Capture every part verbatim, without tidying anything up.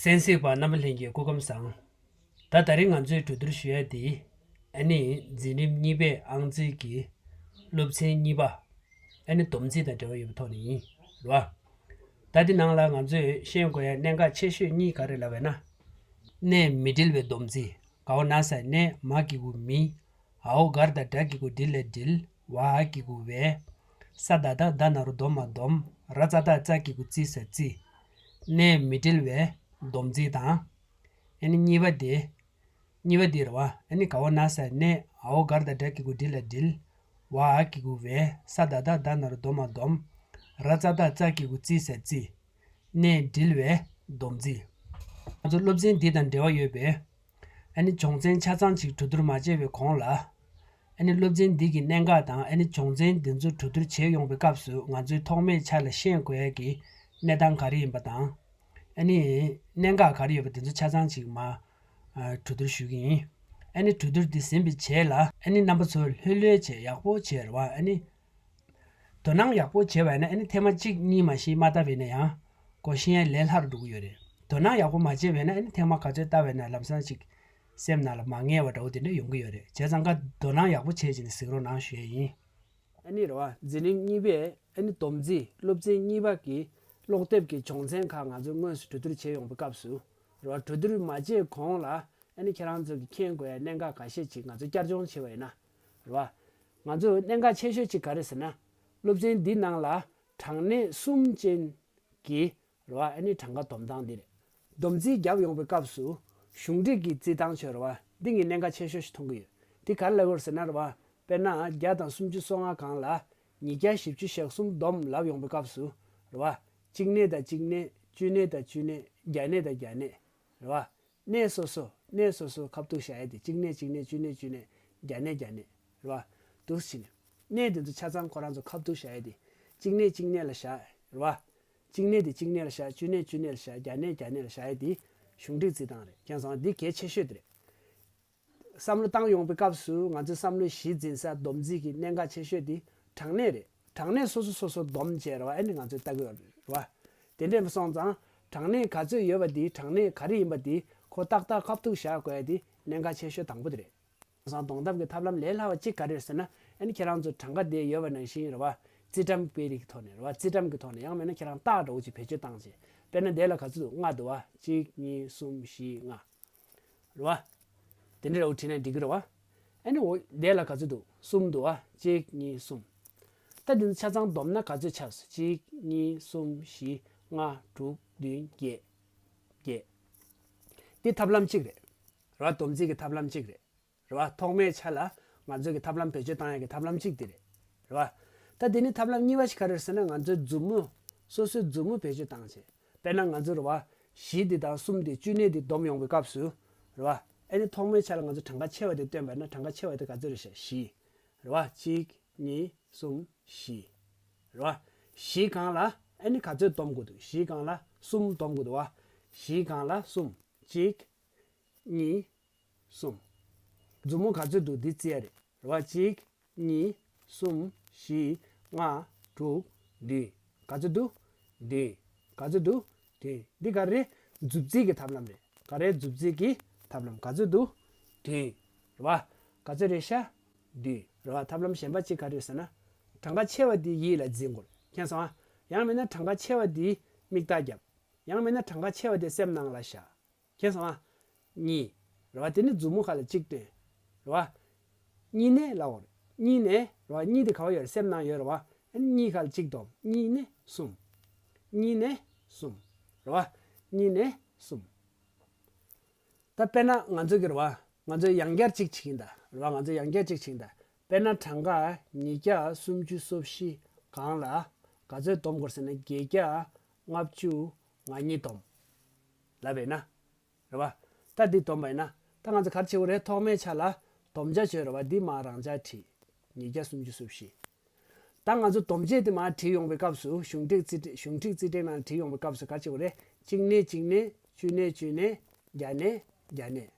གཏན་གཟིགས་པ་རྣམ་པ་ལྷན་རྒྱས་སྐུ་ཁམས་བཟང་། ད་ད་རིང་ང་ཚོས་གྲོས་བསྡུར་ཞུ་ཡ་དེ། ཨ་ནི་འཛིན་རིམ་གཉིས་པའི་ཨང་རྩིས་ཀྱི་སློབ་ཚན་གཉིས་པ། ཨ་ནི་སྡོམ་རྩིས་དང་འབྲེལ་བ་ཡོད་པའི་ཐོག་ནས་ཡིན། རེད་བ། ད་འདི་ནང་ལ་ང་ཚོས་ཤེས་དགོས་ཡ་གནད་འགག་ཆེ་ཤོས་གཉིས་ག་རེ་ལབ་པ་ཡིན་ན། གནས་མི་འབྲེལ་བའི་སྡོམ་རྩིས། ག་འོ་ན་ས་གནས། མ་གི་གུ་མི། འ་འོག་གར་དང་འདྲ་གི་གུ་འབྲི་ལ་འབྲིལ། བ་འ་གི་གུ་བའི། ས་ད་བཏགས་སྡ་ན་རོ་སྡོ་མ་སྡོམ། ར་ཙ་བཏགས་རྩ་གི་གུ་རྩི་ས་རྩིས། གནས་མི་འབྲེལ་བའི་སྡོམ་རྩིས་དང་། ཨ་ནི་གཉིས་པ་དེ། གཉིས་པ་དེ་རེད་བ། ཨ་ནི་ག་འོ་ན་ས་གནས། འ་འོག་གར་དང་འདྲ་གི་གུ་འབྲི་ལ་འབྲིལ། བ་འ་གི་གུ་བའི། ས་ད་བཏགས་སྡ་ན་རོ་སྡོ་མ་སྡོམ། ར་ཙ་བཏགས་རྩ་གི་གུ་རྩི་ས་རྩིས། གནས་འབྲེལ་བའི་སྡོམ་རྩིས། ང་ཚོ་སློབ་ཚན་འདི་དང་འབྲེལ་བ་ཡོད་པའི། ཨ་ནི་སྦྱོང་ཚན་ཆ་ཚང་ཅིག་གྲོས་བསྡུར་མ་བྱས་པའི་གོང་ལ། ཨ་ནི་སློབ་ཚན་འདི་གི་གནད་འགག་དང་ཨ་ནི་སྦྱོང་ཚན་འདི་ཚོ་གྲོས་བསྡུར་བྱེད་ཡོང་པའི་སྐབས་སུ་ང་ཚོའི་ཐོག་མའི་ཆ་ལ་ཤེས་དགོས་ཡ་གི་གནས་སྟངས་ག་རེ་ཡིན་པ་དང་། ཨ་ནི་གནད་འགག་ག་རེ་ཡོད་པ་འདི་ཚོ་ཆ་ཚང་ཅིག་མ། ཨ། གྲོས་བསྡུར་ཞུ་གི་ཡིན། ཨ་ནི་གྲོས་བསྡུར་འདི་ཟིན་པའི་རྗེས་ལ་ཨ་ནི་རྣམ་པ་ཚོ་ལྷོད་ལྷོད་བྱས་ཡག་པོ་བྱས་རེད་བ། ཨ་ནི། དོ་སྣང་ཡག་པོ་བྱས་པ་ཡིན་ན་ཨ་ནི་ཐེངས་མ་གཅིག་གཉིས་མ་གཞི་མ་བལྟས་པ་ཡིན་ན་ཡང་། གོ་ཤེས་ཡ་ལས་སླ་རུ་འགྲོ་གི་ཡོད་རེད། དོ་སྣང་ཡག་པོ་མ་བྱས་པ་ཡིན་ན་ཨ་ནི་ཐེངས་མ་ག་ཚོད་བལྟས་པ་ཡིན་ན་ལམ་སང་ཅིག་སེམས་ནང་ལ་མ་ངེས་པ་འདྲ་བོ་དེ་འདྲ་ཡོང་གི་ཡོད་རེད། བྱས་ཙང་ཀ་དོ་སྣང་ཡག་པོ་བྱས་བྱས་ནས་གཟིགས་རོགས་གནང་ཞུ་ཡ་ཡིན། ཨ་ནི་རེད་བ། འཛིན་རིམ་གཉིས་པའི་ཨ་ནི་སྡོམ་རྩིས་སློབ་ཚན་གཉིས་པ་གི་ཀློག་དེབ་ཀྱི་སྦྱོང་ཚན་ཁག་ང་ཚོས་དངོས་སུ་གྲོས་བསྡུར་བྱེད་ཡོང་པའི་སྐབས་སུ། རེད་བ། གྲོས་བསྡུར་མ་བྱས་གོང་ལ་ཨ་ནི་ཁྱེད་རང་ཚོ་གི་མཁྱེན་དགོས་ཡ་གནད་འགག་འགའ་ཤས་ཅིག་ང་ཚོས་བསྐྱར་སྦྱོང་བྱས་པ་ཡིན་ན། རེད་བ། ང་ཚོ་གནད་འགག་ཆེ་ཤོས་ཅིག་ག་རེ་ཟེར་ན། སློབ་ཚན་འདི་ནང་ལ་གྲངས་གནས་གསུམ་ཅན་གྱི། རེད་བ། ཨ་ནི་གྲངས་ཀ་སྡོམ་སྟངས་འདི་རེད། སྡོམ་རྩིས་བརྒྱབ་ཡོང་པའི་སྐབས་སུ་གཞུང་འབྲེལ་གྱི་རྩིས་སྟངས་བྱས། རེད་བ། འདི་ངས་གནད་འགག་ཆེ་ཤོས་ཤིག་མཐོང་གི་ཡོད། འདི་ག་རེ་ལབ་ཡོད་ཟེར་ན། རེད་བ། དཔེར་ན་བརྒྱ་དང་སུམ་ཅུ་སོ་ལྔ་སྒང་ལ་ཉིས་བརྒྱ་བཞི་བཅུ་ཞེ་གསུམ་སྡོམ་ལབ་ཡོང་པའི་སྐབས་སུ། རེད་བ། གཅིག་གནས་དང་གཅིག་གནས། བཅུ་གནས་དང་བཅུ་གནས། བརྒྱ་གནས་དང་བརྒྱ་གནས། རེད་བ། གནས་སོ་སོ་གནས་སོ་སོ་ཁ་ཐུག་བཞག་ཡ་དེ། གཅིག་གནས་གཅིག་གནས། བཅུ་གནས་བཅུ་གནས། བརྒྱ་གནས་བརྒྱ་གནས། རེད་བ། འདུག་སེ་བྱས་ནས། གནས་དེ་ཚོ་ཆ་ཚང་ཁོ་རང་ཚོ་ཁ་ཐུག་བཞག་ཡ་དེ། གཅིག་གནས་གཅིག་གནས་ལ་བཞག་རེད་བ། གཅིག་གནས་དེ་གཅིག་གནས་ལ་བཞག་བཅུ་གནས་བཅུ་གནས་ལ་བཞག་བརྒྱ་གནས་བརྒྱ་གནས་ལ་བཞག་ཡ་དེ་གཞུང་འབྲེལ་རྩིས་སྟངས་རེད། མཁྱེན་སོང་ང་། འདི་གལ་ཆེ་ཤོས་དེ་རེད། བསམ་བློ་བཏང་ཡོང་པའི་སྐབས་སུ་ང་ཚོའི་བསམ་བློའི་གཞི་འཛིན་ས་སྡོམ་རྩིས་ཀྱི་གནད་འགག་ཆེ་ཤོས་དེ་གྲངས་གནས་རེད། གྲངས་གནས་སོ་སོ་སོ་སོ་སྡོམ་བྱས་རེད་བ། ཨ་ནི་ང་ཚོས་ལྟ་གི་ཡོད་རེད་བ། དེ་འདྲ་སོང་ཙང་གྲངས་གནས་ག་ཚོད་ཡོད་པ་དེ། གྲངས་གནས་ག་རེ་ཡིན་པ་དེ་ཁོ་ཏག་ཏག་ཁ་ཐུག་བཞག་དགོས་ཡ་དེ་གནད་འགག་ཆེ་ཤོས་དང་པོ་དེ་རེད། སང་སྡོམ་ཐབས་ཀྱི་ཐབས་ལམ་ལས་སླ་བ་གཅིག་ག་རེ་རེད་ཟེར་ན། ཨ་ནི་ཁྱེད་རང་ཚོ་གྲངས་ཀ་དེ་ཡོད་པ་ནང་བཞིན་རེད་བ། རྩིས་ཁྲ་དཔེ་རིས་ཀྱི་ཐོག་ནས་རེད་བ། རྩིས་ཁྲ་གི་ཐོག་ནས། ཡང་མིན་ན་ཁྱེད་རང་རྟགས་འདྲ་བོ་ཅིག་བེད་སྤྱོད་བཏང་བྱས། དཔེར་ན་དེ་ལ་ག་ཚོད་འདུག་ལྔ་འདུག་བ། གཅིག་གཉིས་གསུམ་བཞི་ལྔ། རེད་བ། དེ་འདྲ་འདྲ་བོ་བྲིས་ན་འགྲིག་གི་རེད་བ། ཨ་ནི་འོ་དེ་ལ་ག་ཚོད་འདུག་གསུམ་འདུག་བ། གཅིག་གཉིས་གསུམ། ད་འདི་ཚོ་ཆ་ཚང་བསྡོམས་ན་ག་ཚོད་ཆགས་སོང་། གཅིག་གཉིས་གསུམ་བཞི་ལྔ་དྲུག་བདུན་བརྒྱད། བརྒྱད། འདི་ཐབས་ལམ་གཅིག་རེད། རེད་བ། སྡོམ་རྩིས་ཀྱི་ཐབས་ལམ་གཅིག་རེད། རེད་བ། ཐོག་མའི་ཆ་ལ་ང་ཚོ་གི་ཐབས་ལམ་བེད་སྤྱོད་བཏང་ཡག་གི་ཐབས་ལམ་གཅིག་དེ་རེད། རེད་བ། ད་དེ་ནས་ཐབས་ལམ་གཉིས་པ་ཞིག་ག་རེ་རེད་ཟེར་ན། ང་ཚོའི་མཛུབ་མོ། སོ་སོའི་མཛུབ་མོ་བེད་སྤྱོད་བཏང་བྱས། དཔེར་ན་ང་ཚོ་རེད་བ། བཞི་འདི་དང་གསུམ་འདི། བཅུ་གནས་འདི་སྡོམ་ཡོང་པའི་སྐབས་སུ། རེད་བ། ཨ་ནི་ཐོག་མའི་ཆ་ལ་ང་ཚོ་གྲངས་ཀ་ཆེ་བ་དེ་བཏོན་པ་ཡིན་ན། གྲངས་ཀ་ཆེ་བ་དེ་ག་ཚོད་རེད་ཤག་བཞི། རེད་བ། གཅིག་གཉིས་གསུམ་བཞི། རེད་བ། བཞི་སྒང་ལ་ཨ་ནི་ག་ཚོད་སྡོམ་དགོས་འདུག་བཞི་སྒང་ལ་གསུམ་སྡོམ་དགོས་འདུག་བ། བཞི་སྒང་ལ་གསུམ། གཅིག་གཉིས། གསུམ། མཛུབ་མོ་ག་ཚོད་འདུག་འདི་བརྩི་ཡ་རེད། རེད་བ། གཅིག་གཉིས། གསུམ། བཞི། ལྔ། དྲུག་བདུན། ག་ཚོད་འདུག་བདུན། ག་ཚོད་འདུག་བདུན། འདི་ག་རེ་རེད། མཛུབ་རྩིས་ཀྱི་ཐབས་ལམ་རེད། ག་རེ། མཛུབ་རྩིས་ཀྱི་ཐབས་ལམ། ག་ཚོད་འདུག་བདུན། རེད་བ། ག་ཚོད་རེད་ཤག་བདུན། རེད་བ། ཐབས་ལམ་གཞན་པ་གཅིག་ག་རེ་རེད་ཟེར་ན། གྲངས་ཀ་ཆེ་བ་འདི་ཡིད་ལ་འཛིན་དགོས། མཁྱེན་སོང་ཨ། ཡང་མིན་ན་གྲངས་ཀ་ཆེ་བ་འདི་མིག་ལྟ་རྒྱབ། ཡང་མིན་ན་གྲངས་ཀ་ཆེ་བ་དེ་སེམས་ནང་ལ་བཞག། མཁྱེན་སོང་ཨ། གཉིས། རེད་བ། དེ་ནི་མཛུབ་མོ་ཁ་ལ་གཅིག་སྟོན། རེད་བ། གཉིས་ནས་ལབ་དགོས་རེད། གཉིས་ནས། རེད་བ། གཉིས་དེ་ག་བ་ཡོད་རེད། སེམས་ནང་ཡོད་རེད་བ། ཨ་ནི་གཉིས་ཁ་ལ་གཅིག་སྡོམ། གཉིས་ནས་གསུམ། གཉིས་ནས་གསུམ། རེད་བ། གཉིས་ནས་གསུམ། ད་དཔེར་ན་ང་ཚོ་གི་རེད་བ། ང་ཚོ་ཡང་བསྐྱར་གཅིག་བྱེད་ཀྱིན་ད། རེད་བ། ང་ཚོ་ཡང་བསྐྱར་གཅིག་བྱེད་ཀྱིན་ད། དཔེར་ན་གྲངས་ཀ་ཉིས་བརྒྱ་སུམ་ཅུ་སོ་བཞི་སྒང་ལ་ག་ཚོད་སྡོམ་དགོས་ཟེར་ན། བརྒྱད་བརྒྱ་ལྔ་བཅུ་ང་གཉིས་སྡོམ། ལབ་པས་ན། རེད་བ། ད་འདི་སྡོམ་པ་ཡིན་ན། ད་ང་ཚོ་ག་རེ་བྱེད་དགོས་རེད། ཐོག་མའི་ཆ་ལ་སྡོམ་བྱ་བྱོས། རེད་བ། འདི་མར་རང་འཇགས་བྲིས། ཉིས་བརྒྱ་སུམ་ཅུ་སོ་བཞི། ད་ང་ཚོ་སྡོམ་བྱེད་དེ་མར་བྲིས་ཡོང་པའི་སྐབས་སུ། གཞུང་འབྲེལ་རྩིས་ཁྲ། གཞུང་འབྲེལ་རྩིས་ཁྲའི་ནང་བྲིས་ཡོང་པའི་སྐབས་སུ་ག་རེ་བྱེད་དགོས་རེད། གཅིག་གནས་གཅིག་གནས། བཅུ་གནས་བཅུ་གནས། བརྒྱ་གནས་བརྒྱ་གནས།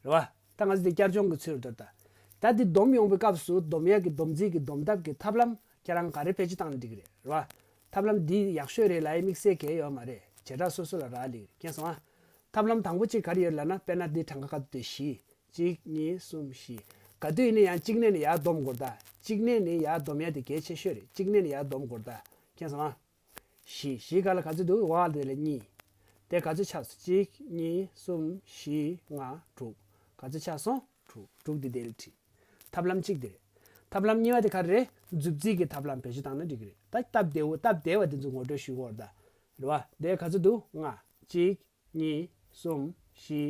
རེད་བ། ད་ང་ཚོ་འདི་བསྐྱར་སྦྱོང་གི་ཚུལ་དུ་ད། ད་འདི་སྡོམ་ཡོང་པའི་སྐབས་སུ་སྡོམ་ཡག་གི་སྡོམ་རྩིས་ཀྱི་སྡོམ་ཐབས་ཀྱི་ཐབས་ལམ་ཁྱེད་རང་ག་རེ་བེད་སྤྱོད་བཏང་ན་འགྲིག་གི་རེད། རེད་བ། ཐབས་ལམ་འདི་ཡག་ཤོས་རེད་ལབ་ཡ་དམིགས་བསལ་གང་ཡང་ཡོད་མ་རེད། བྱེ་བྲག་སོ་སོ་ལ་རག་ལས་ཀྱི་རེད། མཁྱེན་སོང་ཨ། ཐབས་ལམ་དང་པོ་གཅིག་ག་རེ་ཡོད་ལབ་ན། དཔེར་ན་འདི་གྲངས་ཀ་ག་ཚོད་དེ་བཞི། གཅིག་གཉིས་གསུམ་བཞི། ག་དུས་ཡིན་ན་ཡང་གཅིག་ནས་ནི་ཡར་སྡོམ་དགོས་རེད་ད། གཅིག་ནས་ནི་ཡར་སྡོམ་ཡ་དེ་གལ་ཆེ་ཤོས་རེད། གཅིག་ནས་ནི་ཡར་སྡོམ་དགོས་རེད་ད། མཁྱེན་སོང་ཨ། བཞི། བཞི་ག་ལ་ག་ཚོད་འདུག་འོག་ལ་དེ་ལ་གཉིས། དེ་ག་ཚོད་ཆགས་སོང་། གཅིག་གཉིས་གསུམ་བཞི་ལྔ་དྲུག་ག་ཚོད་ཆགས་སོང་། དྲུག་དྲུག་དེ་དེ་ལ་བྲིས། ཐབས་ལམ་གཅིག་དེ་རེད། ཐབས་ལམ་གཉིས་པ་དེ་ག་རེ་རེད། མཛུབ་རྩིས་ཀྱི་ཐབས་ལམ་བེད་སྤྱོད་བཏང་ན་འགྲིག་གི་རེད། ད་སྟབས་བདེ་བོ་སྟབས་བདེ་བ་དེ་ཚོ་ངོ་སྤྲོད་ཞུ་དགོས་རེད་ད། རེད་བ། དེ་ག་ཚོད་འདུག་ལྔ། གཅིག་གཉིས། གསུམ། བཞི།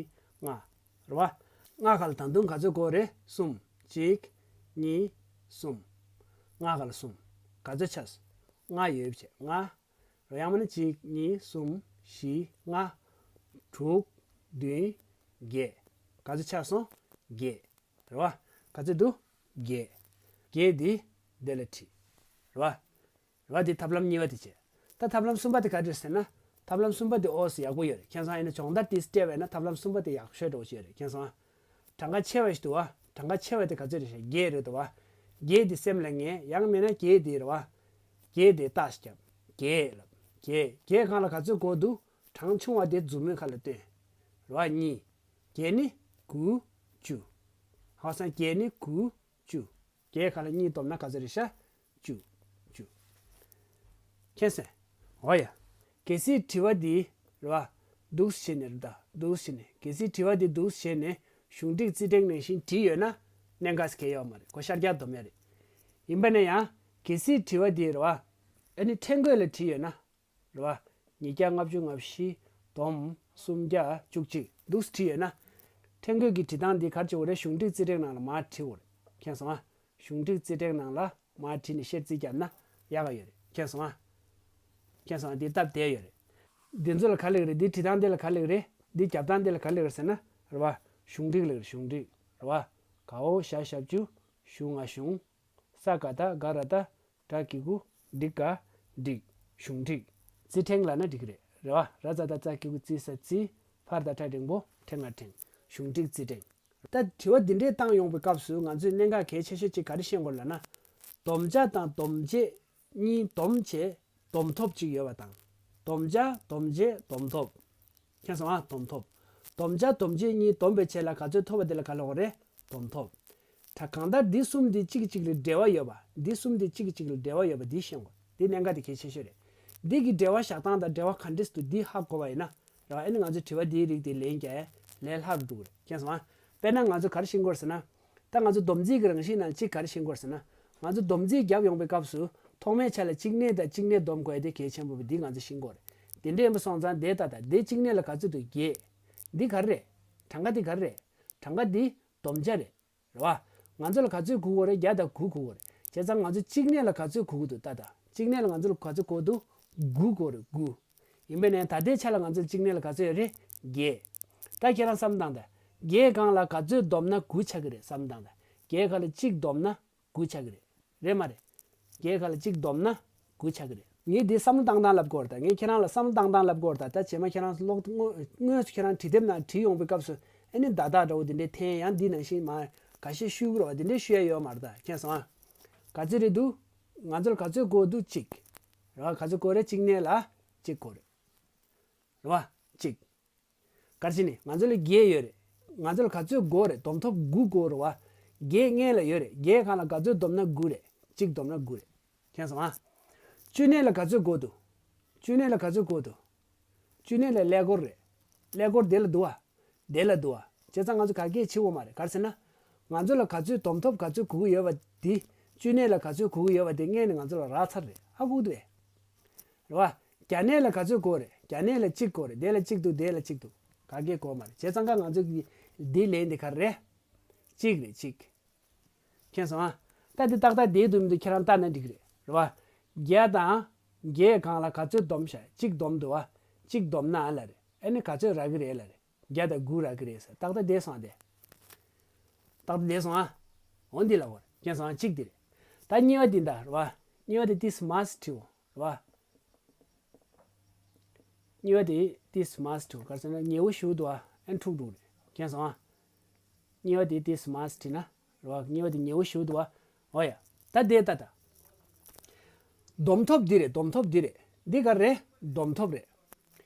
ལྔ། རེད་བ། ལྔ་ག་ལ་ད་དུང་ག་ཚོད་དགོས་རེད། གསུམ། གཅིག་གཉིས། གསུམ། ལྔ་ག་ལ་གསུམ། ག་ཚོད་ཆགས་སོང་། ལྔ་ཡོད་བྱས་ལྔ། རེད། ཡང་མིན་ན་གཅིག་གཉིས། གསུམ། བཞི། ལྔ། དྲུག་བདུན། བརྒྱད། ག་ཚོད་ཆགས་སོང་། བརྒྱད། རེད་བ། ག་ཚོད་འདུག་བརྒྱད། བརྒྱད་འདི་འདི་ལ་བྲིས། རེད་བ། རེད་བ། འདི་ཐབས་ལམ་གཉིས་པ་དེ་བྱས། ད་ཐབས་ལམ་གསུམ་པ་དེ་ག་རེ་རེད་ཟེར་ན། ཐབས་ལམ་གསུམ་པ་དེ་ཨོ་སི་ཡག་པོ་ཡོད་རེད། མཁྱེན་སོང་ཨ། ཡིན་ན་སྦྱོང་བརྡར་དེ་སྤྲད་པ་ཡིན་ན་ཐབས་ལམ་གསུམ་པ་དེ་ཡག་ཤོས་འདྲ་བོ་ཞིག་ཡོད་རེད། མཁྱེན་སོང་ཨ། གྲངས་ཀ་ཆེ་བ་ཞིག་འདུག་བ། གྲངས་ཀ་ཆེ་བ་དེ་ག་ཚོད་རེད་ཟེར། བརྒྱད་རེད་འདུག་བ། བརྒྱད་དེ་སེམས་ལ་ངེས། ཡང་མིན་ན་བརྒྱད་དེ་རེད་བ། བརྒྱད་དེ་རྟགས་ཤིག་བརྒྱབ། བརྒྱད་ལབ། བརྒྱད། བརྒྱད་སྒང་ལ་ག་ཚོད་དགོས་འདུག་གྲངས་ཆུང་བ་དེ་མཛུབ་མོའི་ཁ་ལ་སྟོན། རེད་བ། གཉིས། བརྒྱད་ནི་དགུ། བཅུ། ཧ་སང་། བརྒྱད་ནི་དགུ། བཅུ། བརྒྱད་ཁ་ལ་གཉིས་བསྡོམས་ན་ག་ཚོད་རེད་ཤག་བཅུ། བཅུ། མཁྱེན་སོང་། འོ་ཡ། གལ་སྲིད་དྲི་བ་འདི་རེད་བ། འདུག་སེ་བྱས་ནས་རེད་ད། འདུག་སེ་བྱས་ནས། གལ་སྲིད་དྲི་བ་འདི་འདུག་སེ་བྱས་ནས་གཞུང་འགྲིག་རྩིས་ཕྲེང་ནང་བཞིན་བྲིས་ཡོད་ན་གནད་འགག་གང་ཡང་ཡོད་མ་རེད། ཁོ་ཤར་རྒྱག་སྡོམ་ཡ་རེད། ཡིན་པ་ན་ཡང་གལ་སྲིད་དྲི་བ་འདི་རེད་བ། ཨ་ནི་ཕྲེང་བཀོད་ལ་བྲིས་ཡོད་ན། རེད་བ། ཉིས་བརྒྱ་ལྔ་བཅུ་ང་བཞི་བསྡོམས་སུམ་བརྒྱ་བཅུ་གཅིག་འདུག་སེ་བྲིས་ཡོད་ན། ཕྲེང་བཀོད་ཀྱི་བྲིས་སྟངས་འདི་ག་རེ་བྱེད་དགོས་རེད། གཞུང་འགྲིག་རྩིས་ཕྲེང་ནང་ལ་མར་བྲིས་དགོས་རེད། མཁྱེན་སོང་ཨ། གཞུང་འགྲིག་རྩིས་ཕྲེང་ནང་ལ་མར་བྲིས་ནས་ཤེར་རྩིས་བརྒྱབ་ན་ཡག་ག་ཡོད་རེད། མཁྱེན་སོང་ཨ། མཁྱེན་སོང་ཨ། འདི་སྟབས་བདེ་ཡོད་རེད། འདི་ཚོ་ལ་ག་རེ་ལབ་ཀྱི་རེད། འདི་བྲིས་སྟངས་འདི་ལ་ག་རེ་ལབ་ཀྱི་རེད། འདི་རྒྱབ་སྟངས་འདི་ལ་ག་རེ་ལབ་ཀྱི་རེད་ཟེར་ན། རེད་བ། གཞུང་འགྲིག་ལབ་ཀྱི་རེད། གཞུང་འགྲིག་རེད་བ། ག་འོག་ཞ་ཞབས་ཀྱུ་གཞུང་ང་གཞུང་། ས་ག་བཏགས་སྒ་ར་བཏགས་སྒྲ་གི་གུ་འགྲིག་ག་འགྲིག་གཞུང་འགྲིག་རྩིས་ཕྲེང་ལབ་ན་འགྲིག་གི་རེད། རེད་བ། ར་ཙ་བཏགས་རྩ་གི་གུ་རྩི་ས་རྩིས། ཕ་ར་བཏགས་ཕྲ་འགྲེང་བུ་ཕྲེང་ང་ཕྲེང་། གཞུང་འགྲིག་རྩིས་ཕྲེང་། ད་དྲི་བ་འདི་འདྲས་བཏང་ཡོང་པའི་སྐབས་སུ་ང་ཚོས་གནད་འགག་གལ་ཆེ་ཤོས་གཅིག་ག་རེ་ཤེས་དགོས་ལབ་ན། བསྡོམས་བྱ་དང་བསྡོམས་རྗེས་གཉིས་བསྡོམས་བྱས་བསྡོམས་ཐོབ་གཅིག་ཡོད་པ་དང་། བསྡོམས་བྱ་བསྡོམས་རྗེས་བསྡོམས་ཐོབ། མཁྱེན་སོང་ཨ། བསྡོམས་ཐོབ། བསྡོམས་བྱ་བསྡོམས་རྗེས་གཉིས་བསྡོམས་པའི་རྗེས་ལ་ག་ཚོད་ཐོབ་པ་དེ་ལ་ག་ལབ་དགོས་རེད། བསྡོམས་ཐོབ། ད་གང་ལྟར་འདི་གསུམ་འདི་གཅིག་གིས་གཅིག་ལ་འབྲེལ་བ་ཡོད་པ། འདི་གསུམ་འདི་གཅིག་གིས་གཅིག་ལ་འབྲེལ་བ་ཡོད་པ་འདི་ཤེས་དགོས། འདི་གནད་འགག་དེ་གལ་ཆེ་ཤོས་རེད། འདི་གི་འབྲེལ་བ་བཞག་སྟངས་དང་འབྲེལ་བ་ག་འདྲས་འདུག་འདི་ཧ་གོ་བ་ཡིན་ན། རེད་བ། ཨ་ནི་ང་ཚོས་དྲི་བ་འདིའི་རིགས་དེ་ལན་རྒྱག་ཡ་ལས་སླ་རུ་འགྲོ་གི་རེད། མཁྱེན་སོང་ཨ། དཔེར་ན་ང་ཚོ་ག་རེ་ཤེས་དགོས་རེད་ཟེར་ན། ད་ང་ཚོ་སྡོམ་རྩིས་ཀྱི་རང་བཞིན་ནང་གཅིག་ག་རེ་ཤེས་དགོས་རེད་ཟེར་ན། ང་ཚོ་སྡོམ་རྩིས་བརྒྱབ་ཡོང་པའི་སྐབས་སུ་ཐོག་མའི་ཆ་ལ་གཅིག་གནས་དང་གཅིག་གནས་བསྡོམས་དགོས་ཡ་དེ་གལ་ཆེན་པོ་རེད། འདི་ང་ཚོ་ཤེས་དགོས་རེད། དེ་འདྲ་ཡིན་པ་སོང་ཙང་དེ་ལྟ་ད། དེ་གཅིག་གནས་ལ་ག་ཚོད་འདུག་བརྒྱད། འདི་ག་རེ་རེད། གྲངས་ཀ་འདི་ག་རེ་རེད། གྲངས་ཀ་འདི་བསྡོམས་བྱ་རེད། རེད་བ། ང་ཚོ་ལ་ག་ཚོད་དགོས་ཀྱི་རེད། བརྒྱ་དང་དགུ་དགོས་ཀྱི་རེད། བྱས་ཙང་ང་ཚོ་གཅིག་གནས་ལ་ག་ཚོད་དགོས་ཀྱི་འདུག་ལྟ་ད། གཅིག་གནས་ལ་ང་ཚོ་ལ་ག་ཚོད་དགོས་འདུག་དགུ་དགོས་རེད། དགུ། ཡིན་པས་ན་ད་ལྟའི་ཆ་ལ་ང་ཚོ་གཅིག་གནས་ལ་ག་ཚོད་ཡོད་རེད། བརྒྱད། ད་ཁྱེད་རང་བསམ་བློ་བཏང་ད། བརྒྱད་སྒང་ལ་ག་ཚོད་བསྡོམས་ན་དགུ་ཆགས་ཀྱི་རེད། བསམ་བློ་བཏང་ད། བརྒྱད་སྒང་ལ་གཅིག་བསྡོམས་ན་དགུ་ཆགས་ཀྱི་རེད། རེད་མ་རེད། བརྒྱད་སྒང་ལ་གཅིག་བསྡོམས་ན་དགུ་ཆགས་ཀྱི་རེད། ངས་འདི་བསམ་བློ་བཏང་སྟངས་ལབ་དགོས་རེད་ད། ངས་ཁྱེད་རང་ལ་བསམ་བློ་བཏང་སྟངས་ལབ་དགོས་རེད་ད། རྗེས་མ་ཁྱེད་རང་ཀློག་དངོས་དངོས་སུ་ཁྱེད་རང་བྲིས་དེབ་ནང་བྲིས་ཡོང་པའི་སྐབས་སུ་ཨ་ནི་བརྡ་དག་འདྲ་བོ་འདི་འདྲའི་འཐེན་ཡང་འདི་ནང་བཞིན་མ་འགའ་ཤས་ཤོད་ཀྱི་རེད་བ། འདི་འདྲའི་ཤོད་ཡ་ཡོད་མ་རེད་ད། མཁྱེན་སོང་ཨ། ག་ཚོད་རེད་འདུག་ང་ཚོ་ལ་ག་ཚོད་དགོས་འདུག་གཅིག་རེད་བ། ག་ཚོད་དགོས་རེད། གཅིག་གནས་ལ་གཅིག་དགོས་རེད། རེད་བ། གཅིག་ག་རེ་བྱས་ནས་ང་ཚོ་ལ་བརྒྱད་ཡོད་རེད། ང་ཚོ་ལ་ག་ཚོད་དགོས་རེད། བསྡོམས་ཐོབ་དགུ་དགོས་རེད་བ། བརྒྱད་སྔོན་ལ་ཡོད་རེད། བརྒྱད་སྒང་ལ་ག་ཚོད་བསྡོམས་ན་དགུ་རེད། གཅིག་བསྡོམས་ན་དགུ་རེད། མཁྱེན་སོང་ཨ། བཅུ་གནས་ལ་ག་ཚོད་དགོས་འདུག་བཅུ་གནས་ལ་ག་ཚོད་དགོས་འདུག་བཅུ་གནས་ལ་ཀླད་ཀོར་རེད། ཀླད་ཀོར་དེ་ལ་འདུག་བ། དེ་ལ་འདུག་བ། བྱས་ཙང་ང་ཚོ་ག་གེ་བྱེད་དགོས་མ་རེད། ག་རེ་ཟེར་ན། ང་ཚོ་ལ་ག་ཚོད་བསྡོམས་ཐོབ་ག་ཚོད་དགོས་ཀྱི་ཡོད་པ་དེ། བཅུ་གནས་ལ་ག་ཚོད་དགོས་ཀྱི་ཡོད་པ་དེ་སྔོན་ནས་ང་ཚོ་ལ་རག་ཚར་རེད། ཧ་གོ་གི་འདུག་གས། རེད་བ། བརྒྱ་གནས་ལ་ག་ཚོད་དགོས་རེད། བརྒྱ་གནས་ལ་གཅིག་དགོས་རེད། དེ་ལ་གཅིག་འདུག་དེ་ལ་གཅིག་འདུག་ག་གེ་དགོས་མ་རེད། བྱས་ཙང་ཀ་ང་ཚོ་གི་འདིའི་ལན་དེ་ག་རེ་རེད། གཅིག་རེད། གཅིག་མཁྱེན་སོང་ཨ། ད་འདི་ཏག་ཏག་བསྡད་འདུག་མི་འདུག་ཁྱེད་རང་ལྟ་ན་འགྲིག་གི་རེད། རེད་བ། བརྒྱ་དང་། བརྒྱད་སྒང་ལ་ག་ཚོད་བསྡོམས་ཤག་གཅིག་བསྡོམས་འདུག་བ། གཅིག་བསྡོམས་ན་ཨ་ལ་རེད། ཨ་ནི་ག་ཚོད་རག་གི་རེད་ལ་རེད། བརྒྱ་དང་དགུ་རག་གི་རེད་ཟེར། ཏག་ཏག་བསྡད་སོང་ཨ་དེ། ཏག་ཏག་བསྡད་སོང་ཨ། འོ་འདི་ལ་འོ་རེད། མཁྱེན་སོང་ཨ། གཅིག་འདི་རེད། ད་གཉིས་པ་འདི་འདྲ་རེད་བ། གཉིས་པ་འདི་ཏིས་མ་སི་ཁྲིའོ་རེད་བ། གཉིས་པ་དེ་ཏིས་མ་སི་ཁྲིའོ་ག་རེ་ཟེར་ན་ཉེ་བོ་ཞུ་འདུག་ཨ། ཨན་འཁྲུག་འགྲོ་རེད། མཁྱེན་སོང་ཨ། གཉིས་པ་དེ་ཏིས་མ་སི་ཁྲི་ན་རེད་བ། གཉིས་པ་དེ་ཉེ་བོ་ཞུ་འདུག་ཨ། འོ་ཡ། ད་དེ་ལྟ་ད། བསྡོམས་ཐོབ་འདི་རེད། བསྡོམས་ཐོབ་འདི་རེད། འདི་ག་རེད། བསྡོམས་ཐོབ་རེད།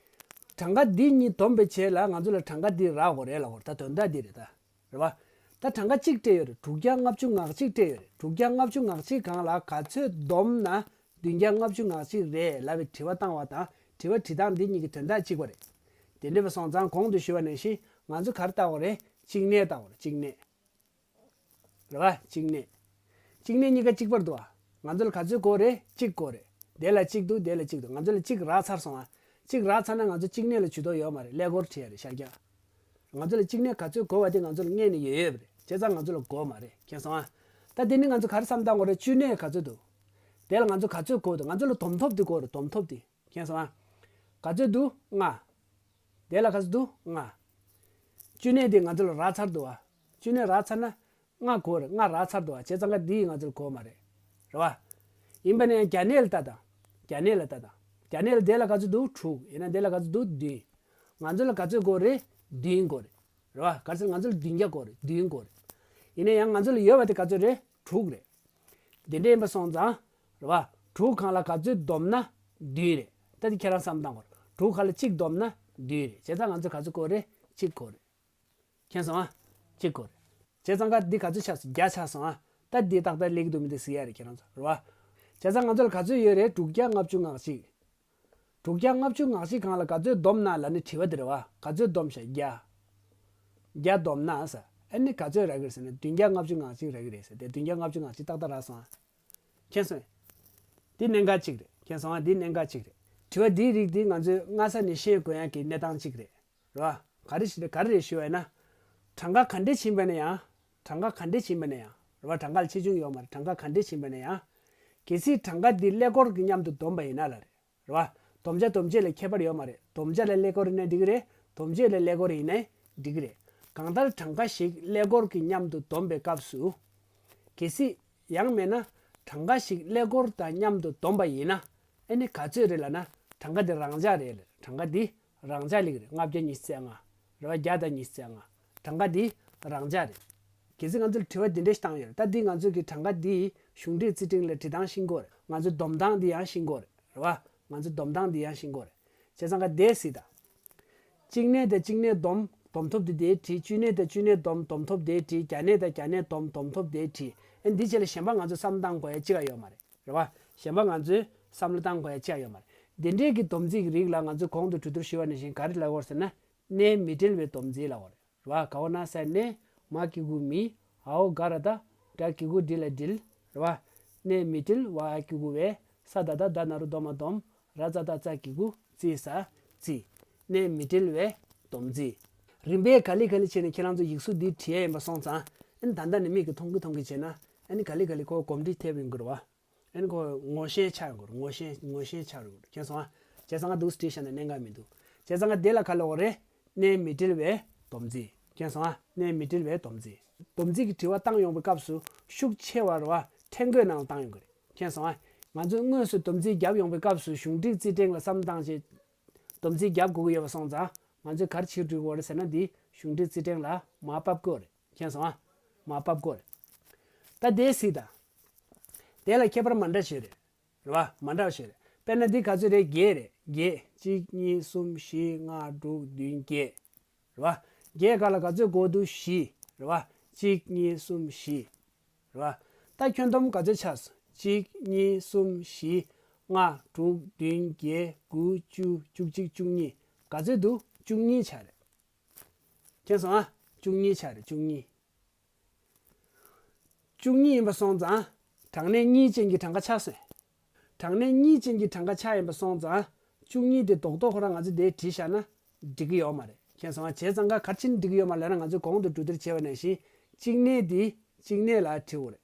གྲངས་ཀ་འདི་གཉིས་བསྡོམས་པའི་རྗེས་ལ་ང་ཚོ་ལ་གྲངས་ཀ་འདི་རག་དགོས་རེད་ལབ་དགོས་རེད། ད་དོན་དག་འདི་རེད་ད། རེད་བ། ད་གྲངས་ཀ་གཅིག་སྤྲད་ཡོད་རེད། དྲུག་བརྒྱ་ལྔ་བཅུ་ང་གཅིག་སྤྲད་ཡོད་རེད། དྲུག་བརྒྱ་ལྔ་བཅུ་ང་གཅིག་སྒང་ལ་ག་ཚོད་བསྡོམས་ན་བདུན་བརྒྱ་ལྔ་བཅུ་ང་གཅིག་རེད་ལབ་པའི་དྲི་བ་བཏང་བ་དང་དྲི་བ་དྲི་སྟངས་འདི་གཉིས་ཀྱི་དོན་དག་གཅིག་པ་རེད། དེ་འདྲ་བ་སོང་ཙང་གོང་དུ་ཞུས་པ་ནང་བཞིན་ང་ཚོ་ག་རེ་བལྟ་དགོས་རེད། གཅིག་གནས་བལྟ་དགོས་རེད། གཅིག་གནས། རེད་བ། གཅིག་གནས། གཅིག་གནས་གཉིས་ཀ་གཅིག་པར་འདུག་བ། ང་ཚོ་ལ་ག་ཚོད་དགོས་རེད། གཅིག་དགོས་རེད། དེ་ལ་གཅིག་འདུག་དེ་ལ་གཅིག་འདུག་ང་ཚོ་ལ་གཅིག་རག་ཚར་སོང་ཨ། གཅིག་རག་ཚར་ན་ང་ཚོ་གཅིག་གནས་ལ་ཇུས་གཏོགས་ཡོད་མ་རེད། ཀླད་ཀོར་བྲིས་ཡ་རེད་ཤར་རྒྱག་ང་ཚོ་ལ་གཅིག་གནས་ག་ཚོད་དགོས་བ་དེ་ང་ཚོ་ལ་སྔོན་ནས་ཡོད་ཡོད་པ་རེད། བྱས་ཙང་ང་ཚོ་ལ་དགོས་མ་རེད། མཁྱེན་སོང་ཨ། ད་དེ་ནི་ང་ཚོ་ག་རེ་བསམ་བཏང་དགོས་རེད། བཅུ་གནས་ག་ཚོད་འདུག་དེ་ལ་ང་ཚོ་ག་ཚོད་དགོས་འདུག་ང་ཚོ་ལ་བསྡོམས་ཐོབ་དེ་དགོས་རེད། བསྡོམས་ཐོབ་དེ། མཁྱེན་སོང་ཨ། ག་ཚོད་འདུག་ལྔ། དེ་ལ་ག་ཚོད་འདུག་ལྔ། བཅུ་གནས་དེ་ང་ཚོ་ལ་རག་ཚར་འདུག་ཨ། བཅུ་གནས་རག་ཚར་ན། ལྔ་དགོས་རེད། ལྔ་རག་ཚར་འདུག་ཨ། བྱས་ཙང་ཀ་འདི་ང་ཚོ་ལ་དགོས་མ་རེད། རེད་བ། ཡིན་པ་ནས་ཡང་བརྒྱ་གནས་ལ་ལྟ་དང་། བརྒྱ་གནས་ལ་ལྟ་དང་། བརྒྱ་གནས་ལ་དེ་ལ་ག་ཚོད་འདུག་དྲུག་ཡིན་ན་དེ་ལ་ག་ཚོད་འདུག་བདུན། ང་ཚོ་ལ་ག་ཚོད་དགོས་རེད། བདུན་དགོས་རེད། རེད་བ། ག་ཚོད་ང་ཚོ་ལ་བདུན་བརྒྱ་དགོས་རེད། བདུན་དགོས་རེད། ཡིན་ན་ཡང་ང་ཚོ་ལ་ཡོད་པ་དེ་ག་ཚོད་རེད། དྲུག་རེད། དེ་འདྲ་ཡིན་པ་སོང་ཙང་། རེད་བ། དྲུག་སྒང་ལ་ག་ཚོད་བསྡོམས་ན་བདུན་རེད། ད་དེ་ཁྱེད་རང་བསམ་བཏང་དགོས་རེད། དྲུག་སྒང་ལ་གཅིག་བསྡོམས་ན་བདུན་རེད། བྱས་ཙང་ང་ཚོ་ག་ཚོད་དགོས་རེད། གཅིག་དགོས་རེད། མཁྱེན་སོང་ཨ། གཅིག་དགོས་རེད། བྱས་ཙང་ཀ་འདི་ག་ཚོད་ཆགས་སོང་། བརྒྱ་ཆགས་སོང་ཨ། ད་འདི་ཏག་ཏག་སླེབས་ཀྱི་འདུག་མི་འདུག་གཟིགས་ཡ་རེད་ཁྱེད་རང་ཚོ། རེད་བ། བྱས་ཙང་ང་ཚོ་ལ་ག་ཚོད་ཡོད་རེད། དྲུག་བརྒྱ་ལྔ་བཅུ་ང་གཅིག་དྲུག་བརྒྱ་ལྔ་བཅུ་ང་གཅིག་སྒང་ལ་ག་ཚོད་བསྡོམས་ན་ལབ་ནས་དྲི་བ་དེ་རེད་བ། ག་ཚོད་བསྡོམས་ཤག་བརྒྱ། བརྒྱ་བསྡོམས་ན་ཟེར། ཨ་ནི་ག་ཚོད་རག་གི་རེད་ཟེར་ན་བདུན་བརྒྱ་ལྔ་བཅུ་ང་གཅིག་རག་གི་རེད་ཟེར། དེ་བདུན་བརྒྱ་ལྔ་བཅུ་ང་གཅིག་ཏག་ཏག་རག་སོང་ཨ། མཁྱེན་སོང་། འདི་གནད་འགག་གཅིག་རེད། མཁྱེན་སོང་ཨ། འདི་གནད་འགག་གཅིག་རེད། དྲི་བ་འདིའི་རིགས་འདི་ང་ཚོས་སྔ་ས་ནས་ཤེས་དགོས་ཡག་གི་གནས་སྟངས་གཅིག་རེད། རེད་བ། ག་རེ་ཞིག་རེད། ག་རེ་རེད་ཞུ་བ་ཡིན་ན། གྲངས་ཀ་ག་འདྲས་ཕྱིན་པ་ན་ཡང་། གྲངས་ཀ་ག་འདྲས་ཕྱིན་པ་ན་ཡང་། རེད་བ། གྲངས་ཀ་ལ་ཆེ་ཆུང་ཡོད་མ་རེད། གྲངས་ཀ་ག་འདྲས་ཕྱིན་པ་ན་ཡང་། གལ་སྲིད་གྲངས་ཀ་འདི་ཀླད་ཀོར་གྱི་མཉམ་དུ་བསྡོམས་པ་ཡིན་ན་ལ་རེད། རེད་བ། བསྡོམས་བྱ་བསྡོམས་བྱེད་ལ་ཁྱད་པར་ཡོད་མ་རེད། བསྡོམས་བྱ་ལ་ཀླད་ཀོར་ཡིན་ན་འགྲིག་གི་རེད། བསྡོམས་བྱེད་ལ་ཀླད་ཀོར་ཡིན་ན་འགྲིག་གི་རེད། གང་ལྟར་གྲངས་ཀ་ཞིག་ཀླད་ཀོར་གྱི་མཉམ་དུ་བསྡོམས་པའི་སྐབས་སུ། གལ་སྲིད་ཡང་མིན་ན་གྲངས་ཀ་ཞིག་ཀླད་ཀོར་དང་མཉམ་དུ་བསྡོམས་པ་ཡིན་ན། ཨ་ནི་ག་ཚོད་རེད་ལབ་ན། གྲངས་ཀ་འདི་རང་འཇགས་རེད་ལབ། གྲངས་ཀ་འདི་རང་འཇགས་ལབ་ཀྱི་རེད། ལྔ་བརྒྱ་ཉི་ཤུ་རྩ་ལྔ། རེད་བ། བརྒྱ་དང་ཉི་ཤུ་རྩ་ལྔ། གྲངས་ཀ་འདི་རང་འཇགས་རེད། གལ་སྲིད་ང་ཚོར་དྲི་བ་འདི་འདྲ་ཞིག་བཏང་ཡོད་རེད། ད་འདི་ང་ཚོ་གི་གྲངས་ཀ་འདི་གཞུང་འབྲེལ་རྩིས་ཕྲེང་ལ་འབྲི་སྟངས་ཤེས་དགོས་རེད། ང་ཚོ་བསྡོམས་སྟངས་འདི་ཡང་ཤེས་དགོས་རེད། རེད་བ། ང་ཚོ་བསྡོམས་སྟངས་འདི་ཡང་ཤེས་དགོས་རེད། བྱས་ཙང་ཀ་འདི་གཟིགས་དང་། གཅིག་གནས་དང་གཅིག་གནས་བསྡོམས། བསྡོམས་ཐོབ་དེ་དེ་བྲིས། བཅུ་གནས་དང་བཅུ་གནས་བསྡོམས། བསྡོམས་ཐོབ་དེ་བྲིས། བརྒྱ་གནས་དང་བརྒྱ་གནས་བསྡོམས། བསྡོམས་ཐོབ་དེ་བྲིས། ཨ་ནི་འདི་བྱས་ལ་གཞན་པ་ང་ཚོ་བསམ་བཏང་དགོས་ཡ་གཅིག་ཡོད་མ་རེད། རེད་བ། གཞན་པ་ང་ཚོས་བསམ་བློ་བཏང་དགོས་ཡ་གཅིག་ཡོད་མ་རེད། འདི་འདྲས་ཀྱི་སྡོམ་རྩིས་ཀྱི་རིགས་ལ་ང་ཚོས་གོང་དུ་གྲོས་བསྡུར་ཞུས་པ་ནང་བཞིན་ག་རེ་ལབ་དགོས་ཟེར་ན། གནས་མི་འབྲེལ་བའི་སྡོམ་རྩིས་ལབ་དགོས་རེད། རེད་བ། ག་བ་ན་ས་གནས། མ་གི་གུ་མི། འ་འོག་ག་ར་བཏགས། འགྲ་གི་གུ་འགྲི་ལ་འབྲེལ། རེད་བ། གནས་མི་འབྲེལ། བ་འ་གི་གུ་བའི། ས་ད་བཏགས་སྡ་ན་རོ་ལྡོ་མ་སྡོམ། ར་ཙ་བཏགས་རྩ་གི་གུ། རྩིས་ས། རྩིས། གནས་མི་འབྲེལ་བའི་སྡོམ་རྩིས། རིམ་པས་ག་ལེ་ག་ལེ་བྱས་ནས་ཁྱེད་རང་ཚོ་ཡིག་གཟུགས་འདི་བྲིས་ཡ་ཡིན་པ་སོང་ཙང་། ཨ་ནི་ད་ལྟ་ནས་མིག་གིས་མཐོང་གི་མཐོང་གི་བྱས་ན། ཨ་ནི་ག་ལེ་ག་ལེ་ཁོ་གོམས་འདྲིས་ཐེབས་ཡོང་གི་རེད་བ། ཨ་ནི་ཁོ་ངོ་ཤེས་ཆགས་ཡོང་གི་རེད། ངོ་ཤེས་ངོ་ཤེས་ཆགས་ཡོང་གི་རེད། མཁྱེན་སོང་ཨ། བྱས་ཙང་ང་འདུག་སེ་བྲིས་བཞག་ན་གནད་འགག་མི་འདུག་བྱས་ཙང་ང་འདི་ལ་ག་ལབ་དགོས་རེད། གནས་མི་འབྲེལ་བའི་སྡོམ་རྩིས། མཁྱེན་སོང་ཨ། གནས་མི་འབྲེལ་བའི་སྡོམ་རྩིས། སྡོམ་རྩིས་ཀྱི་དྲི་བ་བཏང་ཡོང་བའི་སྐབས་སུ་ཤུགས་ཆེ་བ་རེད་བ། ཕྲན་བུའི་ནང་ལ་བཏང་ཡོང་གི་རེད། མཁྱེན་སོང་ཨ། ང་ཚོས་དངོས་སུ་སྡོམ་རྩིས་བརྒྱབ་ཡོང་བའི་སྐབས་སུ་གཞུང་འབྲེལ་རྩིས་ཕྲེང་ལ་བསམ་བཏང་བྱས། སྡོམ་རྩིས་བརྒྱབ་དགོས་ཀྱི་ཡོད་པ་སོང་ཙང་། ང་ཚོས་ག་རེ་བྱེད་དགོས་རེད་ཟེར་ན། འདི་གཞུང་འབྲེལ་རྩིས་ཕྲེང་ལ་མར་ཕབ་དགོས་རེད། མཁྱེན་སོང་ཨ། མར་ཕབ་དགོས་རེད། ད་དེ་གཟིགས་དང་། དེ་ལ་ཁྱད་པར་མ་འདྲ་ཞིག་རེད། རེད་བ། མ་འདྲ་བ་ཞིག་རེད། དཔེར་ན་འདི་ག་ཚོད་རེད། བརྒྱད་རེད། བརྒྱད། གཅིག་གཉིས། གསུམ། བཞི། ལྔ། དྲུག་བདུན། བརྒྱད། རེད་བ། བརྒྱད་སྒང་ལ་ག་ཚོད་དགོས་འདུག་བཞི། རེད་བ། གཅིག་གཉིས། གསུམ། བཞི། རེད་བ། ད་ཁྱོན་བསྡོམས་ག་ཚོད་ཆགས་སོང་། གཅིག་གཉིས། གསུམ། བཞི། ལྔ། དྲུག་བདུན། བརྒྱད། དགུ། བཅུ། བཅུ་གཅིག། བཅུ་གཉིས། ག་ཚོད་འདུག་བཅུ་གཉིས་ཆགས་རེད། མཁྱེན་སོང་ཨ། བཅུ་གཉིས་ཆགས་རེད། བཅུ་གཉིས། བཅུ་གཉིས་ཡིན་པ་སོང་ཙང་། གྲངས་གནས་གཉིས་ཅན་གྱི་གྲངས་ཀ་ཆགས་སོང་། གྲངས་གནས་གཉིས་ཅན་གྱི་གྲངས་ཀ་ཆགས་ཡིན་པ་སོང་ཙང་། བཅུ་གཉིས་དེ་རྡོག་རྡོག་ཁོ་རང་ང་ཚོ་དེ་བྲིས་བཞག་ན་འགྲིག་གི་ཡོད་མ་རེད། མཁྱེན་སོང་ཨ། བྱས་ཙང་ཀ་ག་རེ་བྱས་ནས་འགྲིག་གི་ཡོད་མ་རེད་ལབ་ན། ང་ཚོས་གོང་དུ་གྲོས་བསྡུར་བྱས་པ་ནང་བཞིན། གཅིག་གནས་དེ་གཅིག་གནས་ལ་བྲི་དགོས་རེད།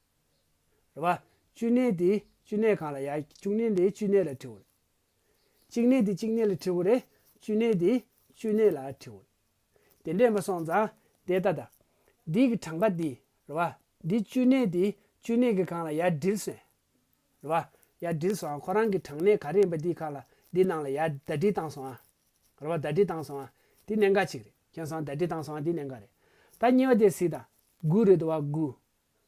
རེད་བ། བཅུ་གནས་དེ་བཅུ་གནས་སྒང་ལ་ཡ། བཅུ་གནས་དེ་བཅུ་གནས་ལ་བྲི་དགོས་རེད། གཅིག་གནས་དེ་གཅིག་གནས་ལ་བྲི་དགོས་རེད། བཅུ་གནས་དེ་བཅུ་གནས་ལ་བྲི་དགོས་རེད། དེ་འདྲ་ཡིན་པ་སོང་ཙང་། དེ་ལྟ་ད། འདི་གི་གྲངས་ཀ་འདི། རེད་བ། འདི་བཅུ་གནས་འདི་བཅུ་གནས་ཀྱི་སྒང་ལ་ཡར་བསྒྲིལ་སོང་། རེད་བ། ཡར་བསྒྲིལ་སོང་ཨ། ཁོ་རང་གི་གྲངས་གནས་ག་རེ་ཡིན་པ་འདིའི་སྒང་ལ། འདི་ནང་ལ་ཡར་ཟླ་སྒྲིལ་བཏང་སོང་ཨ། རེད་བ། ཟླ་སྒྲིལ་བཏང་སོང་ཨ། འདི་གནད་འགག་ཅིག་རེད། མཁྱེན་སོང་། ཟླ་སྒྲིལ་བཏང་སོང་ཨ། འདི་གནད་འགག་རེད། ད་གཉིས་པ་དེ་གཟིགས་དང་། དགུ་རེད་འདུག་བ། དགུ།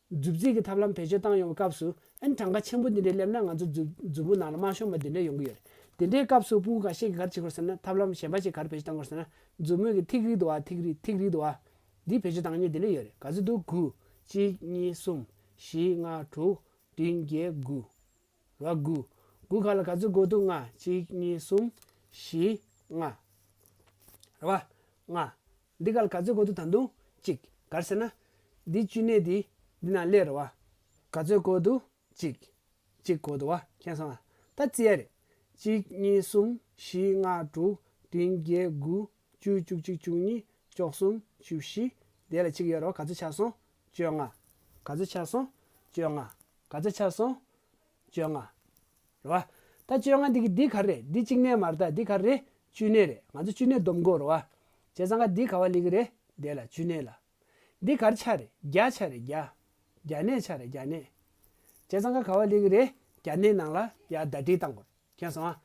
མཛུབ་རྩིས་ཀྱི་ཐབས་ལམ་བེད་སྤྱོད་བཏང་ཡོང་བའི་སྐབས་སུ། ཨ་ནི་གྲངས་ཀ་ཆེན་པོ་འདི་འདྲ་སླེབས་ན། ང་ཚོ་མཛུབ་མཛུབ་མོ་ནང་ལ་མ་ཤོང་བ་འདི་འདྲ་ཡོང་གི་ཡོད་རེད། དེ་འདྲའི་སྐབས་སུ་སྤུ་གུ་ཁ་ཤས་ཀྱིས་ག་རེ་བྱེད་དགོས་ཟེར་ན། ཐབས་ལམ་གཞན་པ་ཞིག་ག་རེ་བེད་སྤྱོད་གཏང་དགོས་ཟེར་ན། མཛུབ་མོ་གི་ཐིག་རིས་འདུག་བ། ཐིག་རིས་ཐིག་རིས་འདུག་བ། འདི་བེད་སྤྱོད་གཏང་མཁན་དེ་འདྲ་ཡོད་རེད། ག་ཚོད་འདུག་དགུ། གཅིག་གཉིས་གསུམ། བཞི་ལྔ་དྲུག་བདུན་བརྒྱད་དགུ། རེད་བ། དགུ། དགུ་ག་ལ་ག་ཚོད་དགོས་འདུག་ལྔ། གཅིག་གཉིས་གསུམ། བཞི། ལྔ། རེད་བ། ལྔ། འདི་ག་ལ་ག་ཚོད་དགོས་འདུག་ད་དུང་གཅིག་ག་རེ་ཟེར་ན། འདི་བཅུ་གནས་འདི་འདི་ནང་སླེབས་རེད་བ། ག་ཚོད་དགོས་འདུག་གཅིག་གཅིག་དགོས་འདུག་བ། མཁྱེན་སོང་ང་། ད་བརྩི་ཡ་རེད། གཅིག་གཉིས་གསུམ། བཞི་ལྔ་དྲུག་བདུན་བརྒྱད་དགུ། བཅུ། བཅུ་གཅིག་བཅུ་གཉིས། བཅུ་གསུམ། བཅུ་བཞི། དེ་ལ་གཅིག་ཡོད་རེད་བ། ག་ཚོད་ཆགས་སོང་། བཅོ་ལྔ། ག་ཚོད་ཆགས་སོང་། བཅོ་ལྔ། ག་ཚོད་ཆགས་སོང་། བཅོ་ལྔ། རེད་བ། ད་བཅོ་ལྔ་འདི་གི་འདི་ག་རེ་རེད། འདི་གཅིག་གནས་མ་རེད། ད་འདི་ག་རེ་རེད། བཅུ་གནས་རེད། ང་ཚོ་བཅུ་གནས་སྡོམ་དགོས་རེད་བ། བྱས་ཙང་ཀ་འདི་ག་བ་སླེབས་ཀྱི་རེད། དེ་ལ་བཅུ་གནས་ལ། འདི་ག་རེ་ཆགས་རེད། བརྒྱ་ཆགས་རེད། བརྒྱ། བརྒྱ་གནས་ཆགས་རེད། བརྒྱ་གནས། བྱས་ཙང་ཀ་ག་བ་སླེབས་ཀྱི་རེད། བརྒྱ་གནས་ནང་ལ་ཡར་ཟླ་སྒྲིལ་བཏང་དགོས་རེད། མཁྱེན་སོང་ང་།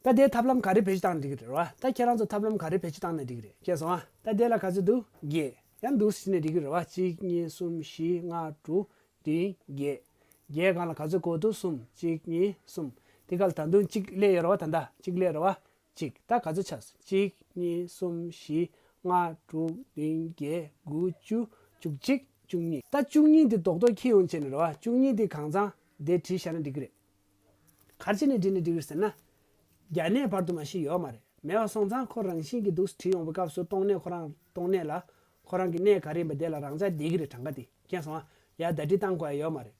ད་དེའི་ཐབས་ལམ་ག་རེ་བེད་སྤྱོད་བཏང་ན་འགྲིག་གི་རེད་བ། ད་ཁྱེད་རང་ཚོ་ཐབས་ལམ་ག་རེ་བེད་སྤྱོད་བཏང་ན་འགྲིག་གི་རེད། མཁྱེན་སོང་ང་། ད་དེ་ལ་ག་ཚོད་འདུག་བརྒྱད། ཡང་འདུག་སེ་བྱས་ནས་འགྲིག་གི་རེད་བ། གཅིག་གཉིས་གསུམ། བཞི་ལྔ་དྲུག་བདུན་བརྒྱད། བརྒྱད་སྒང་ལ་ག་ཚོད་དགོས་འདུག་གསུམ། གཅིག་གཉིས་གསུམ། དེ་ག་ལ་ད་དུང་གཅིག་སླེབས་ཡོད་རེད་བ། ད་ད་གཅིག་སླེབས་རེད་བ། གཅིག་ད་ག་ཚོད་ཆགས་སོང་། གཅིག་གཉིས་གསུམ། བཞི། ལྔ། དྲུག་བདུན། བརྒྱད། དགུ། བཅུ། བཅུ་གཅིག་བཅུ་གཉིས། ད་བཅུ་གཉིས་འདི་རྡོག་རྡོག་འཁྱེར་ཡོང་བྱས་ནས་རེད་བ། བཅུ་གཉིས་འདི་གང་ཚང་དེ་བྲིས་བཞག་ན་འགྲིག་གི་རེད། ག་རེ་བྱས་ནས་བྲིས་ན་འགྲིག་གི་རེད་ཟེར་ན། བརྒྱ་གནས་བར་དུ་མ་ཞིག་ཡོད་མ་རེད། མེད་པ་སོང་ཙང་ཁོ་རང་བཞིན་གྱིས་འདུག་སེ་བྲིས་ཡོང་བའི་སྐབས་སུ་སྟོང་གནས་ཁོ་རང་སྟོང་གནས་ལ་ཁོ་རང་གི་གནས་ག་རེ་ཡིན་པ་དེ་ལ་རང་འཇགས་བསྡད་ཀྱི་རེད། གྲངས་ཀ་དེ། མཁྱེན་སོང་ང་། ཡར་ཟླ་སྒྲིལ་བཏང་དགོས་ཡ་ཡོད་མ་རེད།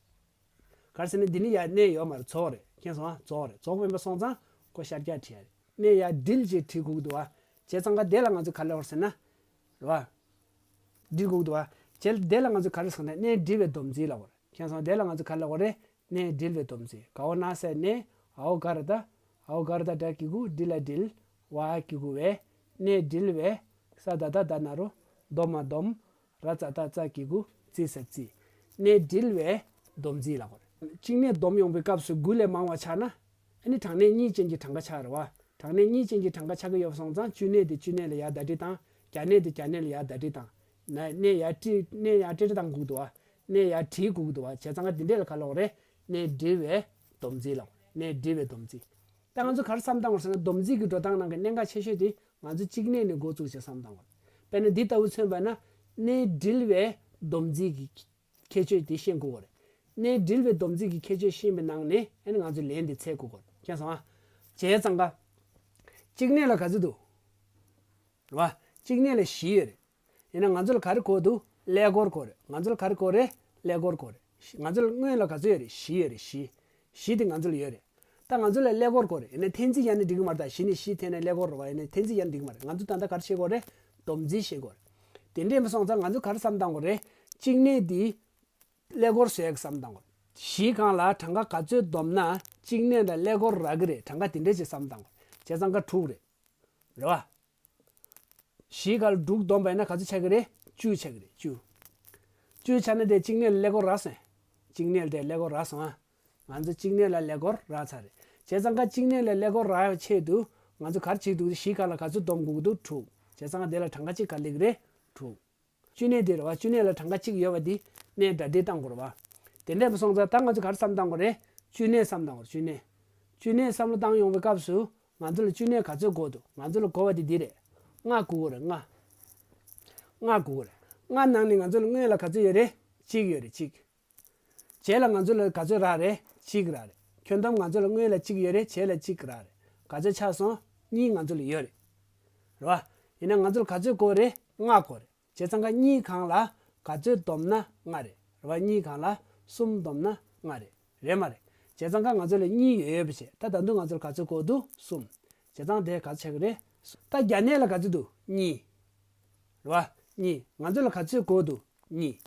ག་རེ་ཟེར་ན་འདི་ནི་ཡར་གནས་ཡོད་མ་རེད། རྫོགས་རེད། མཁྱེན་སོང་ང་། རྫོགས་རེད། རྫོགས་མིན་པ་སོང་ཙང་ཁོ་ཤར་རྒྱག་བྲིས་ཡ་རེད། གནས་ཡར་སྒྲིལ་ཅེས་བྲིས་དགོས་ཀྱི་འདུག་བ། བྱས་ཙང་ཀ་དེ་ལ་ང་ཚོས་ག་རེ་ལབ་དགོས་ཟེར་ན། རེད་བ། སྒྲིལ་དགོས་ཀྱི་འདུག་བ། བྱས་དེ་ལ་ང་ཚོས་ག་རེ་ཟེར་ན། གནས་སྒྲིལ་བའི་སྡོམ་རྩིས་ལབ་དགོས་རེད། མཁྱེན་སོང་། དེ་ལ་ང་ཚོས་ག་རེ་ལབ་དགོས་རེད། གནས་སྒྲིལ་བའི་སྡོམ་རྩིས། ག་འོག་ན་ས་གནས། འ་འོག་ག་ར་བཏགས། འ་འོག་ག་ར་བཏགས་སྒྲ་གི་གུ། སྒྲིལ་ལ་སྒྲིལ། བ་གི་གུ་བའི། གནས་སྒྲིལ་བའི། ས་ད་བཏགས་སྡ་ན་རོ། སྡོ་མ་སྡོམ། ར་ཙ་བཏགས་རྩ་གི་གུ། རྩིས་ས་རྩིས། གནས་སྒྲིལ་བའི་སྡོམ་རྩིས་ལབ་དགོས་རེད། གཅིག་གནས་སྡོམ་ཡོང་བའི་སྐབས་སུ་དགུ་ལས་མང་བ་ཆགས་ན། ཨ་ནི་གྲངས་གནས་གཉིས་ཅན་གྱི་གྲངས་ཀ་ཆགས་རེད་བ། གྲངས་གནས་གཉིས་ཅན་གྱི་གྲངས་ཀ་ཆགས་ཀྱི་ཡོད་པ་སོང་ཙང་བཅུ་གནས་དེ་བཅུ་གནས་ལ་ཡར་ཟླ་སྒྲིལ་བཏང་། བརྒྱ་གནས་དེ་བརྒྱ་གནས་ལ་ཡར་ཟླ་སྒྲིལ་བཏང་། ན་གནས་ཡར་བྲིས། གནས་ཡར་བྲིས་བཏང་དགོས་ཀྱི་འདུག་བ། གནས་ཡར་བྲིས་དགོས་ཀྱི་འདུག་བ། བྱས་ཙང་ཀ་འདི་འདྲས་ལ་ག་རེ་ལབ་དགོས་རེད། གནས་སྒྲིལ་བའི་སྡོམ་རྩིས་ལབ། གནས་སྒྲིལ་བའི་སྡོམ་རྩིས། ད་ང་ཚོ་ག་རེ་བསམ་བཏང་དགོས་ཟེར་ན། སྡོམ་རྩིས་ཀྱི་འགྲོ་སྟངས་ནང་གི་གནད་འགག་ཆེ་ཤོས་དེ་ང་ཚོ་གཅིག་གནས་ནས་འགོ་བཙུགས་བྱས་བསམ་བཏང་དགོས་རེད། དཔེར་ན་འདི་ལྟ་བུ་མཚོན་པ་ན། གནས་སྒྲིལ་བའི་སྡོམ་རྩིས་ཀྱི་ཁྱད་ཆོས་དེ་ཤེས་དགོས་རེད། གནས་སྒྲིལ་བའི་སྡོམ་རྩིས་ཀྱི་ཁྱད་ཆོས་ཤེས་པའི་ནང་ནས་ཨ་ནི་ང་ཚོས་ལན་དེ་འཚོལ་དགོས་རེད། མཁྱེན་སོང་ཨ། བྱས་ཙང་ཀ་གཅིག་གནས་ལ་ག་ཚོད་འདུག་རེད་བ། གཅིག་གནས་ལ་བཞི་ཡོད་རེད། ཡིན་ན་ང་ཚོ་ལ་ག་རེ་དགོས་འདུག་ཀླད་ཀོར་དགོས་རེད། ང་ཚོ་ལ་ག་རེ་དགོས་རེད། ཀླད་ཀོར་དགོས་རེད། ང་ཚོ་ལ་སྔོན་ལ་ག་ཚོད་ཡོད་རེད། བཞི་ཡོད་རེད། བཞི། བཞི་དེ་ང་ཚོ་ལ་ཡོད་རེད། ད་ང་ཚོ་ལ་ཀླད་ཀོར་དགོས་རེད། ཡིན་ན་འཐེན་རྩིས་ཡང་ནི་འགྲིག་གི་མ་རེད། ད་བཞི་ནས་བཞི་འཐེན་ན་ཀླད་ཀོར་རེད་བ། ཡིན་ན་འཐེན་རྩིས་ཡང་འགྲིག་གི་མ་རེད། ང་ཚོ་ད་ལྟ་ག་རེ་བྱེད་དགོས་རེད། སྡོམ་རྩིས་བྱེད་དགོས་རེད། དེ་འདྲས་མ་སོང་ཙང་ང་ཚོ་ག་རེ་བསམ་བཏང་དགོས་རེད། གཅིག་གནས་འདི་ཀླད་ཀོར་བཟོ་ཡག་བསམ་བཏང་དགོས་རེད། བཞི་སྒང་ལ་གྲངས་ཀ་ག་ཚོད་བསྡོམས་ན་གཅིག་གནས་ལ་ཀླད་ཀོར་རག་གི་རེད། གྲངས་ཀ་དེ་འདྲས་ཅིག་བསམ་བཏང་དགོས་རེད། བྱས་ཙང་ཀ་དྲུག་རེད། རེད་བ། བཞི་སྒང་ལ་དྲུག་བསྡོམས་པ་ཡིན་ན་ག་ཚོད་ཆགས་ཀྱི་རེད། བཅུ་ཆགས་ཀྱི་རེད། བཅུ། བཅུ་ཆགས་ན་དེ་གཅིག་གནས་ལ་ཀླད་ཀོར་རག་སོང་། གཅིག་གནས་ལ་དེ་ཀླད་ཀོར་རག་སོང་ཨ། ང་ཚོ་གཅིག་གནས་ལ་ཀླད་ཀོར་རག་ཚར་རེད། བྱས་ཙང་ཀ་གཅིག་གནས་ལ་ཀླད་ཀོར་རག་ཡག་ཆེད་དུ་ང་ཚོ་ག་རེ་བྱེད་ཀྱི་འདུག་བཞི་སྒང་ལ་ག་ཚོད་བསྡོམས་དགོས་ཀྱི་འདུག་དྲུག་བྱས་ཙང་ཀ་དེ་ལ་གྲངས་ཀ་གཅིག་ག་རེ་སླེབས་ཀྱི་རེད། དྲུག་བཅུ་གནས་དེ་རེད་བ། བཅུ་གནས་ལ་གྲངས་ཀ་གཅིག་ཡོད་པ་འདི་གནས་སྒྲ་སྒྲིལ་བཏང་དགོས་རེད་བ། དེ་འདྲས་མ་སོང་ཙང་ད་ང་ཚོ་ག་རེ་བསམ་བཏང་དགོས་རེད། བཅུ་གནས་བསམ་བཏང་དགོས་རེད། བཅུ་གནས། བཅུ་གནས་བསམ་བློ་བཏང་ཡོང་བའི་སྐབས་སུ་ང་ཚོ་ལ་བཅུ་གནས་ག་ཚོད་དགོས་འདུག་ང་ཚོ་ལ་དགོས་པ་དེ་འདི་རེད། ལྔ་དགོས་ཀྱི་རེད། ལྔ། ལྔ་དགོས་ཀྱི་རེད། ལྔ་ནང་ནས་ང་ཚོ་ལ་སྔོན་ལ་ག་ཚོད་ཡོད་རེད། གཅིག་ཡོད་རེད། གཅིག་རྗེས་ལ་ང་ཚོ་ལ་ག་ཚོད་རག་རེད། གཅིག་རག་རེད། ཁྱོན་བསྡོམས་ང་ཚོ་ལ་སྔོན་ལ་གཅིག་ཡོད་རེད། རྗེས་ལ་གཅིག་རག་རེད། ག་ཚོད་ཆགས་སོང་། གཉིས་ང་ཚོ་ལ་ཡོད་རེད། རེད་བ། ཡིན་ན་ང་ཚོ་ལ་ག་ཚོད་དགོས་རེད། ལྔ་དགོས་རེད། བྱས་ཙང་ཀ་གཉིས་སྒང་ལ་ག་ཚོད་བསྡོམས་ན་ལྔ་རེད། རེད་བ། གཉིས་སྒང་ལ་གསུམ་བསྡོམས་ན་ལྔ་རེད། རེད་མ་རེད། བྱས་ཙང་ཀ་ང་ཚོ་ལ་གཉིས་ཡོད་ཡོད་པ་བྱས། ད་ད་དུང་ང་ཚོ་ལ་ག་ཚོད་དགོས་འདུག་གསུམ། བྱས་ཙང་དེ་ག་ཚོད་ཆགས་ཀྱི་རེད། ད་བརྒྱ་གནས་ལ་ག་ཚོད་འདུག་གཉིས། རེད་བ། གཉིས། ང་ཚོ་ལ་ག་ཚོད་དགོས་འདུག་གཉིས།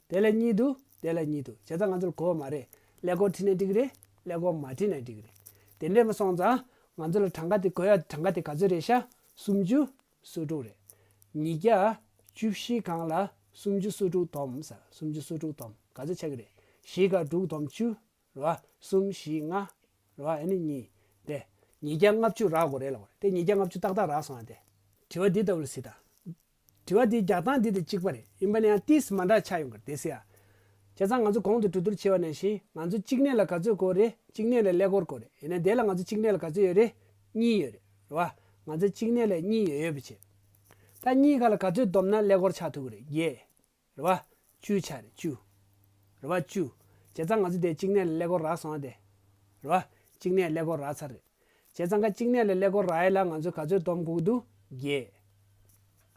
དེ་ལ་གཉིས་འདུག་དེ་ལ་གཉིས་འདུག་བྱས་ཙང་ང་ཚོ་ལ་དགོས་མ་རེད། ཀླད་ཀོར་བྲིས་ནས་འགྲིག་གི་རེད། ཀླད་ཀོར་མ་བྲིས་ནས་འགྲིག་གི་རེད། དེ་འདྲས་མ་སོང་ཙང་ང་ཚོ་ལ་གྲངས་ཀ་དེ་དགོས་ཡ་གྲངས་ཀ་དེ་ག་ཚོད་རེད་ཤག་སུམ་ཅུ་སོ་དྲུག་རེད། ཉིས་བརྒྱ་བཅུ་བཞི་སྒང་ལ་སུམ་ཅུ་སོ་དྲུག་བསྡོམས་ཟེར། སུམ་ཅུ་སོ་དྲུག་བསྡོམས་ག་ཚོད་ཆགས་ཀྱི་རེད། བཞི་སྒང་དྲུག་བསྡོམས་བཅུ། རེད་བ། གསུམ་བཞི་ལྔ། རེད་བ། ཨ་ནི་གཉིས། དེ། ཉིས་བརྒྱ་ལྔ་བཅུ་རག་དགོས་རེད་ལབ་པ་རེད། དེ་ཉིས་བརྒྱ་ལྔ་བཅུ་ཏག་ཏག་རག་སོང་ཨ་དེ། དྲི་བ་འདི་ལྟ་བུ་ལ་གཟིགས་དང་། དྲི་བ་འདིའི་རྒྱག་སྟངས་འདི་དང་གཅིག་པ་རེད། ཡིན་པ་ནི་ཡང་ཏིས་མ་འདྲ་ཆགས་ཡོང་གི་རེད་དེ་ཟེར་ཡ། བྱས་ཙང་ང་ཚོ་གོང་དུ་གྲོས་བསྡུར་བྱས་པ་ནང་བཞིན་ང་ཚོ་གཅིག་གནས་ལ་ག་ཚོད་དགོས་རེད། གཅིག་གནས་ལ་ཀླད་ཀོར་དགོས་རེད། ཡིན་ན་དེ་ལ་ང་ཚོ་གཅིག་གནས་ལ་ག་ཚོད་ཡོད་རེད། གཉིས་ཡོད་རེད། རེད་བ། ང་ཚོ་གཅིག་གནས་ལ་གཉིས་ཡོད་ཡོད་པ་བྱས། ད་གཉིས་སྒང་ལ་ག་ཚོད་བསྡོམས་ན་ཀླད་ཀོར་ཆགས་ཐུབ་ཀྱི་རེད། བརྒྱད། རེད་བ། བཅུ་ཆགས་རེད། བཅུ། རེད་བ། བཅུ། བྱས་ཙང་ང་ཚོ་དེ་གཅིག་གནས་ལ་ཀླད་ཀོར་རག་སོང་བ་དེ། རེད་བ། གཅིག་གནས་ཀླད་ཀོར་རག་ཚར་རེད། བྱས་ཙང་ཀ་གཅིག་གནས་ལ་ཀླད་ཀོར་རག་ཡ་ལ་ང་ཚོས་ག་ཚོད་བསྡོམས་དགོས་ཀྱི་འདུག་བརྒྱད།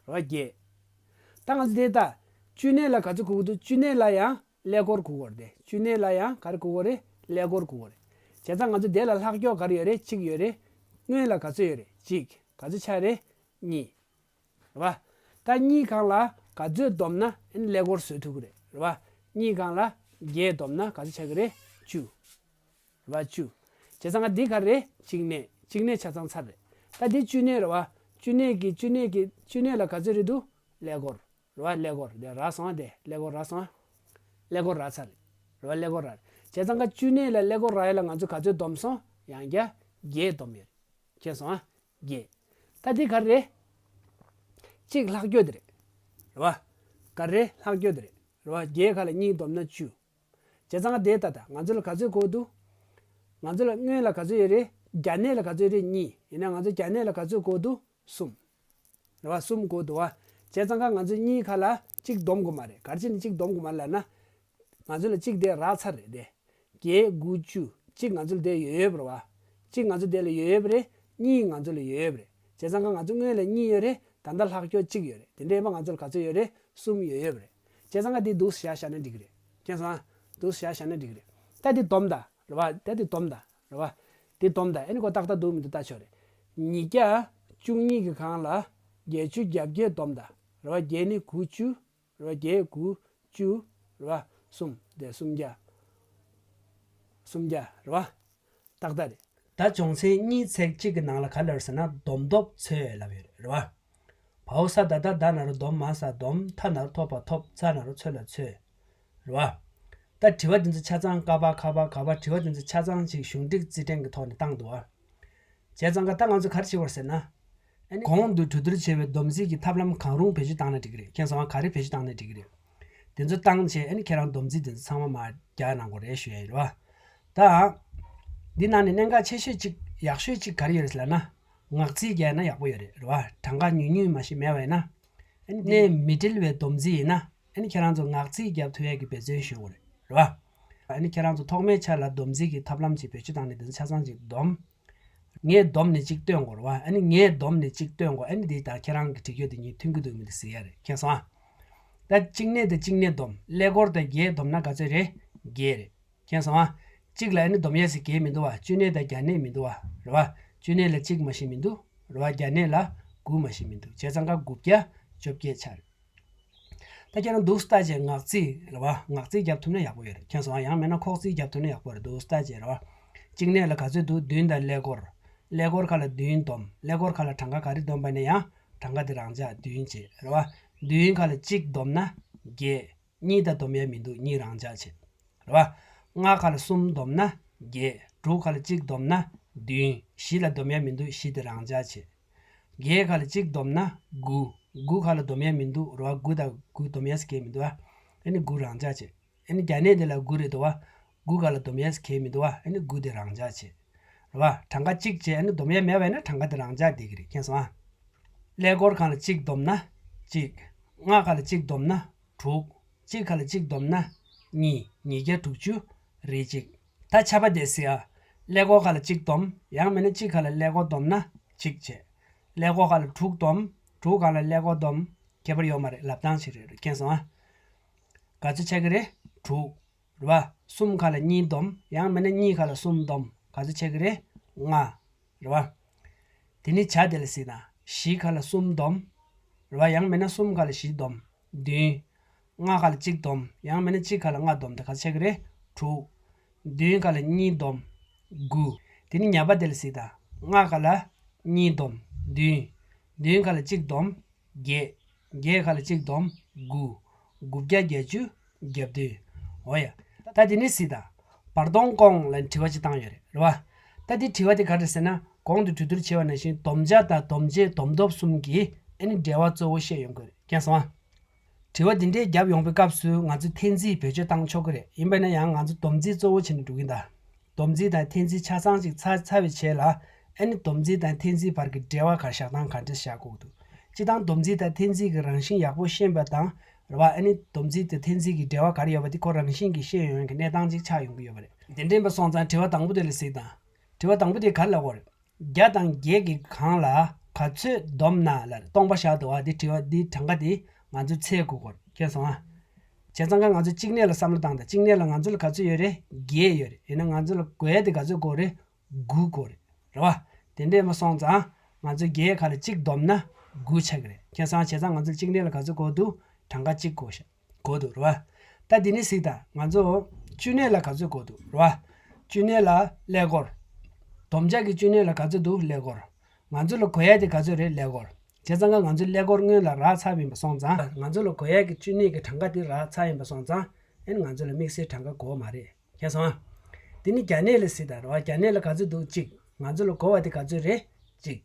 རེད་བ། བརྒྱད། ད་ང་ཚོ་དེ་ད། བཅུ་གནས་ལ་ག་ཚོད་དགོས་ཀྱི་འདུག་བཅུ་གནས་ལ་ཡང་ཀླད་ཀོར་དགོས་ཀྱི་རེད་དེ། བཅུ་གནས་ལ་ཡང་ག་རེ་དགོས་ཀྱི་རེད། ཀླད་ཀོར་དགོས་ཀྱི་རེད། བྱས་ཙང་ང་ཚོ་དེ་ལ་ལྷག་ཕྱོགས་ག་རེ་ཡོད་རེད། གཅིག་ཡོད་རེད། སྔོན་ལ་ག་ཚོད་ཡོད་རེད། གཅིག་ག་ཚོད་ཆགས་རེད། གཉིས། རེད་བ། ད་གཉིས་སྒང་ལ་ག་ཚོད་བསྡོམས་ན་ཨ་ནི་ཀླད་ཀོར་བཟོ་ཐུབ་ཀྱི་རེད། རེད་བ། གཉིས་སྒང་ལ་བརྒྱད་བསྡོམས་ན་ག་ཚོད་ཆགས་ཀྱི་རེད། བཅུ། རེད་བ། བཅུ། བྱས་ཙང་ང་འདི་ག་རེད། གཅིག་གནས། གཅིག་གནས་ཆ་ཚང་ཚར་རེད། ད་འདི་བཅུ་གནས་རེད་བ། བཅུ་གནས་ཀྱི་བཅུ་གནས་ཀྱི་བཅུ་གནས་ལ་ག་ཚོད་རེད་འདུག་ཀླད་ཀོར། རེད་བ། ཀླད་ཀོར་དེ་རག་སོང་བ་དེ། ཀླད་ཀོར་རག་སོང་བ། ཀླད་ཀོར་རག་ཚར་རེད། རེད་བ། ཀླད་ཀོར་རག་རེད། བྱས་ཙང་ཀ་བཅུ་གནས་ལ་ཀླད་ཀོར་རག་ཡ་ལ་ང་ཚོ་ག་ཚོད་བསྡོམས་སོང་། ཡང་བསྐྱར་བརྒྱད་བསྡོམས་ཡོད་རེད། མཁྱེན་སོང་ཨ། བརྒྱད། ད་འདི་ག་རེ་རེད། གཅིག་ལྷག་ཕྱོགས་དེ་རེད། རེད་བ། ག་རེ་རེད། ལྷག་ཕྱོགས་དེ་རེད། རེད་བ། བརྒྱད་སྒང་ལ་གཉིས་བསྡོམས་ན་བཅུ། བྱས་ཙང་ང་དེ་ལྟ་ད་ང་ཚོ་ལ་ག་ཚོད་དགོས་འདུག་ང་ཚོ་ལ་སྔོན་ལ་ག་ཚོད་ཡོད་རེད། བརྒྱ་གནས་ལ་ག་ཚོད་རེད། གཉིས། ཡིན་ན་ང་ཚོ་བརྒྱ་གནས་ལ་ག་ཚོད་དགོས་འདུག་གསུམ། རེད་བ། གསུམ་དགོས་འདུག་བ། བྱས་ཙང་ཀ་ང་ཚོ་གཉིས་སྒང་ལ་གཅིག་བསྡོམ་དགོས་མ་རེད། ག་རེ་བྱས་ནས་གཅིག་བསྡོམ་དགོས་མ་རེད་ལབ་ན། ང་ཚོ་ལ་གཅིག་དེ་རག་ཚར་རེད་དེ། བརྒྱད་དགུ་བཅུ། གཅིག་ང་ཚོ་ལ་དེ་ཡོད་ཡོད་པ་རེད་བ། གཅིག་ང་ཚོ་དེ་ལ་ཡོད་ཡོད་པ་རེད། གཉིས་ང་ཚོ་ལ་ཡོད་ཡོད་པ་རེད། བྱས་ཙང་ཀ་ང་ཚོ་སྔོན་ལ་གཉིས་ཡོད་རེད། ད་ལྟ་ལྷག་ཕྱོགས་གཅིག་ཡོད་རེད། དེ་འདྲ་ཡིན་པ་ང་ཚོ་ལ་ག་ཚོད་ཡོད་རེད། གསུམ་ཡོད་ཡོད་པ་རེད། བྱས་ཙང་ཀ་དེ་འདུག་སེ་བཞག་བཞག་ན་འགྲིག་གི་རེད། མཁྱེན་སོང་ཨ། འདུག་སེ་བཞག་བཞག་ན་འགྲིག་གི་རེད། ད་དེ་བསྡོམས་དང་། རེད་བ། ད་དེ་བསྡོམས་དང་། རེད་བ། དེ་བསྡོམས་དང་། ཨ་ནི་ཁོ་ཏག་ཏག་འདུག་མི་འདུག་ལྟ་ཆོག་རེད། ཉིས་བརྒྱ་བཅུ་གཉིས་ཀྱི་སྒང་ལ་བརྒྱད་ཅུ་གྱ་བརྒྱད་བསྡོམས་དང་། རེད་བ། བརྒྱད་ནི་དགུ་བཅུ། རེད་བ། བརྒྱད་དགུ་བཅུ། རེད་བ། གསུམ། དེ་སུམ་བརྒྱ། སུམ་བརྒྱ། རེད་བ། ཏག་ཏག་རེད། ད་སྦྱོང་ཚན་གཉིས་ཚེག་གཅིག་གི་ནང་ལ་ག་རེ་ལབ་ཟེར་ན་བསྡོམས་ཐོབ་ཚོད་ལབ་ཡོད་རེད། རེད་བ། བའོ་ས་ད་ད་ད་ན་རོ་བསྡོམས། མ་ས་བསྡོམས། ཐ་ན་རོ་ཐོ་བ་ཐོབ། ཚ་ན་རོ་ཚོ་ལ་ཚོད། རེད་བ། ད་དྲི་བ་འདི་ཚོ་ཆ་ཚང་། ཀ་པ་ཁ་པ་ག་པ། དྲི་བ་འདི་ཚོ་ཆ་ཚང་ཅིག་གཞུང་སྒྲིག་རྩིས་ཕྲན་གྱི་ཐོག་ནས་བཏང་འདུག་བ། བྱས་ཙང་ཀ་ད་ང་ཚོ་ག་རེ་བྱེད་དགོས་ཟེར་ན། ཨ་ནི་གོང་དུ་གྲོས་བསྡུར་བྱས་པའི་སྡོམ་རྩིས་ཀྱི་ཐབས་ལམ་གང་རུང་བེད་སྤྱོད་བཏང་ན་འགྲིག་གི་རེད། མཁྱེན་སོང་ཨ། ག་རེ་བེད་སྤྱོད་བཏང་ན་འགྲིག་གི་རེད། དེ་ཚོ་བཏང་བྱས་ཨ་ནི་ཁྱེད་རང་སྡོམ་རྩིས་དེ་ཚོ་ཚང་མ་མར་རྒྱག་གནང་དགོས་རེད་ཞུ་ཡ་ཡིན། རེད་བ། ད། འདི་ནང་ནས་གནད་འགག་ཆེ་ཤོས་གཅིག་ཡག་ཤོས་གཅིག་ག་རེ་ཡོད་རེད་ལབ་ན། ངག་རྩིས་རྒྱག་ན་ཡག་པོ་ཡོད་རེད། རེད་བ། གྲངས་ཀ་ཉུང་ཉུང་མ་ཞིག་མེད་པ་ཡིན་ན། ཨ་ནི་གནས་མི་འབྲེལ་བའི་སྡོམ་རྩིས་ཡིན་ན། ཨ་ནི་ཁྱེད་རང་ཚོ་ངག་རྩིས་རྒྱབ་ཐུབ་ཡས་ཀྱི་འབད་བརྩོན་ཞུ་དགོས་རེད། རེད་བ། ཨ་ནི་ཁྱེད་རང་ཚོ་ཐོག་མའི་ཆར་ལ་སྡོམ་རྩིས་ཀྱི་ཐབས་ལམ་ཅིག་བེད་སྤྱོད་བཏང་ནས་དེ་ཚོ་ཆ་ཚང་ཅིག་བསྡོམས། ངས་བསྡོམས་ནས་གཅིག་སྟོན་དགོས་རེད་བ། ཨ་ནི་ངས་བསྡོམས་ནས་གཅིག་སྟོན་དགོས། ཨ་ནི་དེ་དང་ཁྱེད་རང་གི་འགྲེལ་བརྗོད་དེ་གཉིས་མཐུན་གྱི་འདུག་མི་འདུག་གཟིགས་ཡ་རེད། མཁྱེན་སོང་ཨ། ད་གཅིག་གནས་དང་གཅིག་གནས་བསྡོམས། ཀླད་ཀོར་དང་བརྒྱད་བསྡོམས་ན་ག་ཚོད་རེད། བརྒྱད་རེད། མཁྱེན་སོང་ཨ། གཅིག་ལ་ཨ་ནི་སྡོམ་ཡས་ཟེར་གྱི་མི་འདུག་བ། བཅུ་གནས་དང་བརྒྱ་གནས་མི་འདུག་བ། རེད་བ། བཅུ་གནས་ལ་གཅིག་མ་ཞིག་མི་འདུག་རེད་བ། བརྒྱ་གནས་ལ་དགུ་མ་ཞིག་མི་འདུག་བྱས་ཙང་ཀ་དགུ་བརྒྱ་བཅོ་བརྒྱད་ཆགས་རེད། ད་ཁྱེད་རང་འདུག་སེ་ལྟ་བྱས་ངག་རྩིས་རེད་བ། ངག་རྩིས་རྒྱབ་ཐུབ་ན་ཡག་པོ་ཡོད་རེད། མཁྱེན་སོང་ཨ། ཡང་མིན་ན་ཁོག་རྩིས་རྒྱབ་ཐུབ་ན་ཡག་པོ་རེད། འདུག་སེ་ལྟ་བྱས་རེད་བ། གཅིག་གནས་ལ་ག་ཚོད་འདུག་བདུན་དང་ཀླད་ཀོར། ཀླད་ཀོར་ཁ་ལ་བདུན་བསྡོམས། ཀླད་ཀོར་ཁ་ལ་གྲངས་ཀ་ག་རེ་བསྡོམས་པ་ཡིན་ན་ཡང་གྲངས་ཀ་དེ་རང་འཇགས་བདུན་བྱས། རེད་བ། བདུན་ཁ་ལ་གཅིག་བསྡོམས་ན་བརྒྱད། གཉིས་དང་སྡོམ་ཡ་མི་འདུག་གཉིས་རང་འཇགས་བྱས། རེད་བ། ལྔ་ཁ་ལ་གསུམ་བསྡོམས་ན་བརྒྱད། དྲུག་ཁ་ལ་གཅིག་བསྡོམས་ན་བདུན། བཞི་ལ་སྡོམ་ཡ་མི་འདུག་བཞི་དེ་རང་འཇགས་བྱས། བརྒྱད་ཁ་ལ་གཅིག་བསྡོམས་ན་དགུ། དགུ་ཁ་ལ་སྡོམ་ཡ་མི་འདུག་རེད་བ། དགུ་དང་དགུ་སྡོམ་ཡ་ཟེར་གྱི་མི་འདུག་བ། ཨ་ནི་དགུ་རང་འཇགས་བྱས། ཨ་ནི་བརྒྱ་གནས་དེ་ལ་དགུ་རེད་འདུག་བ། དགུ་ཁ་ལ་སྡོམ་ཡ་ཟེར་གྱི་མི་འདུག་བ། ཨ་ནི་དགུ་དེ་རང་འཇགས་བྱས། རེད་བ། གྲངས་ཀ་གཅིག་བྱས། ཨ་ནི་སྡོམ་ཡ་མེད་པ་ཡིན་ན་གྲངས་ཀ་དེ་རང་འཇགས་བསྡད་ཀྱི་རེད། མཁྱེན་སོང་ཨ། ཀླད་ཀོར་སྒང་ལ་གཅིག་བསྡོམས་ན་གཅིག་ལྔ་ཁ་ལ་གཅིག་བསྡོམས་ན་དྲུག་གཅིག་ཁ་ལ་གཅིག་བསྡོམས་ན་གཉིས། ཉིས་བརྒྱ་དྲུག་ཅུ་རེ་གཅིག་ད་ཆ་པ་དེ་གཟིགས་ཨ། ཀླད་ཀོར་སྒང་ལ་གཅིག་བསྡོམས། ཡང་མིན་ན་གཅིག་ཁ་ལ་ཀླད་ཀོར་བསྡོམས་ན་གཅིག་བྱས། ཀླད་ཀོར་སྒང་ལ་དྲུག་བསྡོམས། དྲུག་སྒང་ལ་ཀླད་ཀོར་བསྡོམས། ཁྱད་པར་ཡོད་མ་རེད། ལབ་སྟངས་ཤིག་རེད། མཁྱེན་སོང་ཨ། ག་ཚོད་ཆགས་ཀྱི་རེད། དྲུག་རེད་བ། གསུམ་ཁ་ལ་གཉིས་བསྡོམས། ཡང་མིན་ན་གཉིས་ཁ་ལ་གསུམ་བསྡོམས། ག་ཚོད་ཆགས་ཀྱི་རེད། ལྔ། རེད་བ། དེ་ནི་བྱ་དེ་ལ་གཟིགས་དང་། བཞི་ཁ་ལ་གསུམ་བསྡོམས། རེད་བ། ཡང་མིན་ན་གསུམ་ཁ་ལ་བཞི་བསྡོམས། བདུན། ལྔ་ཁ་ལ་གཅིག་བསྡོམས། ཡང་མིན་ན་གཅིག་ཁ་ལ་ལྔ་བསྡོམས་ཏེ་ག་ཚོད་ཆགས་ཀྱི་རེད། དྲུག་བདུན་ཁ་ལ་གཉིས་བསྡོམས། དགུ། དེ་ནི་ཉ་པ་དེ་ལ་གཟིགས་དང་། ལྔ་ཁ་ལ་གཉིས་བསྡོམས། བདུན། བདུན་ཁ་ལ་གཅིག་བསྡོམས། བརྒྱད། བརྒྱད་ཁ་ལ་གཅིག་བསྡོམས། དགུ། དགུ་བརྒྱ་བརྒྱད་ཅུ་གྱ་བདུན། འོ་ཡ། ད་དེ་ནི་གཟིགས་དང་། བར་སྟོང་སྐོང་ལ་དྲི་བ་ཅིག་བཏང་ཡོད་རེད། རེད་བ། ད་དེ་དྲི་བ་དེ་ག་རེ་ཟེར་ན། གོང་དུ་གྲོས་བསྡུར་བྱས་པ་ནང་བཞིན་བསྡོམས་བྱ་དང་སྡོམ་བྱེད་བསྡོམས་ཐོབ་གསུམ་གྱི་ཨ་ནི་འབྲེལ་བ་གཙོ་བོ་བཤད་ཡོང་གི་རེད། མཁྱེན་སོང་ཨ། དྲི་བ་འདི་འདྲའི་བརྒྱབ་ཡོང་པའི་སྐབས་སུ་ང་ཚོས་འཐེན་རྩིས་བེད་སྤྱོད་བཏང་ཆོག་གི་རེད། ཡིན་པ་ན་ཡང་ང་ཚོ་སྡོམ་རྩིས་གཙོ་བོ་བྱས་ནས་འགྲོ་གི་ཡིན་ད། སྡོམ་རྩིས་དང་འཐེན་རྩིས་ཆ་ཚང་ཅིག་ཚར་ཚར་བའི་རྗེས་ལ་ཨ་ ཨ་ནི་སྡོམ་རྩིས་དང་འཐེན་རྩིས་བར་གྱི་འབྲེལ་བ་ག་བཞག་སྟངས་ག་འདྲ་བཞག་དགོས་འདུག་སྤྱིར་བཏང་སྡོམ་རྩིས་དང་འཐེན་རྩིས་ཀྱི་རང་བཞིན་ཡག་པོ་ཤེས་པ་དང་རེད་བ། ཨ་ནི་སྡོམ་རྩིས་དང་འཐེན་རྩིས་ཀྱི་འབྲེལ་བ་ག་རེ་ཡོད་པ་དེ་ཁོ་རང་བཞིན་གྱིས་ཤེས་ཡོང་གི་གནས་སྟངས་ཅིག་ཆགས་ཡོང་གི་ཡོད་པ་རེད། དེ་འདྲ་ཡིན་པ་སོང་ཙང་དྲི་བ་དང་པོ་དེ་ལ་གཟིགས་དང་། དྲི་བ་དང་པོ་དེ་ག་རེ་ལབ་དགོས་རེད། བརྒྱ་དང་བརྒྱད་ཀྱི་སྒང་ལ་ག་ཚོད་བསྡོམས་ན་ལབ་རེད། སྟོང་པ་བཞག་འདུག་བ། འདི་དྲི་བ་འདི་གྲངས་ཀ་འདི་ང་ཚོས་འཚོལ་དགོས་ཀྱི་རེད། མཁྱེན་སོང་ཨ། བྱས་ཙང་ཀ་ང་ཚོ་གཅིག་གནས་ལ་བསམ་བློ་བཏང་དང་། གཅིག་གནས་ལ་ང་ཚོ་ལ་ག་ཚོད་ཡོད་རེད། བརྒྱད་ཡོད་རེད། ཡིན་ན་ང་ཚོ་ལ་དགོས་ཡ་དེ་ག་ཚོད་དགོས་རེད། དགུ་དགོས་རེད། རེད་བ། དེ་འདྲས་མ་སོང་ཙང་ང་ཚོ་བརྒྱད་ཁ་ལ་གཅིག་བསྡོམས་ན་དགུ་ཆགས་ཀྱི་རེད། མཁྱེན་སོང་ཨ། བྱས་ཙང་ང་ཚོ་གཅིག་གནས་ལ་ག་ཚོད་དགོས་འདུག་གྲངས་ཀ་གཅིག་དགོས་ཤག་གོ་འདུག་རེད་བ། ད་འདི་ནས་གཟིགས་དང་། ང་ཚོ་བཅུ་གནས་ལ་ག་ཚོད་དགོས་འདུག་རེད་བ། བཅུ་གནས་ལ་ཀླད་ཀོར། བསྡོམས་བྱ་གི་བཅུ་གནས་ལ་ག་ཚོད་འདུག་ཀླད་ཀོར། ང་ཚོ་ལ་དགོས་ཡ་དེ་ག་ཚོད་རེད། ཀླད་ཀོར། བྱས་ཙང་ཀ་ང་ཚོའི་ཀླད་ཀོར་སྔོན་ལ་རག་ཚར་བ་ཡིན་པ་སོང་ཙང་། ང་ཚོ་ལ་དགོས་ཡ་གི་བཅུ་གནས་ཀྱི་གྲངས་ཀ་དེ་རག་ཚར་ཡིན་པ་སོང་ཙང་། ཨ་ནི་ང་ཚོ་ལ་དམིགས་བསལ་གྲངས་ཀ་དགོས་མ་རེད། མཁྱེན་སོང་ཨ། དེ་ནི་བརྒྱ་གནས་ལ་གཟིགས་དང་། རེད་བ། བརྒྱ་གནས་ལ་ག་ཚོད་འདུག་གཅིག་ང་ཚོ་ལ་དགོས་པ་དེ་ག་ཚོད་རེད། གཅིག་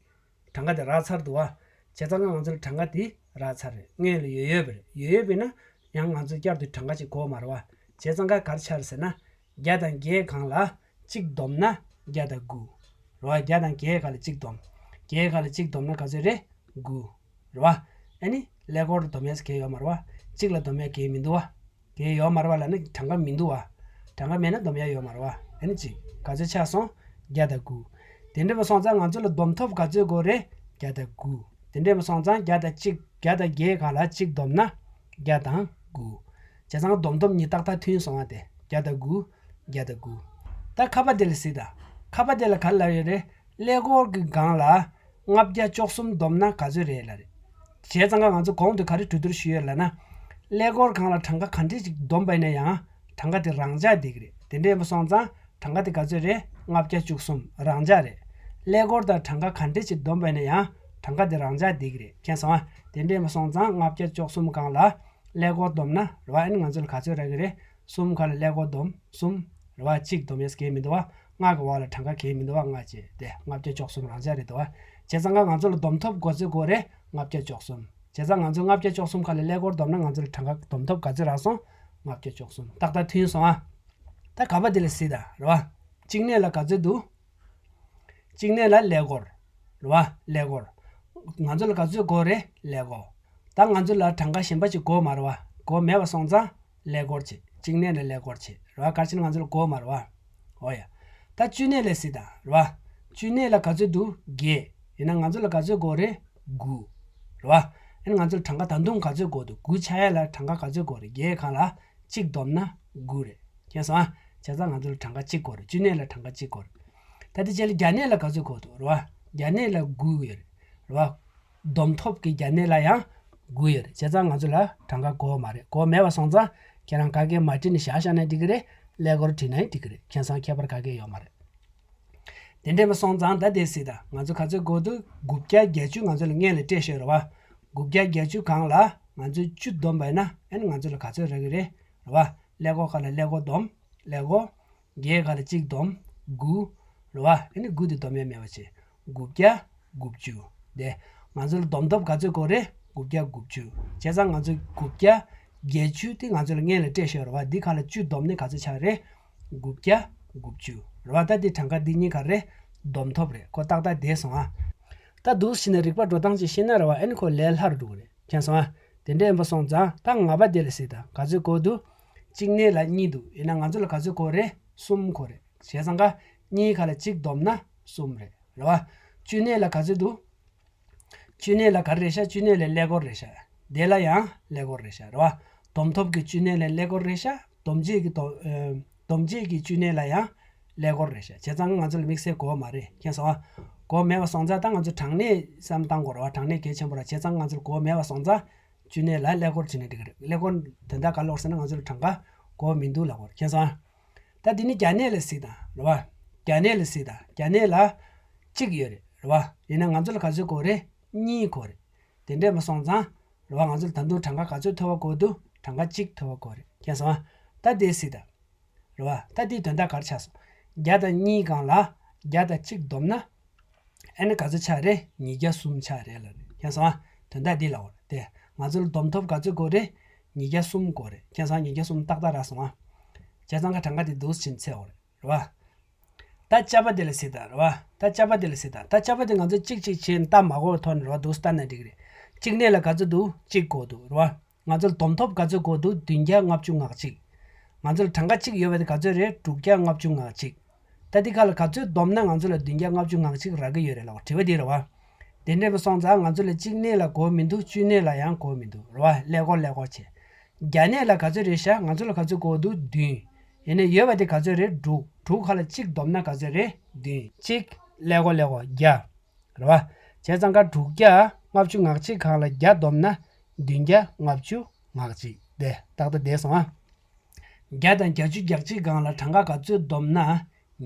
གྲངས་ཀ་དེ་རག་ཚར་འདུག་བ། བྱས་ཙང་ཀ་ང་ཚོ་ལ་གྲངས་ཀ་དེ་རག་ཚར་རེད། སྔོན་ལ་ཡོད་ཡོད་པ་རེད། ཡོད་ཡོད་པ་ཡིན་ན་ཡང་ང་ཚོ་བསྐྱར་དུ་གྲངས་ཀ་ཅིག་དགོས་མ་རེད་བ། བྱས་ཙང་ཀ་ག་རེ་ཆགས་རེད་ཟེར་ན། བརྒྱ་དང་བརྒྱད་སྒང་ལ་གཅིག་བསྡོམས་ན་བརྒྱ་དང་དགུ། རེད་བ། བརྒྱ་དང་བརྒྱད་སྒང་ལ་གཅིག་བསྡོམས། བརྒྱད་སྒང་ལ་གཅིག་བསྡོམས་ན་ག་ཚོད་རེད། དགུ། རེད་བ། ཨ་ནི་ཀླད་ཀོར་ལ་བསྡོམས་ཡས་གང་ཡང་ཡོད་མ་རེད་བ། གཅིག་ལ་བསྡོམས་ཡས་གང་ཡང་མི་འདུག་བ། གང་ཡང་ཡོད་མ་རེད་བ་ལབ་ན་གྲངས་ཀ་མི་འདུག་བ། གྲངས་ཀ་མེད་ན་བསྡོམས་ཡས་ཡོད་མ་རེད་བ། ཨ་ནི་གཅིག་ག་ཚོད་ཆགས་སོང་། བརྒྱ་དང་དགུ། དེ་འདྲ་མ་སོང་ཙང་ང་ཚོ་ལ་བསྡོམས་ཐོབ་ག་ཚོད་དགོས་རེད། བརྒྱ་དང་དགུ། དེ་འདྲ་མ་སོང་ཙང་བརྒྱ་དང་གཅིག་བརྒྱ་དང་བརྒྱད་སྒང་ལ་གཅིག་བསྡོམས་ན་བརྒྱ་དང་དགུ། བྱས་ཙང་བསྡོམས་ཐོབ་གཉིས་ཏག་ཏག་མཐུན་སོང་བ། དེ་བརྒྱ་དང་དགུ། བརྒྱ་དང་དགུ། ད་ཁ་པ་དེ་ལ་གཟིགས་དང་། ཁ་པ་དེ་ལ་ག་རེ་ལབ་ཡོད་རེད། ཀླད་ཀོར་གྱི་སྒང་ལ་ལྔ་བརྒྱ་བཅུ་གསུམ་བསྡོམས་ན་ག་ཚོད་རེད་ལབ་རེད། བྱས་ཙང་ཀ་ང་ཚོ་གོང་དུ་ག་རེ་གྲོས་བསྡུར་ཞུས་ཡོད་ལབ་ན། ཀླད་ཀོར་སྒང་ལ་གྲངས་ཀ་ག་འདྲས་ཅིག་བསྡོམས་པ་ཡིན་ན་ཡང་གྲངས་ཀ་དེ་རང་འཇགས་བསྡད་ཀྱི་རེད། དེ་འདྲས་ཡིན་པ་སོང་ཙང་གྲངས་ཀ་དེ་ག་ཚོད་རེད། ལྔ་བརྒྱ་བཅུ་གསུམ་རང་འཇགས་རེད། ཀླད་ཀོར་དང་གྲངས་ཀ་ག་འདྲས་ཅིག་བསྡོམས་པ་ཡིན་ན་ཡང་གྲངས་ཀ་དེ་རང་འཇགས་བསྡད་ཀྱི་རེད། མཁྱེན་སོང་ཨ། དེ་འདྲས་ཡིན་པ་སོང་ཙང་ལྔ་བརྒྱ་བཅུ་གསུམ་སྒང་ལ་ཀླད་ཀོར་བསྡོམས་ན་རེད་བ། ཨ་ནི་ང་ཚོ་ལ་ག་ཚོད་རག་གི་རེད། གསུམ་ཁ་ལ་ཀླད་ཀོར་བསྡོམས་གསུམ། རེད་བ། གཅིག་བསྡོམས་ཡས་གང་ཡང་མི་འདུག་བ། ལྔ་གི་འོག་ལ་གྲངས་ཀ་གང་ཡང་མི་འདུག་བ། ལྔ་བྱས་ཏེ་ལྔ་བརྒྱ་བཅུ་གསུམ་རང་འཇགས་རེད་འདུག་བ། བྱས་ཙང་ཀ་ང་ཚོ་ལ་བསྡོམས་ཐོབ་དགོས་ཚོད་དགོས་རེད། ལྔ་བརྒྱ་བཅུ་གསུམ། བྱས་ཙང་ང་ཚོ་ལྔ་བརྒྱ་བཅུ་གསུམ་ཁ་ལ་ཀླད་ཀོར་བསྡོམས་ན་ང་ཚོ་ལ་གྲངས་ཀ་བསྡོམས་ཐོབ་ག་ཚོད་རག་སོང་། ལྔ་བརྒྱ་བཅུ་གསུམ། ཏག་ཏག་མཐུན་སོང་ཨ། ད་ག་པ་དེ་ལ་གཟིགས་དང་། རེད་བ། གཅིག་གནས་ལ་ག་ཚོད་འདུག་གཅིག་གནས་ལ་ཀླད་ཀོར། རེད་བ། ཀླད་ཀོར། ང་ཚོ་ལ་ག་ཚོད་དགོས་རེད། ཀླད་ཀོར། ད་ང་ཚོ་ལ་གྲངས་ཀ་གཞན་པ་ཅིག་དགོས་མ་རེད་བ། དགོས་མེད་པ་སོང་ཙང་ཀླད་ཀོར་བྱེད། གཅིག་གནས་ལ་ཀླད་ཀོར་བྱེད། རེད་བ། ག་རེ་བྱས་ན་ང་ཚོ་ལ་དགོས་མ་རེད་བ། འོ་ཡ། ད་བཅུ་གནས་ལ་གཟིགས་དང་། རེད་བ། བཅུ་གནས་ལ་ག་ཚོད་འདུག་བརྒྱད། ཡིན་ན་ང་ཚོ་ལ་ག་ཚོད་དགོས་རེད། དགུ། རེད་བ། ཨ་ནི་ང་ཚོ་ལ་གྲངས་ཀ་ད་དུང་ག་ཚོད་དགོས་འདུག་དགུ་ཆགས་ཡ་ལ་གྲངས་ཀ་ག་ཚོད་དགོས་རེད། བརྒྱད་སྒང་ལ་གཅིག་བསྡོམས་ན་དགུ་རེད། མཁྱེན་སོང་ཨ། བྱས་ཙང་ང་ཚོ་ལ་གྲངས་ཀ་གཅིག་དགོས་རེད། བཅུ་གནས་ལ་གྲངས་ཀ་གཅིག་དགོས་རེད། ད་དེ་རྗེས་ལ་བརྒྱ་གནས་ལ་ག་ཚོད་དགོས་འདུག་རེད་བ། བརྒྱ་གནས་ལ་དགུ་ཡོད་རེད། རེད་བ། བསྡོམས་ཐོབ་ཀྱི་བརྒྱ་གནས་ལ་ཡང་དགུ་ཡོད་རེད། བྱས་ཙང་ང་ཚོ་ལ་གྲངས་ཀ་དགོས་མ་རེད། དགོས་མེད་པ་སོང་ཙང་ཁྱེད་རང་ག་གེ་མ་བྲིས་ནས་བཞག་བཞག་ན་འགྲིག་གི་རེད། ཀླད་ཀོར་བྲིས་ནའི་འགྲིག་གི་རེད། མཁྱེན་སོང་། ཁྱད་པར་ག་གེ་ཡོད་མ་རེད། དེ་འདྲས་མ་སོང་ཙང་ད་དེ་གཟིགས་དང་། ང་ཚོ་ག་ཚོད་དགོས་འདུག་དགུ་བརྒྱ་བརྒྱད་ཅུ་ང་ཚོ་ལ་སྔོན་ལ་སྤྲད་ཤོད་རེད་བ། དགུ་བརྒྱ་བརྒྱད་ཅུ་སྒང་ལ་ང་ཚོས་བཅུ་བསྡོམས་པ་ཡིན་ན་ཨ་ནི་ང་ཚོ་ལ་ག་ཚོད་རག་གི་རེད། རེད་བ། ཀླད་ཀོར་ཁ་ལ་ཀླད་ཀོར་བསྡོམས། ཀླད་ཀོར། བརྒྱད་ཁ་ལ་གཅིག་བསྡོམས། དགུ། རེད་བ། ཨ་ནི་དགུ་དེ་བསྡོམས་ཡས་མེད་པ་བྱས། དགུ་བརྒྱ་དགུ་བཅུ། དེ། ང་ཚོ་ལ་བསྡོམས་ཐོབ་ག་ཚོད་དགོས་རེད། དགུ་བརྒྱ་དགུ་བཅུ། བྱས་ཙང་ང་ཚོ་དགུ་བརྒྱ་བརྒྱད་ཅུ་དེ་ང་ཚོ་ལ་སྔོན་ལ་སྤྲད་ཤོད་རེད་བ། འདི་ཁ་ལ་བཅུ་བསྡོམས་ནས་ག་ཚོད་ཆགས་རེད། དགུ་བརྒྱ་དགུ་བཅུ། རེད་བ། ད་འདི་གྲངས་ཀ་འདི་གཉིས་ཀ་རེད། བསྡོམས་ཐོབ་རེད། ཁོ་ཏག་ཏག་བསྡད་སོང་ཨ། ད་འདུག་སེ་བྱས་ནས་རིག་པ་འགྲོ་སྟངས་ཅིག་ཤེས་ན་རེད་བ། ཨ་ནི་ཁོ་ལས་སླ་རུ་འགྲོ་གི་རེད། མཁྱེན་སོང་ཨ། དེ་འདྲ་ཡིན་པ་སོང་ཙང་ད་ལྔ་པ་དེ་ལ་གཟིགས་དང་། ག་ཚོད་དགོས་འདུག་གཅིག་གནས་ལ་གཉིས་འདུག་ཡིན་ན་ང་ཚོ་ལ་ག་ཚོད་དགོས་རེད། གསུམ་དགོས་རེད། བྱས་ཙང་ཀ་གཉིས་ཁ་ལ་གཅིག་བསྡོམས་ན་གསུམ་རེད། རེད་བ། བཅུ་གནས་ལ་ག་ཚོད་འདུག་བཅུ་གནས་ལ་ག་རེ་རེད་ཤག་བཅུ་གནས་ལ་ཀླད་ཀོར་རེད་ཤག་དེ་ལ་ཡང་ཀླད་ཀོར་རེད་ཤག་རེད་བ། བསྡོམས་ཐོབ་ཀྱི་བཅུ་གནས་ལ་ཀླད་ཀོར་རེད་ཤག་བསྡོམས་རྗེས་ཀྱི་བསྡོམས་ཨེ། བསྡོམས་རྗེས་ཀྱི་བཅུ་གནས་ལ་ཡང་ཀླད་ཀོར་རེད་ཤག་བྱས་ཙང་ང་ཚོ་ལ་དམིགས་བསལ་དགོས་མ་རེད། མཁྱེན་སོང་ཨ། དགོས་མེད་པ་སོང་ཙང་ད་ང་ཚོ་གྲངས་གནས་བསམ་བཏང་དགོས་རེད་བ། གྲངས་གནས་གལ་ཆེན་པོ་རེད། བྱས་ཙང་ང་ཚོ་ལ་དགོས་མེད་པ་སོང་ཙང་བཅུ་གནས་ལ་ཀླད་ཀོར་བྱས་ན་འགྲིག་གི་རེད། ཀླད་ཀོར་དོན་དག་ག་རེ་ལབ་ཟེར་ན་ང་ཚོ་ལ་གྲངས་ཀ་དགོས་མི་འདུག་ལབ་དགོས་རེད། མཁྱེན་སོང་ཨ། ད་དེ་ནི་བརྒྱ་གནས་ལ་གཟིགས་དང་། རེད་བ། བརྒྱ་གནས་ལ་གཟིགས་དང་། བརྒྱ་གནས་ལ་གཅིག་ཡོད་རེད། རེད་བ། ཡིན་ན་ང་ཚོ་ལ་ག་ཚོད་དགོས་རེད། གཉིས་དགོས་རེད། དེ་འདྲས་མ་སོང་ཙང་། རེད་བ། ང་ཚོ་ལ་ད་དུང་གྲངས་ཀ་ག་ཚོད་ཐོབ་པ་དགོས་འདུག་གྲངས་ཀ་གཅིག་ཐོབ་པ་དགོས་རེད། མཁྱེན་སོང་ཨ། ད་དེ་གཟིགས་དང་། རེད་བ། ད་དེའི་དོན་དག་ག་རེ་ཆགས་སོང་། བརྒྱ་དང་གཉིས་སྒང་ལ་བརྒྱ་དང་གཅིག་བསྡོམས་ན། ཨ་ནི་ག་ཚོད་ཆགས་རེད། ཉིས་བརྒྱ་གསུམ་ཆགས་རེད་ལབ་རེད། མཁྱེན་སོང་ཨ། དོན་དག་འདི་ལབ་པ་རེད་དེ། ང་ཚོ་ལ་བསྡོམས་ཐོབ་ག་ཚོད་དགོས་རེད། ཉིས་བརྒྱ་གསུམ་དགོས་རེད། མཁྱེན་སོང་ཨ། ཉིས་བརྒྱ་གསུམ་ཏག་ཏག་རག་སོང་ཨ། བྱས་ཙང་ཀ་གྲངས་ཀ་དེ་འདུག་སེ་བྱས་ནས་འཚོལ་དགོས་རེད། རེད་བ། ད་དཔྱད་པ་དེ་ལ་གཟིགས་དང་རེད་བ། ད་དཔྱད་པ་དེ་ལ་གཟིགས་དང་། ད་དཔྱད་པ་དེ་ང་ཚོ་གཅིག་གཅིག་བྱས་ནས་ལྟ་མ་དགོས་པའི་ཐོག་ནས་རེད་བ། འདུག་སེ་ལྟ་ན་འགྲིག་གི་རེད། གཅིག་གནས་ལ་ག་ཚོད་འདུག་གཅིག་དགོས་འདུག་རེད་བ། ང་ཚོ་ལ་བསྡོམས་ཐོབ་ག་ཚོད་དགོས་འདུག་བདུན་བརྒྱ་ལྔ་བཅུ་ང་གཅིག་ང་ཚོ་ལ་གྲངས་ཀ་གཅིག་ཡོད་པ་དེ་ག་ཚོད་རེད། དྲུག་བརྒྱ་ལྔ་བཅུ་ང་གཅིག་ད་འདི་ཁ་ལ་ག་ཚོད་བསྡོམས་ན་ང་ཚོ་ལ་བདུན་བརྒྱ་ལྔ་བཅུ་ང་གཅིག་རག་གི་ཡོད་རེད་ལབ་པ། དྲི་བ་འདི་རེད་བ། དེ་འདྲ་སོང་ཙང་ང་ཚོ་ལ་གཅིག་གནས་ལ་དགོས་མི་འདུག་བཅུ་གནས་ལ་ཡང་དགོས་མི་འདུག་རེད་བ། ཀླད་ཀོར་ཀླད་ཀོར་བྱས། བརྒྱ་གནས་ལ་ག་ཚོད་རེད་ཤག་ང་ཚོ་ལ་ག་ཚོད་དགོས་འདུག་བདུན། ཡིན་ནའི་ཡོད་པ་དེ་ག་ཚོད་རེད། དྲུག་དྲུག་ཁ་ལ་གཅིག་བསྡོམས་ན་ག་ཚོད་རེད། བདུན། གཅིག་ཀླད་ཀོར་ཀླད་ཀོར་བརྒྱ། རེད་བ། བྱས་ཙང་ཀ་དྲུག་བརྒྱ་ལྔ་བཅུ་ང་གཅིག་སྒང་ལ་བརྒྱ་བསྡོམས་ན་བདུན་བརྒྱ་ལྔ་བཅུ་ང་གཅིག་དེ་ཏག་ཏག་བསྡད་སོང་ཨ། བརྒྱ་དང་བརྒྱད་ཅུ་གྱ་གཅིག་སྒང་ལ་གྲངས་ཀ་ག་ཚོད་བསྡོམས་ན་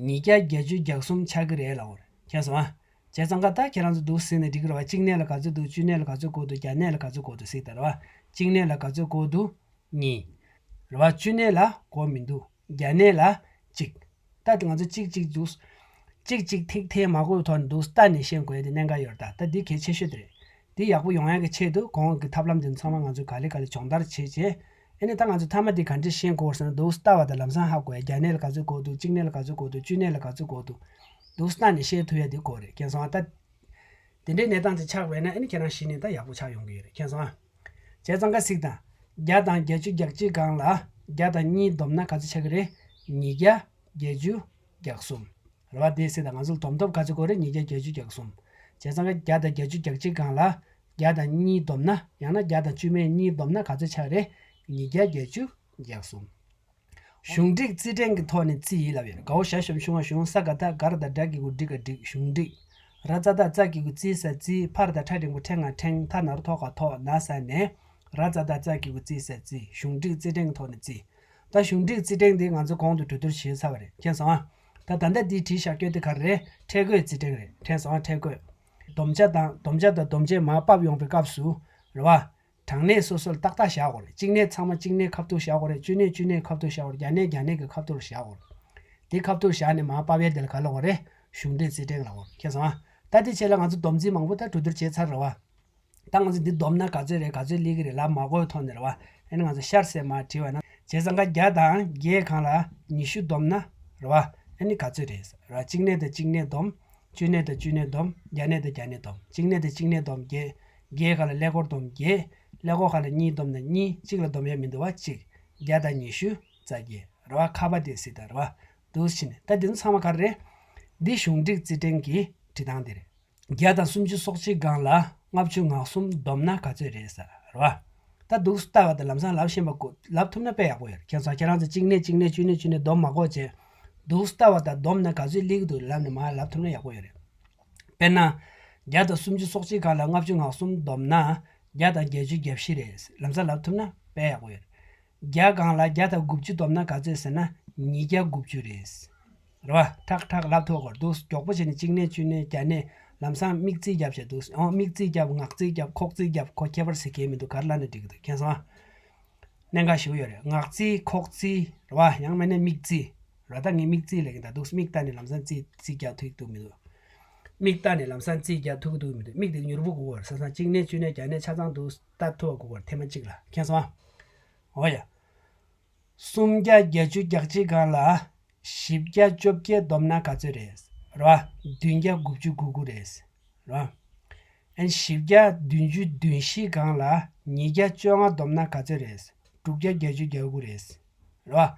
ཉིས་བརྒྱ་བརྒྱད་ཅུ་གྱ་གསུམ་ཆགས་ཀྱི་རེད་ལབ་པ་རེད། མཁྱེན་སོང་ཨ། བྱས་ཙང་ཀ་ད་ཁྱེད་རང་ཚོ་འདུག་སེ་གཟིགས་ནས་འགྲིག་གི་རེད་བ། གཅིག་གནས་ལ་ག་ཚོད་འདུག་བཅུ་གནས་ལ་ག་ཚོད་དགོས་འདུག་བརྒྱ་གནས་ལ་ག་ཚོད་དགོས་འདུག་གཟིགས་དང་རེད་བ། གཅིག་གནས་ལ་ག་ཚོད་དགོས་འདུག་གཉིས། རེད་བ། བཅུ་གནས་ལ་དགོས་མི་འདུག་བརྒྱ་གནས་ལ་གཅིག་ད་དེ་ང་ཚོ་གཅིག་གཅིག་འདུག་གཅིག་གཅིག་ཐིག་ཐེ་མ་དགོས་ཐོག་ནས་འདུག་ལྟ་ནས་ཤེས་དགོས་ཡ་དེ་གནད་འགག་ཡོད་རེད། ད་ད་འདི་གལ་ཆེ་ཤོས་དེ་རེད། འདི་ཡག་པོ་ཡོང་ཡ་གི་ཆེད་དུ་གོང་གི་ཐབས་ལམ་དེ་ཚང་མ་ང་ཚོས་ག་ལེ་ག་ལེ་སྦྱོང་བརྡར་བྱས་རྗེས། ཨ་ནི་ད་ང་ཚོ་མཐའ་མ་འདི་ག་འདྲས་ཤེས་དགོས་ཟེར་ན། འདུག་ལྟ་བ་དང་ལམ་སང་ཧ་གོ་ཡ། བརྒྱ་གནས་ལ་ག་ཚོད་དགོས་འདུག་བཅུ་གནས་ལ་ག་ཚོད་དགོས་འདུག་བཅུ་གནས་ལ་ག་ཚོད་དགོས་འདུག་འདུག་ལྟ་ནས་ཤེས་ཐུབ་ཡ་དེ་དགོས་རེད། མཁྱེན་སོང་ཨ། ད་དེ་འདྲའི་གནས་སྟངས་དེ་ཆགས་པས་ན། ཨ་ནི་ཁྱེད་རང་གཞི་ནས་ད་ཡག་པོ་ཆགས་ཡོང་གི་ཡོད་རེད། མཁྱེན་སོང་ཨ། བྱས་ཙང་ཀ་གཟིགས་དང་། བརྒྱ་དང་བརྒྱད་ཅུ་གྱ་གཅིག་སྒང་ལ་བརྒྱ་དང་གཉིས་བསྡོམས་ན་ག་ཚོད་ཆགས་ཀྱི་རེད། ཉིས་བརྒྱ་བརྒྱད་ཅུ་གྱ་གསུམ། རེད་བ། དེ་གཟིགས་དང་། ང་ཚོ་ལ་བསྡོམས་ཐོབ་ག་ཚོད་དགོས་རེད། ཉིས་བརྒྱ་བརྒྱད་ཅུ་གྱ་གསུམ། བྱས་ཙང་ཀ་བརྒྱ་དང་བརྒྱད་ཅུ་གྱ་གཅིག་སྒང་ལ་བརྒྱ་དང་གཉིས་བསྡོམས་ན། ཡང་ན་བརྒྱ་དང་བཅུ་མེད་གཉིས་བསྡོམས་ན་ག་ཚོད་ཆགས་རེད། ཉིས་བརྒྱ་བརྒྱད་ཅུ་གྱ་གསུམ། གཞུང་བསྒྲིགས་རྩིས་ཕྲེང་གི་ཐོག་ནས་རྩིས་ཡིན་ལབ་ཡོད། གའོ་ཞ་ཞབས་ཞུང་ང་ཞུང་། ས་ག་བཏགས་སྒ་ར་བཏགས་སྒྲ་གི་གུ་སྒྲི་ག་སྒྲིག་གཞུང་བསྒྲིགས། ར་ཙ་བཏགས་རྩ་གི་གུ་རྩི་ས་རྩིས། ཕ་ར་བཏགས་ཕྲ་འགྲེང་བུ་ཕྲེང་ང་ཕྲེང་། ཐ་ན་རོ་ཐོ་ག་ཐོག་ན་ས་ནས། ར་ཙ་བཏགས་རྩ་གི་གུ་རྩི་ས་རྩིས། གཞུང་བསྒྲིགས་རྩིས་ཕྲེང་གི་ཐོག་ནས་རྩིས། ད་གཞུང་བསྒྲིགས་རྩིས་ཕྲེང་འདི་ང་ཚོ་གོང་དུ་གྲོས་བསྡུར་བྱས་ཚར་བ་རེད། མཁྱེན་སོང་ཨ། ད་ད་ལྟ་འདིའི་བྲིས་བཞག་རྒྱུ་དེ་ག་རེ་རེད། ཕྲད་བཀོད་རྩིས་ཕྲེང་རེད། མཁྱེན་སོང་ཨ། ཕྲད་བཀོད། བསྡོམས་བྱ་དང་བསྡོམས་བྱ་དང་བསྡོམས་རྗེས་མར་ཕབ་ཡོང་བའི་སྐབས་སུ་རེད་བ། གྲངས་གནས་སོ་སོར་ཏག་ཏག་བཞག་དགོས་རེད། གཅིག་གནས་ཚང་མ་གཅིག་གནས་ཁ་ཐུག་བཞག་དགོས་རེད། བཅུ་གནས་བཅུ་གནས་ཁ་ཐུག་བཞག་དགོས་རེད། བརྒྱ་གནས་བརྒྱ་གནས་ཀྱི་ཁ་ཐུག་ལ་བཞག་དགོས་རེད། དེ་ཁ་ཐུག་བཞག་ནས་མར་ཕབ་ཡས་དེ་ལ་ག་ལབ་དགོས་རེད། གཞུང་འབྲེལ་རྩིས་ཕྲེང་ལབ་དགོས་རེད། མཁྱེན་སོང་ཨ། ད་དེ་བྱས་ལ་ང་ཚོ་སྡོམ་རྩིས་མང་པོ་ད་གྲོས་བསྡུར་བྱས་ཚར་རེད་བ། ད་ང་ཚོ་འདི་བསྡོམས་ན་ག་ཚོད་རེད། ག་ཚོད་སླེབས་ཀྱི་རེད་ལབ་མ་དགོས་ཐོག་ནས་རེད་བ། ཨ་ནི་ང་ཚོ་ཤར་ཟེར་མར་བྲིས་པ་ན། བྱས་ཙང་ཀ་བརྒྱ་དང་བརྒྱད་སྒང་ལ་ཉི་ཤུ་བསྡོམས་ན་རེད་བ། ཨ་ནི་ག་ཚོད་རེད་རེད་བ། གཅིག་གནས་དང་གཅིག་གནས་བསྡོམས། བཅུ་གནས་དང་བཅུ་གནས་བསྡོམས། བརྒྱ་གནས་དང་བརྒྱ་གནས་བསྡོམས། གཅིག་གནས་དང་གཅིག་གནས་བསྡོམས་བརྒྱད། བརྒྱད་སྒང་ལ་ཀླད་ཀོར་བསྡོམས་བརྒྱད། ཀླད་ཀོར་སྒང་ལ་གཉིས་བསྡོམས་ན་གཉིས། གཅིག་ལ་བསྡོམས་ཡ་མི་འདུག་བ། གཅིག་བརྒྱ་དང་ཉི་ཤུ་རྩ་བརྒྱད་རེད་བ། ཁ་པ་དེ་གཟིགས་དང་རེད་བ། འདུག་སེ་བྱས་ནས་ད་འདི་ཚོ་ཚང་མ་ག་རེ་རེད། འདི་གཞུང་བསྒྲིགས་རྩིས་ཕྲེང་གི་བྲིས་སྟངས་དེ་རེད། བརྒྱ་དང་སུམ་ཅུ་སོ་གཅིག་སྒང་ལ་ལྔ་བཅུ་ང་གསུམ་བསྡོམས་ན་ག་ཚོད་རེད་ཟེར་རེད་བ། ད་འདུག་སེ་ལྟ་བ་དང་ལམ་སང་ལབ་ཤེས་པ་དགོས། ལབ་ཐུབ་ན་དཔེ་ཡག་པོ་ཡོད་རེད། མཁྱེན་སོང་། ཁྱེད་རང་ཚོ་གཅིག་གནས་གཅིག་གནས་བཅུ་གནས་བཅུ་གནས་བསྡོམས་མ་དགོས་བྱས། འདུག་སེ་ལྟ་བ་དང་བསྡོམས་ན་ག་ཚོད་སླེབས་ཀྱི་འདུག་ལབ་ནས་མར་ལབ་ཐུབ་ན་ཡག་པོ་ཡོད་རེད། དཔེར་ན། བརྒྱ་དང་སུམ་ཅུ་སོ་གཅིག་སྒང་ལ་ལྔ་བཅུ་ང་གསུམ་བསྡོམས་ན་བརྒྱ་དང་བརྒྱད་ཅུ་གྱ་བཞི་རེད། ལམ་སང་ལབ་ཐུབ་ན་དཔེ་ཡག་པོ་ཡོད་རེད། བརྒྱ་སྒང་ལ་བརྒྱ་དང་དགུ་བཅུ་བསྡོམས་ན་ག་ཚོད་ཟེར་ན་ཉིས་བརྒྱ་དགུ་བཅུ་རེད། རེད་བ། ཁྲག་ཁྲག་ལབ་ཐུབ་དགོས་འདུག་མགྱོགས་པོ་བྱས་ནས་གཅིག་གནས་བཅུ་གནས་བརྒྱ་གནས་ལམ་སང་མིག་རྩིས་རྒྱབ་བྱས་འདུག་ཨོ་མིག་རྩིས་རྒྱབ། ངག་རྩིས་རྒྱབ། ཁོག་རྩིས་རྒྱབ། ཁོ་ཁྱད་པར་ཟེར་མཁན་མི་འདུག་ག་རེ་ལབ་ན་འགྲིག་གི་འདུག་མཁྱེན་སོང་ཨ། གནད་འགག་ཞེ་པོ་ཡོད་རེད། ངག་རྩིས། ཁོག་རྩིས། རེད་བ། ཡང་མིན་ན་མིག་རྩིས། རེད་བ། ད་ངས་མིག་རྩིས་ལབ་ཀྱིན། ད་འདུག་མིག་ལྟ་ནས་ལམ་སང་རྩིས་རྩིས་རྒྱག་ཐུབ་ཀྱི་འདུག་མི་འདུག་མིག་ལྟ་ནས་ལམ་སང་རྩིས་རྒྱག་ཐུབ་ཀྱི་འདུག་མི་འདུག་མིག་དེ་མྱུར་པོ་དགོས་པ་རེད། ས་སང་གཅིག་གནས་བཅུ་གནས་བརྒྱ་གནས་ཆ་ཚང་འདུག་ལྟ་ཐུབ་པ་དགོས་པ་རེད། ཐེངས་མ་གཅིག་ལ། མཁྱེན་སོང་ཨ། འོ་ཡ། སུམ་བརྒྱ་བརྒྱད་ཅུ་གྱ་གཅིག་སྒང་ལ་བཞི་བརྒྱ་བཅོ་བརྒྱད་བསྡོམས་ན་ག་ཚོད་རེད། རེད་བ། བདུན་བརྒྱ་དགུ་བཅུ་གོ་དགུ་རེད། རེད་བ། ཨན་བཞི་བརྒྱ་བདུན་ཅུ་དོན་བཞི་སྒང་ལ་ཉིས་བརྒྱ་བཅོ་ལྔ་བསྡོམས་ན་ག་ཚོད་རེད། དྲུག་བརྒྱ་བརྒྱད་ཅུ་གྱ་དགུ་རེད། རེད་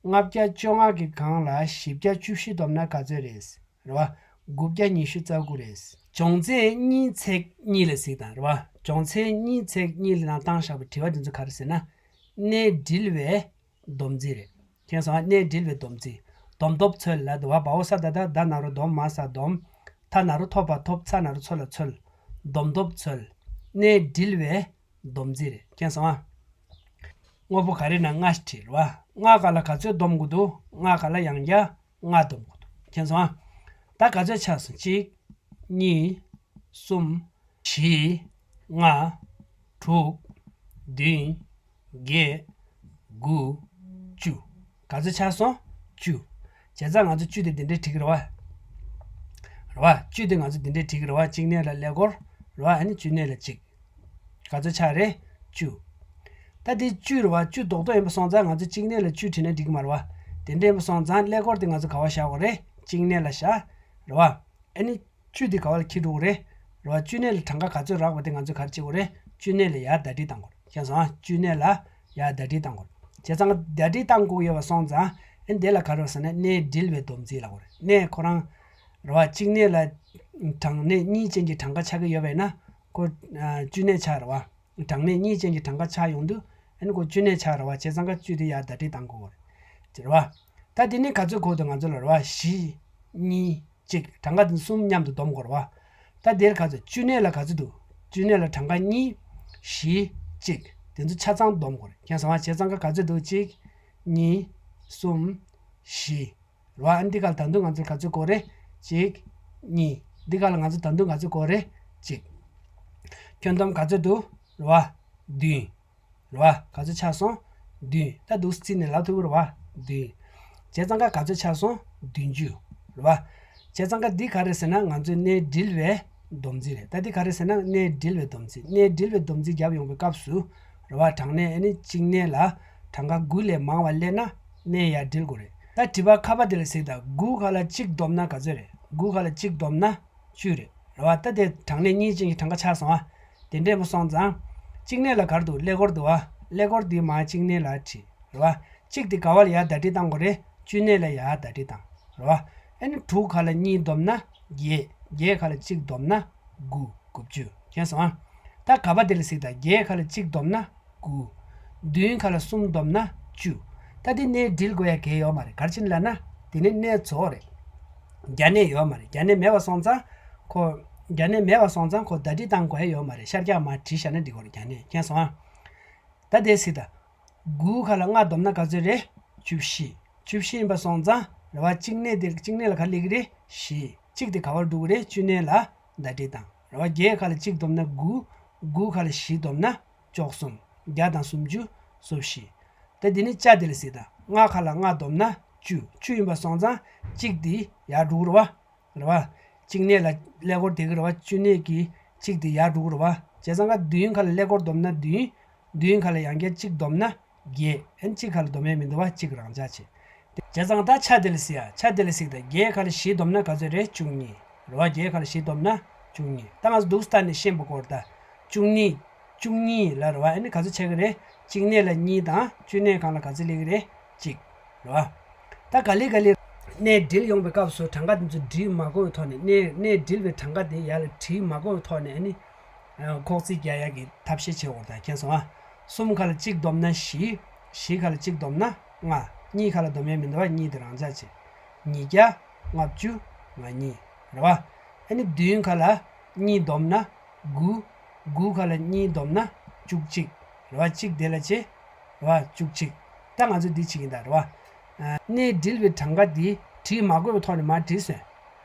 བ། ལྔ་བརྒྱ་བཅོ་ལྔ་གི་སྒང་ལ་བཞི་བརྒྱ་བཅུ་བཞི་བསྡོམས་ན་ག་ཚོད་རེད། རེད་བ། དགུ་བརྒྱ་ཉི་ཤུ་རྩ་དགུ་རེད། སྦྱོང་ཚན་གཉིས་ཚེག་གཉིས་ལ་གཟིགས་དང་། རེད་བ། སྦྱོང་ཚན་གཉིས་ཚེག་གཉིས་ལ་ནང་བཏང་བཞག་པའི་དྲི་བ་འདི་ཚོ་ག་རེ་ཟེར་ན། གནས་འདྲིལ་བའི་སྡོམ་རྩིས་རེད། མཁྱེན་སོང་ཨ། གནས་འདྲིལ་བའི་སྡོམ་རྩིས། སྡོམ་ཐོབ་འཚོལ་ལབ་འདུག་བ། བའོ་ས་ད་བཏགས་ད་ན་རོ་སྡོམ། མ་ས་སྡོམ། ཐ་ན་རོ་ཐོ་བ་ཐོབ། ཚ་ན་རོ་ཚོ་ལ་འཚོལ། སྡོམ་ཐོབ་འཚོལ། གནས་འདྲིལ་བའི་སྡོམ་རྩིས་རེད། མཁྱེན་སོང་ཨ། དངོས་པོ་ག་རེ་ན་ལྔ་ཞིག་བྲིས་རེད་བ། ལྔ་སྒང་ལ་ག་ཚོད་སྡོམ་དགོས་འདུག་ལྔ་སྒང་ལ་ཡང་བསྐྱར་ལྔ་སྡོམ་དགོས་འདུག་མཁྱེན་སོང་ཨ། ད་ག་ཚོད་ཆགས་སོང་། གཅིག་གཉིས། གསུམ། བཞི། ལྔ། དྲུག་བདུན། བརྒྱད། དགུ། བཅུ། ག་ཚོད་ཆགས་སོང་། བཅུ། བྱས་ཙང་ང་ཚོ་བཅུ་དེ་འདི་འདྲས་བྲིས་ཀྱི་རེད་བ། རེད་བ། བཅུ་དེ་ང་ཚོ་འདི་འདྲས་བྲིས་ཀྱི་རེད་བ། གཅིག་གནས་ལ་ཀླད་ཀོར། རེད་བ། ཨ་ནི་བཅུ་གནས་ལ་གཅིག་ག་ཚོད་ཆགས་རེད། བཅུ། ད་འདི་བཅུ་རེད་བ། བཅུ་རྡོག་རྡོག་ཡིན་པ་སོང་ཙང་ང་ཚོ་གཅིག་གནས་ལ་བཅུ་བྲིས་ན་འགྲིག་གི་མ་རེད་བ། དེ་འདྲ་ཡིན་པ་སོང་ཙང་ཀླད་ཀོར་དེ་ང་ཚོ་ག་པར་བཞག་དགོས་རེད། གཅིག་གནས་ལ་བཞག་རེད་བ། ཨ་ནི་བཅུ་དེ་ག་བ་ལ་འཁྱེར་འགྲོ་གི་རེད། རེད་བ། བཅུ་གནས་ལ་གྲངས་ཀ་ག་ཚོད་རག་པ་དེ་ང་ཚོས་ག་རེ་བྱེད་དགོས་རེད། བཅུ་གནས་ལ་ཡར་ཟླ་སྒྲིལ་བཏང་དགོས་རེད། མཁྱེན་སོང་ཨ། བཅུ་གནས་ལ་ཡར་ཟླ་སྒྲིལ་བཏང་དགོས་རེད། བྱས་ཙང་ཟླ་སྒྲིལ་བཏང་དགོས་ཡོད་པ་སོང་ཙང་ཨ་ནི་དེ་ལ་ག་རེ་ཟེར་ན་གནས་སྒྲིལ་བའི་སྡོམ་རྩིས་ལབ་དགོས་རེད། གནས་ཁོ་རང་རེད་བ། གཅིག་གནས་ལ་གྲངས་གནས་གཉིས་ཅན་གྱི་གྲངས་ཀ་ཆགས་ཀྱི་ཡོད་པ་ཡིན་ན་ཁོ་ཨ་བཅུ་གནས་ཆགས་རེད་བ། གྲངས་གནས་གཉིས་ཅན་གྱི་གྲངས་ཀ་ཆགས་ཡོང་དུས་ཨ་ནི་ཁོ་བཅུ་གནས་ཆགས་རེད་བ། བྱས་ཙང་ཀ་བཅུ་དེ་ཡར་ཟླ་སྒྲིལ་བཏང་དགོས་རེད། རེད་བ། ད་དེ་ནི་ག་ཚོད་གོ་འདུག་ང་ཚོ་ལ་རེད་བ། བཞི། གཉིས། གཅིག་གྲངས་ཀ་དེ་གསུམ་མཉམ་དུ་སྡོམ་དགོས་རེད་བ། ད་དེར་ག་ཚོད་བཅུ་གནས་ལ་ག་ཚོད་འདུག་བཅུ་གནས་ལ་གྲངས་ཀ་གཉིས། བཞི། གཅིག་དེ་ཚོ་ཆ་ཚང་སྡོམ་དགོས་རེད། མཁྱེན་སོང་ཨ། བྱས་ཙང་ཀ་ག་ཚོད་འདུག་གཅིག་གཉིས། གསུམ། བཞི། རེད་བ། ཨ་ནི་འདི་ག་ལ་ད་དུང་ང་ཚོར་ག་ཚོད་དགོས་རེད། གཅིག་གཉིས། འདི་ག་ལ་ང་ཚོ་ད་དུང་ག་ཚོད་དགོས་རེད། གཅིག་ཁྱོན་བསྡོམས་ག་ཚོད་འདུག་རེད་བ། བདུན། རེད་བ། ག་ཚོད་ཆགས་སོང་། བདུན། ད་འདུག་སེ་བརྩིས་ནས་ལབ་ཐུབ་ཀྱི་རེད་བ། བདུན། བྱས་ཙང་ཀ་ག་ཚོད་ཆགས་སོང་། བདུན་ཅུ། རེད་བ། བྱས་ཙང་ཀ་འདི་ག་རེད་ཟེར་ན་ང་ཚོའི་གནས་སྒྲིལ་བའི་སྡོམ་རྩིས་རེད། ད་འདི་ག་རེད་ཟེར་ན་གནས་སྒྲིལ་བའི་སྡོམ་རྩིས། གནས་སྒྲིལ་བའི་སྡོམ་རྩིས་བརྒྱབ་ཡོང་བའི་སྐབས་སུ་རེད་བ། གྲངས་གནས་ཨ་ནི་གཅིག་གནས་ལ་གྲངས་ཀ་དགུ་ལས་མང་བ་སླེབས་ན་གནས་ཡར་སྒྲིལ་དགོས་རེད། ད་དྲི་བ་ཁ་པ་དེ་ལ་གཟིགས་དང་། དགུ་ཁ་ལ་གཅིག་བསྡོམས་ན་ག་ཚོད་རེད། དགུ་ཁ་ལ་གཅིག་བསྡོམས་ན་བཅུ་རེད། རེད་བ། ད་དེ་གྲངས་གནས་གཉིས་ཅན་གྱི་གྲངས་ཀ་ཆགས་སོང་ཨ། དེ་འདྲས་མ་སོང་ཙང་། གཅིག་གནས་ལ་ག་རེ་འདུག་ཀླད་ཀོར་འདུག་ཨ། ཀླད་ཀོར་འདི་མར་གཅིག་གནས་ལ་བྲིས། རེད་བ། གཅིག་དེ་ག་བ་ལ་ཡར་ཟླ་སྒྲིལ་བཏང་དགོས་རེད། བཅུ་གནས་ལ་ཡར་ཟླ་སྒྲིལ་བཏང་། རེད་བ། ཨ་ནི་དྲུག་ཁ་ལ་གཉིས་བསྡོམས་ན་བརྒྱད། བརྒྱད་ཁ་ལ་གཅིག་བསྡོམས་ན་དགུ། དགུ་བཅུ། མཁྱེན་སོང་ཨ། ད་ག་བ་དེ་ལ་གཟིགས་དང་། བརྒྱད་ཁ་ལ་གཅིག་བསྡོམས་ན་དགུ། བདུན་ཁ་ལ་གསུམ་བསྡོམས་ན་བཅུ། ད་དེ་གནས་སྒྲིལ་དགོས་ཡ་གལ་ཡོད་མ་རེད། ག་རེ་བྱས་ནས་ལབ་ན་དེ་ནི་གནས་རྫོགས་རེད། རྒྱ་གནས་ཡོད་མ་རེད། རྒྱ་གནས་མེད་པ་སོང་ཙང་ཁོ། རྒྱ་གནས་མེད་པ་སོང་ཙང་ཁོ་ཟླ་སྒྲིལ་བཏང་དགོས་ཡ་ཡོད་མ་རེད། ཤར་རྒྱག་མར་བྲིས་བཞག་ན་འགྲིག་གི་རེད། རྒྱ་གནས། མཁྱེན་སོང་ཨ། ད་དེ་གཟིགས་དང་། དགུ་ཁ་ལ་ལྔ་བསྡོམས་ན་ག་ཚོད་རེད། བཅུ་བཞི། བཅུ་བཞི་ཡིན་པ་སོང་ཙང་རེད་བ། གཅིག་གནས་དེ་གཅིག་གནས་ལ་ག་རེ་སླེབས་ཀྱི་རེད། བཞི། གཅིག་དེ་ག་བར་འགྲོ་གི་རེད། བཅུ་གནས་ལ་ཟླ་སྒྲིལ་བཏང་། རེད་བ། བརྒྱད་ཁ་ལ་གཅིག་བསྡོམས་ན་དགུ། དགུ་ཁ་ལ་བཞི་བསྡོམས་ན་བཅུ་གསུམ། བརྒྱ་དང་སུམ་ཅུ། སོ་བཞི། ད་དེ་ནི་ལྕགས་དེ་ལ་གཟིགས་དང་། ལྔ་ཁ་ལ་ལྔ་བསྡོམས་ན་བཅུ། བཅུ་ཡིན་པ་སོང་ཙང་གཅིག་དེ་ཡར་འགྲོ་གི་རེད་བ། རེད་བ། གཅིག་གནས་ལ་ཀླད་ཀོར་དེ་གི་རེད་བ། བཅུ་གནས་ཀྱི་གཅིག་དེ་ཡར་འགྲོ་གི་རེད་བ། བྱས་ཙང་ཀ་བདུན་ཁ་ལ་ཀླད་ཀོར་བསྡོམས་ན་བདུན། བདུན་ཁ་ལ་ཡང་བསྐྱར་གཅིག་བསྡོམས་ན་བརྒྱད། ཨན་གཅིག་ཁ་ལ་སྡོམ་ཡས་མི་འདུག་བ། གཅིག་རང་འཇགས་བྱེད། བྱས་ཙང་ད་ཆ་དེ་ལ་གཟིགས་ཡ། ཆ་དེ་ལ་གཟིགས་དང་། བརྒྱད་ཁ་ལ་བཞི་བསྡོམས་ན་ག་ཚོད་རེད། བཅུ་གཉིས། རེད་བ། བརྒྱད་ཁ་ལ་བཞི་བསྡོམས་ན་བཅུ་གཉིས། ད་ང་ཚོ་འདུག་སེ་ལྟ་ནས་ཤེས་པ་སྐོར་ད། བཅུ་གཉིས། བཅུ་གཉིས་ལ་རེད་བ། ཨ་ནི་ག་ཚོད་ཆགས་ཀྱི་རེད། གཅིག་གནས་ལ་གཉིས་དང་བཅུ་གནས་གང་ལ་ག་ཚོད་སླེབས་ཀྱི་རེད། གཅིག་རེད་བ། ད་ག་ལེ་ག་ལེ་གནས་སྒྲིལ་ཡོང་བའི་སྐབས་སུ་གྲངས་ཀ་དེ་ཚོ་བྲིས་མ་དགོས་པའི་ཐོག་ནས། གནས་གནས་སྒྲིལ་བའི་གྲངས་ཀ་དེ་ཡར་ལ་བྲིས་མ་དགོས་པའི་ཐོག་ནས་ཨ་ནི། ཨ་ཁོག་རྩིས་རྒྱག་ཡག་གི་ཐབས་ཤེས་བྱེད་འོར་ད་མཁྱེན་སོང་ཨ། གསུམ་ཁ་ལ་གཅིག་བསྡོམས་ན་བཞི། བཞི་ཁ་ལ་གཅིག་བསྡོམས་ན་ལྔ། གཉིས་ཁ་ལ་སྡོམ་ཡས་མི་འདུག་བ། གཉིས་དེ་རང་འཇགས་བྱེད། ཉིས་བརྒྱ་ལྔ་བཅུ་ང་གཉིས། རེད་བ། ཨ་ནི་བདུན་ཁ་ལ་གཉིས་བསྡོམས་ན་དགུ། དགུ་ཁ་ལ་གཉིས་བསྡོམས་ན་བཅུ་གཅིག་རེད་བ། གཅིག་དེ་ལ་བྱེད། རེད་བ། བཅུ་གཅིག་ད་ང་ཚོ་འདི་བྱེད་ཀྱིན་གདའ་རེད་བ། ཨ་གནས་སྒྲིལ་བའི་གྲངས་ཀ་འདི་བྲིས་མ་དགོས་པའི་ཐོག་ནས་མར་བྲིས་སོང་།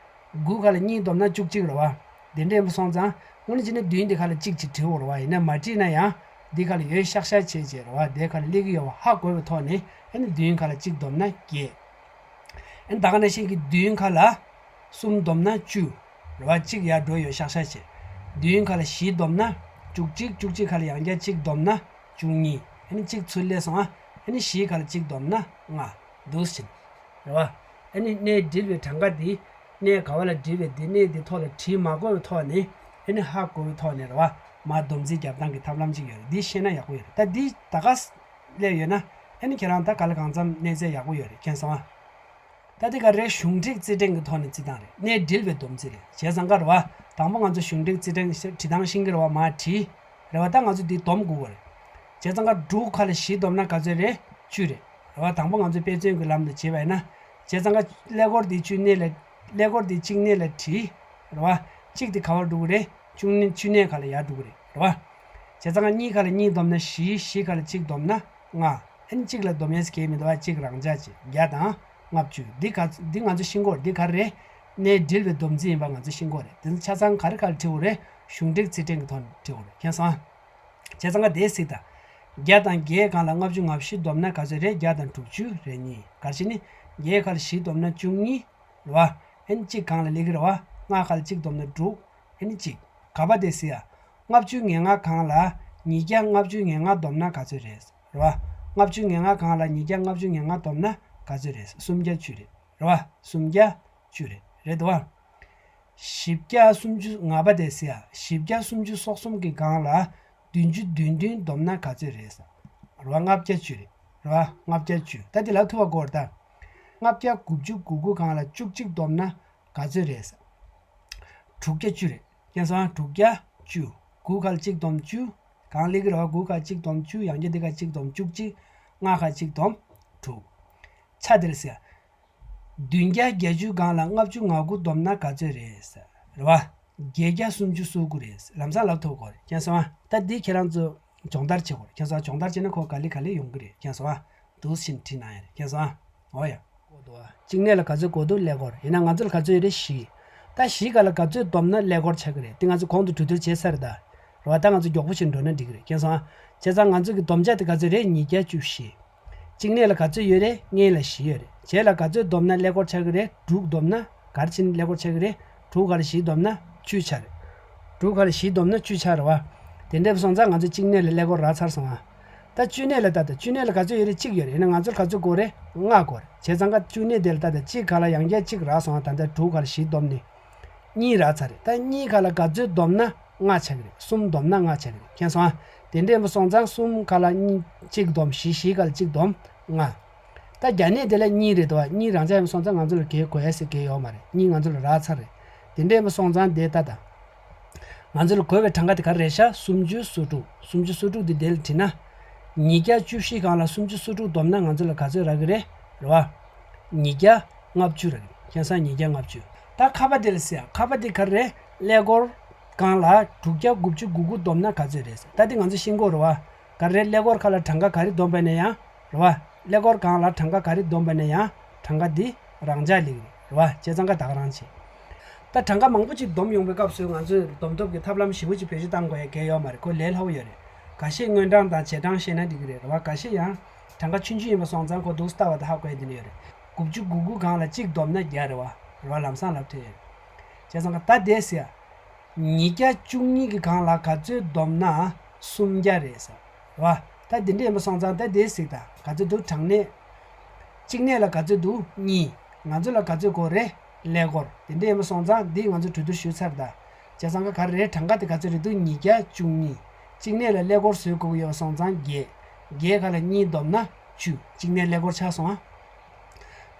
དགུ་ཁ་ལ་གཉིས་བསྡོམས་ན་བཅུ་གཅིག་རེད་བ། དེ་འདྲ་ཡིན་པ་སོང་ཙང་དངོས་གནས་བྱས་ན་བདུན་འདི་ཁ་ལ་གཅིག་ཅིག་བྲིས་འོ་རེད་བ། ཡིན་ན་མ་བྲིས་ན་ཡང་འདི་ཁ་ལ་ཡོད་ཤག་ཤག་བྱས་བྱས་རེད་བ། དེ་ཁ་ལ་སླེབས་ཀྱི་ཡོད་བ་ཧ་གོ་བའི་ཐོག་ནས་ཨ་ནི་བདུན་ཁ་ལ་གཅིག་བསྡོམས་ན་བརྒྱད། ཨ་ནི་ད་ག་ནང་བཞིན་གྱི་བདུན་ཁ་ལ་གསུམ་བསྡོམས་ན་བཅུ། རེད་བ། གཅིག་ཡར་འགྲོ་ཡོད་ཤག་ཤག་བྱས། བདུན་ཁ་ལ་བཞི་བསྡོམས་ན་བཅུ་གཅིག་བཅུ་གཅིག་ཁ་ལ་ཡང་བསྐྱར་གཅིག་བསྡོམས་ན་བཅུ་གཉིས། ཨ་ནི་གཅིག་ཚུར་སླེབས་སོང་ཨ། ཨ་ནི་བཞི་ཁ་ལ་གཅིག་བསྡོམས་ན་ལྔ། འདུག་སེ་བྱས། རེད་བ། ཨ་ནི་གནས་སྒྲིལ་བའི་གྲངས་ཀ་འདི་གནས་ག་བ་ལ་སྒྲིལ་བའི་འདི་གནས་འདི་ཐོག་ལ་བྲིས་མ་དགོས་པའི་ཐོག་ནས་ཨ་ནི་ཧ་གོ་བའི་ཐོག་ནས་རེད་བ། མར་སྡོམ་རྩིས་རྒྱབ་སྟངས་ཀྱི་ཐབས་ལམ་ཅིག་ཡོད་རེད། འདི་ཤེས་ན་ཡག་པོ་ཡོད་རེད། ད་འདི་ད་ག་སླེབས་ཡོད་ན་ཨ་ནི་ཁྱེད་རང་ད་ག་ལ་གང་འཚམ་གནས་ཚད་ཡག་པོ་ཡོད་རེད། མཁྱེན་སོང་ཨ། ད་འདི་ག་རེ་གཞུང་སྒྲིག་རྩིས་ཕྲེང་གི་ཐོག་ནས་རྩིས་སྟངས་རེད། གནས་སྒྲིལ་བའི་སྡོམ་རྩིས་རེད། བྱས་ཙང་ཀ་རེད་བ། དང་པོ་ང་ཚོ་གཞུང་སྒྲིག་རྩིས་ཕྲེང་བྲིས་སྟངས་ཤེས་ཀྱི་རེད་བ། མར་བྲིས། རེད་བ། ད་ང་ཚོ་འདི་སྡོམ་དགོས་པ་རེད། བྱས་ཙང་ཀ་དྲུག་ཁ་ལ་བཞི་བསྡོམས་ན་ག་ཚོད་རེད། བཅུ་རེད། རེད་བ། དང་པོ་ང་ཚོ་དཔེ་མཚོན་གྱི་ལམ་དུ་བྱས་པ་ཡིན་ན། བྱས་ཙང་ཀ་ཀླད་ཀོར་འདི་བཅུ་གནས་ལ། ཀླད་ཀོར་འདི་གཅིག་གནས་ལ་བྲིས། རེད་བ། གཅིག་དེ་ག་བར་འགྲོ་གི་རེད། བཅུ་གནས་བཅུ་གནས་ཁ་ལ་ཡར་འགྲོ་གི་རེད། རེད་བ། བྱས་ཙང་ཀ་གཉིས་ཁ་ལ་གཉིས་བསྡོམས་ན་བཞི། བཞི་ཁ་ལ་གཅིག་བསྡོམས་ན་ལྔ། ཨ་ནི་གཅིག་ལ་སྡོམ་ཡས་གལ་མི་འདུག་བ། གཅིག་རང་འཇགས་བྱེད། བརྒྱ་དང་ལྔ་བཅུ། འདི་ག་འདི་ང་ཚོ་ཤེས་དགོས་རེད། འདི་ག་རེ་རེད། གནས་སྒྲིལ་བའི་སྡོམ་རྩིས་ཡིན་པ་ང་ཚོ་ཤེས་དགོས་རེད། དེ་ཚོ་ཆ་ཚང་ག་རེ་ག་ལ་བྲིས་དགོས་རེད། གཞུང་སྒྲིག་རྩིས་ཕྲེང་གི་ཐོག་ནས་བྲིས་དགོས་རེད། མཁྱེན་སོང་ཨ། བྱས་ཙང་ཀ་དེ་གཟིགས་དང་། བརྒྱ་དང་བརྒྱད་གང་ལ་ལྔ་བཅུ་ང་བཞི་བསྡོམས་ན་ག་ཚོད་རེད། བརྒྱ་དང་དྲུག་ཅུ་རེ་གཉིས། ག་རེ་བྱས་ནི། བརྒྱད་ཁ་ལ་བཞི་བསྡོམས་ན་བཅུ་གཉིས། རེད་བ། ཨ་ནི་གཅིག་གང་ལ་སླེབས་ཀྱི་རེད་བ། ལྔ་ཁ་ལ་གཅིག་བསྡོམས་ན་དྲུག་ཨ་ནི་གཅིག་ག་པ་དེ་གཟིགས་ཡ། ལྔ་བཅུ་ང་ལྔ་གང་ལ་ཉིས་བརྒྱ་ལྔ་བཅུ་ང་ལྔ་བསྡོམས་ན་ག་ཚོད་རེད། རེད་བ། ལྔ་བཅུ་ང་ལྔ་གང་ལ་ཉིས་བརྒྱ་ལྔ་བཅུ་ང་ལྔ་བསྡོམས་ན་ག་ཚོད་རེད། སུམ་བརྒྱ་བཅུ་རེད། རེད་བ། སུམ་བརྒྱ་ བཅུ་རེད། རེད་དོ། བཞི་བརྒྱ་སུམ་ཅུ་ང་པ་དེ་ཟེར་ཡ། བཞི་བརྒྱ་སུམ་ཅུ་སོ་གསུམ་གྱི་སྒང་ལ་བདུན་ཅུ་དོན་བདུན་བསྡོམས་ན་ག་ཚོད་རེད་ཟེར། རེད་བ། ལྔ་བརྒྱ་བཅུ་རེད། རེད་བ། ལྔ་བརྒྱ་བཅུ། ད་དེ་ལབ་ཐུབ་པ་དགོས་རེད་ད། ལྔ་བརྒྱ་དགུ་བཅུ་གོ་དགུ་སྒང་ལ་བཅུ་གཅིག་བསྡོམས་ན་ག་ཚོད་རེད་ཟེར། དྲུག་བརྒྱ་བཅུ་རེད། མཁྱེན་སོང་ཨ། དྲུག་བརྒྱ་བཅུ། དགུ་ཁ་ལ་གཅིག་བསྡོམས་བཅུ། གང་སླེབས་ཀྱི་རེད་བ། དགུ་ཁ་གཅིག་བསྡོམས་བཅུ། ཡང་བསྐྱར་འདི་ཁ་གཅིག་བསྡོམས་བཅུ་གཅིག། ལྔ་ཁ་གཅིག་བསྡོམས་དྲུག། ཆ་དེར་ཟེར། བདུན་བརྒྱ་བརྒྱད་ཅུ་སྒང་ལ་ལྔ་བཅུ་ང་དགུ་བསྡོམས་ན་ག་ཚོད་རེད་ཟེར། རེད་བ། བརྒྱད་བརྒྱ་སུམ་ཅུ་སོ་དགུ་རེད། ལམ་སང་ལབ་ཐུབ་དགོས་རེད། མཁྱེན་སོང་ཨ། ད་འདི་ཁྱེད་རང་ཚོ་སྦྱོང་བརྡར་བྱེད་དགོས་རེད། མཁྱེན་སོང་ཨ། སྦྱོང་བརྡར་བྱས་ན་ཁོ་ག་ལེ་ག་ལེ་ཡོང་གི་རེད། མཁྱེན་སོང་ཨ། འདུག་སེ་བྲིས་གནང་ཡ་རེད། མཁྱེན་སོང་ཨ། འོ་ཡ། གཅིག་གནས་ལ་ག་ཚོད་དགོས་འདུག་ཀླད་ཀོར། ཡིན་ན་ང་ཚོ་ལ་ག་ཚོད་ཡོད་རེད། བཞི། ད་བཞི་སྒང་ལ་ག་ཚོད་བསྡོམས་ན་ཀླད་ཀོར་ཆགས་ཀྱི་རེད། དེ་ང་ཚོ་གོང་དུ་གྲོས་བསྡུར་བྱས་ཚར་རེད་ད། རེད་བ། ད་ང་ཚོ་མགྱོགས་པོ་བྱས་འགྲོ་ན་འགྲིག་གི་རེད། མཁྱེན་སོང་ཨ། བྱས་ཙང་ང་ཚོ་གི་བསྡོམས་བྱ་དེ་ག་ཚོད་རེད། ཉིས་བརྒྱ་བཅུ་བཞི། གཅིག་གནས་ལ་ག་ཚོད་ཡོད་རེད། ལྔ་ལ་བཞི་ཡོད་རེད། བརྒྱད་ལ་ག་ཚོད་བསྡོམས་ན་ཀླད་ཀོར་ཆགས་ཀྱི་རེད། དྲུག་བསྡོམས་ན་ག་རེ་བྱས་ནས་ཀླད་ཀོར་ཆགས་ཀྱི་རེད། དྲུག་སྒང་ལ་བཞི་བསྡོམས་ན་བཅུ་ཆགས་རེད། དྲུག་སྒང་ལ་བཞི་བསྡོམས་ན་བཅུ་ཆགས་རེད་བ། དེ་འདྲ་སོང་ཙང་ང་ཚོ་གཅིག་གནས་ལ་ཀླད་ཀོར་རག་ཚར་སོང་ཨ། ད་བཅུ་གནས་ལ་ལྟ་ད། བཅུ་གནས་ལ་ག་ཚོད་ཡོད་རེད། གཅིག་ཡོད་རེད། ཡིན་ན་ང་ཚོར་ག་ཚོད་དགོས་རེད། ལྔ་དགོས་རེད། བྱས་ཙང་ཀ་བཅུ་གནས་དེ་ལ་ལྟ་ད། གཅིག་སྒང་ལ་ཡང་བསྐྱར་གཅིག་རག་སོང་ཨ། ད་ལྟ་དྲུག་སྒང་ལ་བཞི་བསྡོམས་ནས་གཉིས་རག་ཚར་རེད། ད་གཉིས་སྒང་ལ་ག་ཚོད་བསྡོམས་ན་ལྔ་ཆགས་ཀྱི་རེད། གསུམ་བསྡོམས་ན་ལྔ་ཆགས་ཀྱི་རེད། མཁྱེན་སོང་ཨ། དེ་འདྲ་ཡིན་པ་སོང་ཙང་གསུམ་སྒང་ལ་གཉིས་གཅིག་བསྡོམས་བཞི། བཞི་སྒང་ལ་གཅིག་བསྡོམས་ལྔ། ད་བརྒྱ་གནས་དེ་ལ་གཉིས་རེད་དོ། གཉིས་རང་འཇགས་ཡིན་པ་སོང་ཙང་ང་ཚོ་ལ་གས་དགོས་ཡ་ཟེར་གས་ཡོད་མ་རེད། གཉིས་ང་ཚོ་ལ་རག་ཚར་རེད། དེ་འདྲ་ཡིན་པ་སོང་ཙང་དེ་ལྟ་ད། ང་ཚོ་ལ་དགོས་པའི་གྲངས་ཀ་དེ་ག་རེ་རེད་ཤག་སུམ་ཅུ་སོ་དྲུག་སུམ་ཅུ་སོ་དྲུག་དེ་དེ་ལ་བྲིས་ན། ཉིས་བརྒྱ་བཅུ་བཞི་སྒང་ལ་སུམ་ཅུ་སོ་དྲུག་བསྡོམས་ན་ང་ཚོ་ལ་ག་ཚོད་རག་གི་རེད། རེད་བ། ཉིས་བརྒྱ་ལྔ་བཅུ་རག་གི་རེད། མཁྱེན་སོང་། ཉིས་བརྒྱ་ལྔ་བཅུ། ད་ཁ་པ་དེ་ལ་ཟེར་ཡ། ཁ་པ་དེ་ག་རེ་རེད། ཀླད་ཀོར་སྒང་ལ་དྲུག་བརྒྱ་དགུ་བཅུ་གོ་དགུ་བསྡོམས་ན་ག་ཚོད་རེད་ཟེར། ད་དེ་ང་ཚོ་ཤེས་དགོས་རེད་བ། ག་རེ་རེད། ཀླད་ཀོར་ཁ་ལ་གྲངས་ཀ་ག་རེ་བསྡོམས་པ་ཡིན་ན་ཡང་། རེད་བ། ཀླད་ཀོར་སྒང་ལ་གྲངས་ཀ་ག་རེ་བསྡོམས་པ་ཡིན་ན་ཡང་གྲངས་ཀ་འདི་རང་འཇགས་སླེབས་ཀྱི་རེད། རེད་བ། བྱས་ཙང་ཀ་ད་ག་རང་བྱེད། ད་གྲངས་ཀ་མང་པོ་ཅིག་བསྡོམས་ཡོང་བའི་སྐབས་སུ་ང་ཚོས་བསྡོམས་ཐབས་ཀྱི་ཐབས་ལམ་ཞེ་པོ་ཅིག་བེད་སྤྱོད་བཏང་དགོས་ཡ་གལ་ཡོད་མ་རེད། ཁོ་ལས་སླ་པོ་ཡོད་རེད། འགའ་ཤས་སྔོན་གྲངས་དང་རྗེས་གྲངས་ཤེས་ན་འགྲིག་གི་རེད། རེད་བ། འགའ་ཤས་ཡང་གྲངས་ཀ་ཆུང་ཆུང་ཡིན་པ་སོང་ཙང་ཁོ་འདུག་སེ་ལྟ་བ་དང་ཧ་གོ་ཡ་དེ་འདྲ་ཡོད་རེད། དགུ་བཅུ་གོ་དགུ་སྒང་ལ་གཅིག་བསྡོམས་ན་བརྒྱ་རེད་བ། རེད་བ། ལམ་སང་ལབ་ཐུབ་ཡོད་རེད། བྱས་ཙང་ཀ་ད་དེ་ཟེར་ཡ། ཉིས་བརྒྱ་བཅུ་གཉིས་ཀྱི་སྒང་ལ་ག་ཚོད་བསྡོམས་ན་སུམ་བརྒྱ་རེད་ཟེར། རེད་བ། ད་དེ་འདྲ་ཡིན་པ་སོང་ཙང་ད་དེ་གཟིགས་དང་། ག་ཚོད་འདུག་གྲངས་གནས། གཅིག་གནས་ལ་ག་ཚོད་འདུག་གཉིས། ང་ཚོ་ལ་ག་ཚོད་དགོས་རེད། ཀླད་ཀོར། དེ་འདྲ་ཡིན་པ་སོང་ཙང་འདི་ང་ཚོ་གྲོས་བསྡུར་ཞུས་ཚར་ད། བྱས་ཙང་ཀ་ག་རེ་རེད། གྲངས་ཀ་དེ་ག་ཚོད་རེད་འདུག་ཉིས་བརྒྱ་བཅུ་གཉིས། གཅིག་གནས་ལ་ཀླད་ཀོར་བཟོས་དགོས་ཀྱི་ཡོད་པ་སོང་ཙང་བརྒྱད། བརྒྱད་སྒང་ལ་གཉིས་བསྡོམས་ན་བཅུ། གཅིག་གནས་ཀླད་ཀོར་ཆགས་སོང་ཨ།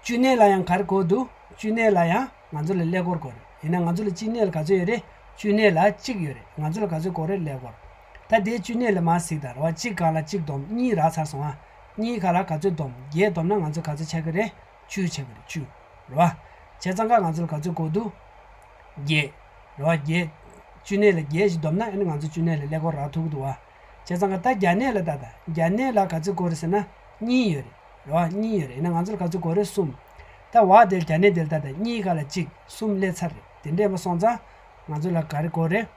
བཅུ་གནས་ལ་ཡང་ག་རེ་དགོས་འདུག་བཅུ་གནས་ལ་ཡང་ང་ཚོ་ལ་ཀླད་ཀོར་དགོས་རེད། ཡིན་ན་ང་ཚོ་ལ་གཅིག་གནས་ལ་ག་ཚོད་ཡོད་རེད། བཅུ་གནས་ལ་གཅིག་ཡོད་རེད། ང་ཚོ་ལ་ག་ཚོད་དགོས་རེད། ཀླད་ཀོར། ད་དེའི་བཅུ་གནས་ལ་མར་གཟིགས་དང་། རེད་བ། གཅིག་སྒང་ལ་གཅིག་བསྡོམས་གཉིས་རག་ཚར་སོང་ཨ། གཉིས་སྒང་ལ་ག་ཚོད་བསྡོམས། བརྒྱད་བསྡོམས་ན་ང་ཚོ་ག་ཚོད་ཆགས་ཀྱི་རེད། བཅུ་ཆགས་ཀྱི་རེད། བཅུ། རེད་བ། བྱས་ཙང་ཀ་ང་ཚོ་ལ་ག་ཚོད་དགོས་འདུག་བརྒྱད། རེད་བ། བརྒྱད། བཅུ་གནས་ལ་བརྒྱད་ཅིག་བསྡོམས་ན་ཨ་ནི་ང་ཚོ་བཅུ་གནས་ལ་ཀླད་ཀོར་རག་ཐུབ་ཀྱི་འདུག་བ། བྱས་ཙང་ཀ་ད་བརྒྱ་གནས་ལ་ལྟ་ད། བརྒྱ་གནས་ལ་ག་ཚོད་དགོས་རེད་ཟེར་ན་གཉིས་ཡོད་རེད། རེད་བ། གཉིས་ཡོད་རེད། ཡིན་ན་ང་ཚོ་ལ་ག་ཚོད་དགོས་རེད། གསུམ། ད་བ་དེར་བརྒྱ་གནས་དེར་ལྟ་ད། གཉིས་སྒང་ལ་གཅིག་གསུམ་སླེབས་ཚར་རེད། དེ་འདྲ་ཡིན་པ་སོང་ཙང་ང་ཚོ་ལ་ག་རེ་དགོས་རེད།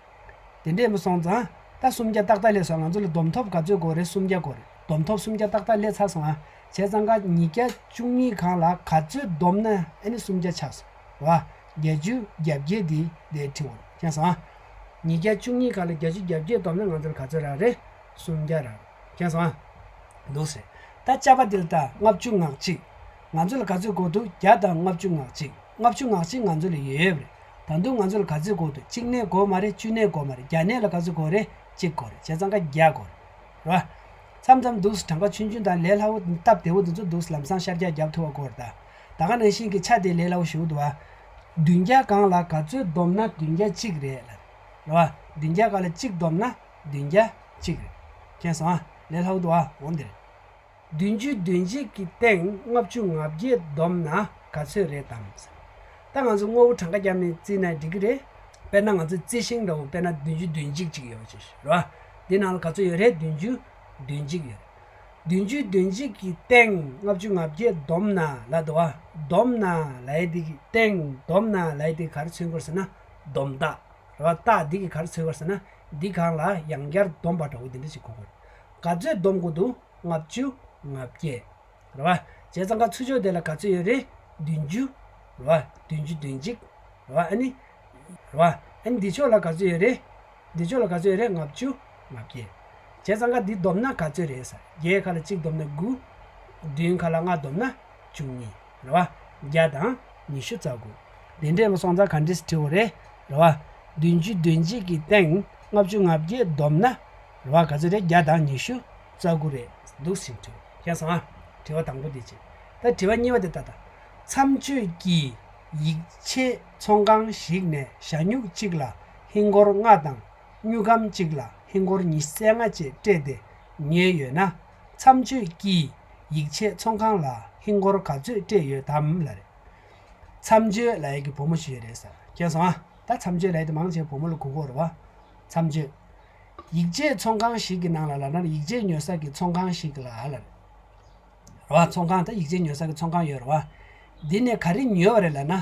དེ་འདྲ་ཡིན་པ་སོང་ཙང་ད་སུམ་བརྒྱ་ཏག་ཏག་སླེབས་སོང་། ང་ཚོ་ལ་བསྡོམས་ཐོབ་ག་ཚོད་དགོས་རེད། སུམ་བརྒྱ་དགོས་རེད། བསྡོམས་ཐོབ་སུམ་བརྒྱ་ཏག་ཏག་སླེབས་ཚར་སོང་ཨ། བྱས་ཙང་ཀ་ཉིས་བརྒྱ་བཅུ་གཉིས་སྒང་ལ་ག་ཚོད་བསྡོམས་ན་ཨ་ནི་སུམ་བརྒྱ་ཆགས་སོང་། རེད་བ། བརྒྱད་ཅུ་གྱ་བརྒྱད་འདི་དེ་བྲིས་འོང་། མཁྱེན་སོང་ཨ། ཉིས་བརྒྱ་བཅུ་གཉིས་སྒང་ལ་བརྒྱད་ཅུ་གྱ་བརྒྱད་བསྡོམས་ན་ང་ཚོར་ག་ཚོད་རག་རེད། སུམ་བརྒྱ་རག་མཁྱེན་སོང་ཨ། འདུག་སེ། ད་དཔྱད་པ་འདི་ལ་ལྟ། ལྔ་བཅུ་ང་གཅིག་ང་ཚོ་ལ་ག་ཚོད་དགོས་འདུག་བརྒྱ་དང་ལྔ་བཅུ་ང་གཅིག་ལྔ་བཅུ་ང་གཅིག་ང་ཚོ་ལ་ཡོད་རེད། ད་དུང་ང་ཚོ་ལ་ག་ཚོད་དགོས་འདུག་གཅིག་གནས་དགོས་མ་རེད། བཅུ་གནས་དགོས་མ་རེད། བརྒྱ་གནས་ལ་ག་ཚོད་དགོས་རེད། གཅིག་དགོས་རེད། བྱས་ཙང་ཀ་བརྒྱ་དགོས་རེད། རེད་བ། མཚམས་མཚམས་འདུག་སེ་གྲངས་ཀ་ཆུང་ཆུང་དང་ལས་སླ་བོ་སྟབས་བདེ་བོ་འདི་ཚོ་འདུག་སེ་ལམ་སང་ཤར་རྒྱག་རྒྱབ་ཐུབ་པ་དགོས་རེད་ད། ད་ག་ནང་བཞིན་གྱི་ཆ་དེ་ལས་སླ་བོ་ཞེ་པོ་འདུག་བ། བདུན་བརྒྱ་སྒང་ལ་ག་ཚོད་བསྡོམས་ན་བདུན་བརྒྱ་གཅིག་རེད་ལབ། རེད་བ། བདུན་བརྒྱ་སྒང་ལ་གཅིག་བསྡོམས་ན་བདུན་བརྒྱ་གཅིག་རེད། མཁྱེན་སོང་ཨ། ལས་སླ་བོ་འདུག་ཨ། འོ་འདི་རེད། བདུན་ཅུ་དོན་གཅིག་གི་སྟེང་ལྔ་བཅུ་ང་བརྒྱད་བསྡོམས་ན་ག་ཚོད་རེད་དམ། ད་ང་ཚོ་དངོས་པོ་གྲངས་ཀ་བརྒྱབ་ནས་བརྩིས་ན་འགྲིག་གི་རེད། དཔེར་ན་ང་ཚོ་རྩི་ཤིང་འདྲ་བོ་དཔེར་ན་བདུན་ཅུ་དོན་གཅིག་ཅིག་ཡོད་པ་ཅིག་རེད་བ། འདི་ནང་ལ་ག་ཚོད་ཡོད་རེད། བདུན་ཅུ་དོན་གཅིག་ཡོད་རེད། བདུན་ཅུ་དོན་གཅིག་གི་སྟེང་ལྔ་བཅུ་ང་བརྒྱད་བསྡོམས་ན་ལབ་འདུག་བ། བསྡོམས་ན་ལབ་ཡ་འདི་གི་སྟེང་བསྡོམས་ན་ལབ་ཡ་འདི་ག་རེ་མཚོན་གྱི་ཡོད་རེད་ཟེར་ན་བསྡོམས་རྟགས་རེད་བ། རྟགས་འདི་གི་ག་རེ་མཚོན་གྱི་ཡོད་རེད་ཟེར་ན་འདི་སྒང་ལ་ཡང་བསྐྱར་བསྡོམས་པ་འདྲ་བོ་འདི་འདྲ་ཞིག་གོ་དགོས་རེད། ག་ཚོད་བསྡོམས་དགོས་འདུག་ལྔ་བཅུ་ང་བརྒྱད། རེད་བ། བྱས་ཙང་ཀ་ཚུར་ཕྱོགས་དེ་ལ་ག་ཚོད་ཡོད་རེད། བདུན་ཅུ། རེད་བ། བདུན་ཅུ་དོན་གཅིག་རེད་བ། ཨ་ནི། རེད་བ། ཨ་ནི་འདི་ཕྱོགས་ལ་ག་ཚོད་ཡོད་རེད། འདི་ཕྱོགས་ལ་ག་ཚོད་ཡོད་རེད། ལྔ་བཅུ་ང་བརྒྱད། བྱས་ཙང་ཀ་འདི་བསྡོམས་ན་ག་ཚོད་རེད་ཟེར། བརྒྱད་ཁ་ལ་གཅིག་བསྡོམས་ན་དགུ། བདུན་ཁ་ལ་ལྔ་བསྡོམས་ན་བཅུ་གཉིས། རེད་བ། བརྒྱ་དང་ཉི་ཤུ་རྩ་དགུ། དེ་འདྲ་ཡིན་པ་སོང་ཙང་ག་འདྲས་བྲིས་པ་རེད། རེད་བ། བདུན་ཅུ་དོན་གཅིག་གི་སྟེང་ལྔ་བཅུ་ང་བརྒྱད་བསྡོམས་ན། རེད་བ། ག་ཚོད་རེད། བརྒྱ་དང་ཉི་ཤུ་རྩ་དགུ་རེད་འདུག་ཟིན་བྲིས། མཁྱེན་སོང་ཨ། དྲི་བ་དང་པོ་འདི་བྱས། ད་དྲི་བ་གཉིས་པ་དེ་ལྟ་ད། མཚམས་གཅོད་ཀྱིས་ཡིག་ཆའི་ཚོང་ཁང་ཞིག་ནས་ཞྭ་སྨྱུག་གཅིག་ལ་ཧིན་སྒོར་ལྔ་དང་། སྨྱུག་སྒམ་གཅིག་ལ་ཧིན་སྒོར་ཉི་ཤུ་རྩ་ལྔ་བཅས་སྤྲད་དེ་ཉོས་ཡོད་ན། མཚམས་གཅོད་ཀྱིས་ཡིག་ཆའི་ཚོང་ཁང་ལ་ཧིན་སྒོར་ག་ཚོད་སྤྲད་ཡོད་དམ་ལབ་རེད། མཚམས་གཅོད་ལབ་ཡག་གི་བུ་མོ་ཞིག་ཡོད་རེད་ས། མཁྱེན་སོང་ཨ། ད་མཚམས་གཅོད་ལབ་ཡག་དེ་མང་ཆེ་བུ་མོ་ལ་གོ་གི་ཡོད་རེད་བ། མཚམས་གཅོད། ཡིག་ཆའི་ཚོང་ཁང་ཞིག་གི་ནང་ལ་ལབ་ན་ཡིག་ཆ་ཉོ་ས་གི་ཚོང་ཁང་ཞིག་ལ་ལབ་རེད། རེད་བ། ཚོང་ཁང་ད་ཡིག་ཆ་ཉོ་ས་གི་ཚོང་ཁང་ཡོད་རེད་བ། འདི་ནས་ག་རེ་ཉོས་པ་རེད་ལབ་ན།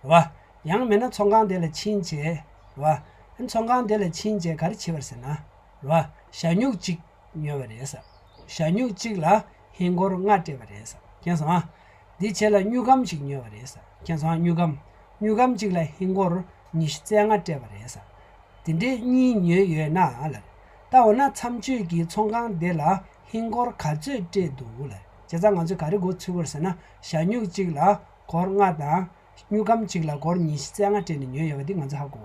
རེད་བ། ཡང་མིན་ན་ཚོང་ཁང་དེ་ལ་ཕྱིན་བྱས། རེད་བ། ཨ་ནི་ཚོང་ཁང་དེ་ལ་ཕྱིན་བྱས་ག་རེ་བྱས་པ་རེད་ཟེར་ན། རེད་བ། ཞྭ་སྨྱུག་གཅིག་ཉོས་པ་རེད་ས། ཞྭ་སྨྱུག་གཅིག་ལ་ཧིན་སྒོར་ལྔ་སྤྲད་པ་རེད་ས། མཁྱེན་སོང་ཨ། འདི་བྱས་ལ་སྨྱུག་སྒམ་ཞིག་ཉོས་པ་རེད་ས། མཁྱེན་སོང་ཨ། སྨྱུག་སྒམ། སྨྱུག་སྒམ་གཅིག་ལ་ཧིན་སྒོར་ཉི་ཤུ་རྩ་ལྔ་སྤྲད་པ་རེད་ས། དེ་འདྲའི་གཉིས་ཉོས་ཡོད་ན་ལབ་རེད། ད་འོ་ན་མཚམས་གཅོད་ཀྱིས་ཚོང་ཁང་དེ་ལ་ཧིན་སྒོར་ག་ཚོད་སྤྲད་འདུག་ལབ་རེད། བྱས་ཙང་ང་ཚོས་ག་རེ་མགོ་ཚོས་པ་རེད་ཟེར་ན་ཞྭ་སྨྱུག་གཅིག་ལ་སྒོར་ལྔ་དང་། སྨྱུག་སྒམ་གཅིག་ལ་སྒོར་ཉི་ཤུ་རྩ་ལྔ་སྤྲད་ནས་ཉོས་ཡོད་པ་འདི་ང་ཚོས་ཧ་གོ་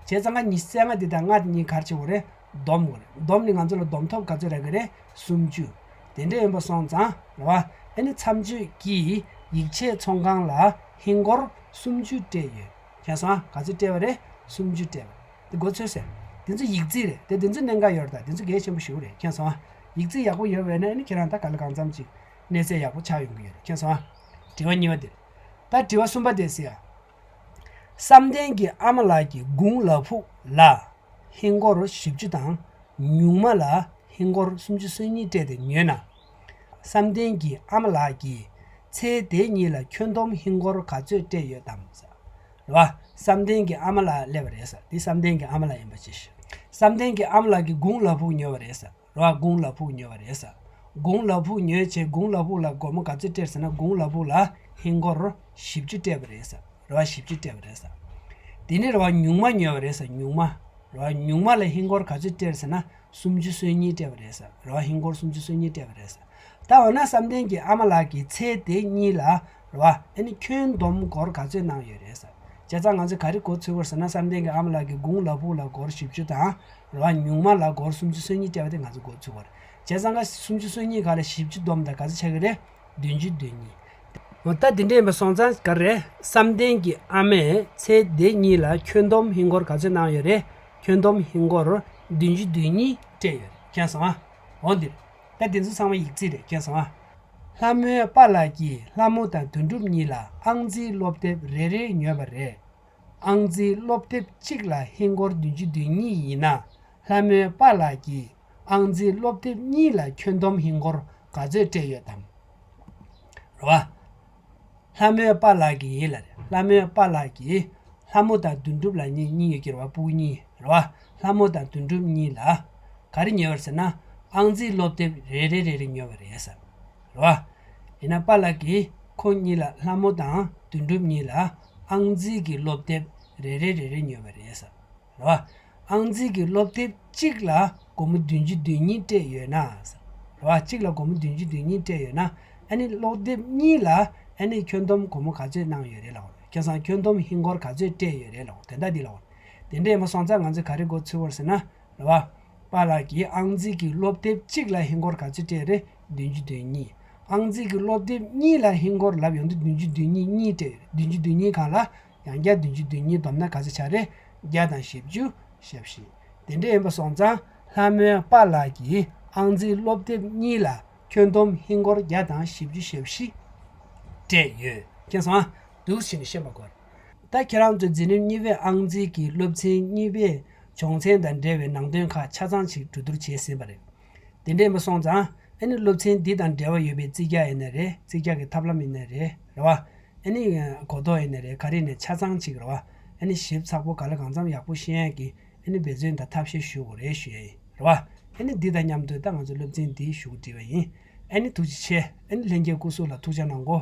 གི་རེད། བྱས་ཙང་ཀ་ཉི་ཤུ་རྩ་ལྔ་འདི་དང་ལྔ་དེ་གཉིས་ག་རེ་བྱེད་དགོས་རེད། བསྡོམས་དགོས་རེད། བསྡོམས་ནས་ང་ཚོ་ལ་བསྡོམས་ཐོབ་ག་ཚོད་རག་གི་རེད། སུམ་ཅུ། དེ་འདྲ་ཡིན་པ་སོང་ཙང་རེད་བ། ཨ་ནི་མཚམས་གཅོད་ཀྱིས་ཡིག་ཆའི་ཚོང་ཁང་ལ་ཧིན་སྒོར་སུམ་ཅུ་སྤྲད་ཡོད། མཁྱེན་སོང་ཨ། ག་ཚོད་སྤྲད་པ་རེད། སུམ་ཅུ་སྤྲད་པ་རེད། འདི་མགོ་ཚོས་ཟེར། འདི་ཚོ་ཡིག་རྩིས་རེད་དེ། འདི་ཚོ་གནད་འགག་ཡོད་རེད། ད་འདི་ཚོ་གལ་ཆེན་པོ་ཞིག་རེད། མཁྱེན་སོང་ཨ། ཡིག་རྩིས་ཡག་པོ་ཡོད་པ་ཡིན་ན་ཨ་ནི་ཁྱེད་རང་ད་ག་ལ་གང་འཚམ་ཅིག་གནས་ཚད་ཡག་པོ་ཆགས་ཡོང་གི་ཡོད་རེད། མཁྱེན་སོང་ཨ། དྲི་བ་གཉིས་པ་འདི་རེད། ད་དྲི་བ་གསུམ་པ་དེ་ཟེར་ཡ། བསམ་གཏན་གྱི་ཨ་མ་ལགས་ཀྱིས་དགུང་ལ་ཕུག་ལ་ཧིན་སྒོར་བཞི་བཅུ་དང་། ཉུང་མ་ལ་ཧིན་སྒོར་སུམ་ཅུ་སོ་གཉིས་སྤྲད་དེ་ཉོས་ན། བསམ་གཏན་གྱི་ཨ་མ་ལགས་ཀྱིས་ཚེ་དེ་གཉིས་ལ་ཁྱོན་བསྡོམས་ཧིན་སྒོར་ག་ཚོད་སྤྲད་ཡོད་དམ་ཟེར། རེད་བ། བསམ་གཏན་གྱི་ཨ་མ་ལགས་སླེབས་པ་རེད་ཟེར། འདི་བསམ་གཏན་གྱི་ཨ་མ་ལགས་ཡིན་པ་ཅིག་ཤོད། བསམ་གཏན་གྱི་ཨ་མ་ལགས་ཀྱིས་དགུང་ལ་ཕུག་ཉོས་པ་རེད་ཟེར། རེད་བ། དགུང་ལ་ཕུག་ཉོས་པ་རེད་ཟེར། དགུང་ལ་ཕུག་ཉོས་བྱས་དགུང་ལ་ཕུག་ལ་སྒོར་མོ་ག་ཚོད་སྤྲད་ཟེར་ན་དགུང་ལ་ཕུག་ལ་ཧིན་སྒོར་བཞི་བཅུ་སྤྲད་པ་རེད་ཟེར། རེད་བ། བཞི་བཅུ་སྤྲད་པ་རེད་ཟེར། དེ་ནས་རེད་བ། ཉུང་མ་ཉོས་པ་རེད་ཟེར། ཉུང་མ། རེད་བ། ཉུང་མ་ལ་ཧིན་སྒོར་ག་ཚོད་སྤྲད་ཟེར་ན་སུམ་ཅུ་སོ་གཉིས་སྤྲད་པ་རེད་ཟེར། རེད་བ། ཧིན་སྒོར་སུམ་ཅུ་སོ་གཉིས་སྤྲད་པ་རེད་ཟེར། ད་འོ་ན་བསམ་གཏན་གྱི་ཨ་མ་ལགས་ཀྱིས་ཚེ་དེ་གཉིས་ལ་རེད་བ། ཨ་ནི་ཁྱོན་བསྡོམས་སྒོར་ག་ཚོད་གནང་ཡོད་རེད་ཟེར། བྱས་ཙང་ང་ཚོས་ག་རེ་མགོ་ཚོས་པ་རེད་ཟེར་ན་བསམ་གཏན་གྱི་ཨ་མ་ལགས་ཀྱིས་དགུང་ལ་ཕུག་ལ་སྒོར་བཞི་བཅུ་དང་རེད་བ། ཉུང་མ་ལ་སྒོར་སུམ་ཅུ་སོ་གཉིས་སྤྲད་པ་དེ་ང་ཚོས་མགོ་ཚོས་པ་རེད། བྱས་ཙང་ཀ་སུམ་ཅུ་སོ་གཉིས་ག་ལ་བཞི་བཅུ་བསྡོམས་དང་ག་ཚོད་ཆགས་ཀྱི་རེད། བདུན་ཅུ་དོན་གཉིས། འོ་ད་དེ་འདྲ་ཡིན་པ་སོང་ཙང་ག་རེ་རེད། བསམ་གཏན་གྱི་ཨ་མས་ཚེ་དེ་གཉིས་ལ་ཁྱོན་བསྡོམས་ཧིན་སྒོར་ག་ཚོད་གནང་ཡོད་རེད། ཁྱོན་བསྡོམས་ཧིན་སྒོར་བདུན་ཅུ་དོན་གཉིས་སྤྲད་ཡོད་རེད། མཁྱེན་སོང་ཨ། འོ་འདིར། ད་དེ་ཚོ་ཚང་མ་ཡིག་རྩིས་རེད། མཁྱེན་སོང་ཨ། ལྷ་མོའི་པཱ་ལགས་ཀྱིས་ལྷ་མོ་དང་དོན་གྲུབ་གཉིས་ལ་ཨང་རྩིས་སློབ་དེབ་རེ་རེ་ཉོས་པ་རེད། ཨང་རྩིས་སློབ་དེབ་གཅིག་ལ་ཧིན་སྒོར་བདུན་ཅུ་དོན་གཉིས་ཡིན་ན། ལྷ་མོའི་པཱ་ལགས་ཀྱིས་ཨང་རྩིས་སློབ་དེབ་གཉིས་ལ་ཁྱོན་བསྡོམས་ཧིན་སྒོར་ག་ཚོད་སྤྲད་ཡོད་དམ། རེད་བ། ལྷ་མོའི་པཱ་ལགས་ཀྱིས་ལབ་རེད། ལྷ་མོའི་པཱ་ལགས་ཀྱིས་ལྷ་མོ་དང་དོན་གྲུབ་ལ་གཉིས་གཉིས་ཡོད་ཀྱི་རེད་བ། སྤུ་གུ་གཉིས་རེད་བ། ལྷ་མོ་དང་དོན་གྲུབ་གཉིས་ལ་ག་རེ་ཉོས་པ་རེད་ཟེར་ན་ཨང་རྩིས་སློབ་དེབ་རེ་རེ་རེ་རེ་ཉོས་པ་རེད་ཟེར། རེད་བ། ཡིན་ན་པཱ་ལགས་ཀྱིས་ཁོ་གཉིས་ལ་ལྷ་མོ་དང་དོན་གྲུབ་གཉིས་ལ་ཨང་རྩིས་ཀྱི་སློབ་དེབ་རེ་རེ་རེ་རེ་ཉོས་པ་རེད་ཟེར། རེད་བ། ཨང་རྩིས་ཀྱི་སློབ་དེབ་གཅིག་ལ་སྒོར་མོ་བདུན་ཅུ་དོན་གཉིས་སྤྲད་ཡོད་ན། རེད་བ། གཅིག་ལ་སྒོར་མོ་བདུན་ཅུ་དོན་གཉིས་སྤྲད་ཡོད་ན། ཨ་ནི་སློབ་དེབ་གཉིས་ལ་ཨ་ནི་ཁྱོན་བསྡོམས་སྒོར་མོ་ག་ཚོད་གནང་ཡོད་རེད་ལབ་པ་རེད། ཁྱེད་ཚང་ཁྱོན་བསྡོམས་ཧིན་སྒོར་ག་ཚོད་སྤྲད་ཡོད་རེད་ལབ་པ་དེ་འདྲ་འདི་ལབ་པ་རེད། དེ་འདྲ་ཡིན་པ་སོང་ཙང་ང་ཚོས་ག་རེ་མགོ་ཚོས་པ་རེད་ཟེར་ན། རེད་བ། པཱ་ལགས་ཀྱིས་ཨང་རྩིས་ཀྱི་སློབ་དེབ་གཅིག་ལ་ཧིན་སྒོར་ག་ཚོད་སྤྲད་རེད། བདུན་ཅུ་དོན་གཉིས། ཨང་རྩིས་ཀྱི་སློབ་དེབ་གཉིས་ལ་ཧིན་སྒོར་ལབ་ཡོང་དུས་བདུན་ཅུ་དོན་གཉིས་གཉིས་སྤྲད་ཡོད་རེད། བདུན་ཅུ་དོན་གཉིས་སྒང་ལ་ཡང་བསྐྱར་བདུན་ཅུ་དོན་གཉིས་བསྡོམས་ན་ག་ཚོད་ཆགས་རེད། བརྒྱ་དང་བཞི་བཅུ་ཞེ་བཞི། དེ་འདྲ་ཡིན་པ་སོང་ཙང་ལྷ་མོའི་པཱ་ལགས་ཀྱིས་ཨང་རྩིས་སློབ་དེབ་གཉིས་ལ་ཁྱོན་བསྡོམས་ཧིན་སྒོར་བརྒྱ་དང་བཞི་བཅུ་ཞེ་བཞི་སྤྲད་ཡོད། མཁྱེན་སོང་ཨ། འདུག་སེ་བྱས་ནས་ཤེས་པ་དགོས། ད་ཁྱེད་རང་ཚོས་འཛིན་རིམ་གཉིས་པའི་ཨང་རྩིས་ཀྱི་སློབ་ཚན་གཉིས་པའི་སྦྱོང་ཚན་དང་འབྲེལ་བའི་ནང་དོན་ཁག་ཆ་ཚང་ཞིག་གྲོས་བསྡུར་བྱས་ཟིན་པ་རེད། དེ་འདྲ་ཡིན་པ་སོང་ཙང་ཨ་ནི་སློབ་ཚན་འདི་དང་འབྲེལ་བ་ཡོད་པའི་རྩིས་རྒྱག་ཡིན་ན་རེད། རྩིས་རྒྱག་གི་ཐབས་ལམ་ཡིན་ན་རེད། རེད་བ། ཨ་ནི་གོ་རྟོགས་ཡིན་ན་རེད། ག་རེ་ཡིན་ནའི་ཆ་ཚང་ཅིག་རེད་བ། ཨ་ནི་ཞིབ་ཚགས་པོ་ག་ལ་གང་འཚམ་ཡག་པོ་ཤེས་ཡག་གི་ཨ་ནི་འབད་བརྩོན་དང་ཐབས་ཤེས་ཞུ་དགོས་རེད་ཞུ་ཡ་ཡིན། རེད་བ། ཨ་ནི་འདི་དང་མཉམ་དུ་ད་ང་ཚོ་སློབ་ཚན་འདི་ཞུ་དགོས་བྲིས་པ་ཡིན། ཨ་ནི་ཐུགས་རྗེ་ཆེ། ཨ་ནི་ལྷན་རྒྱས་སྐུ་གཟུགས་ལ་ཐུགས་ཅག་གནང་གོ།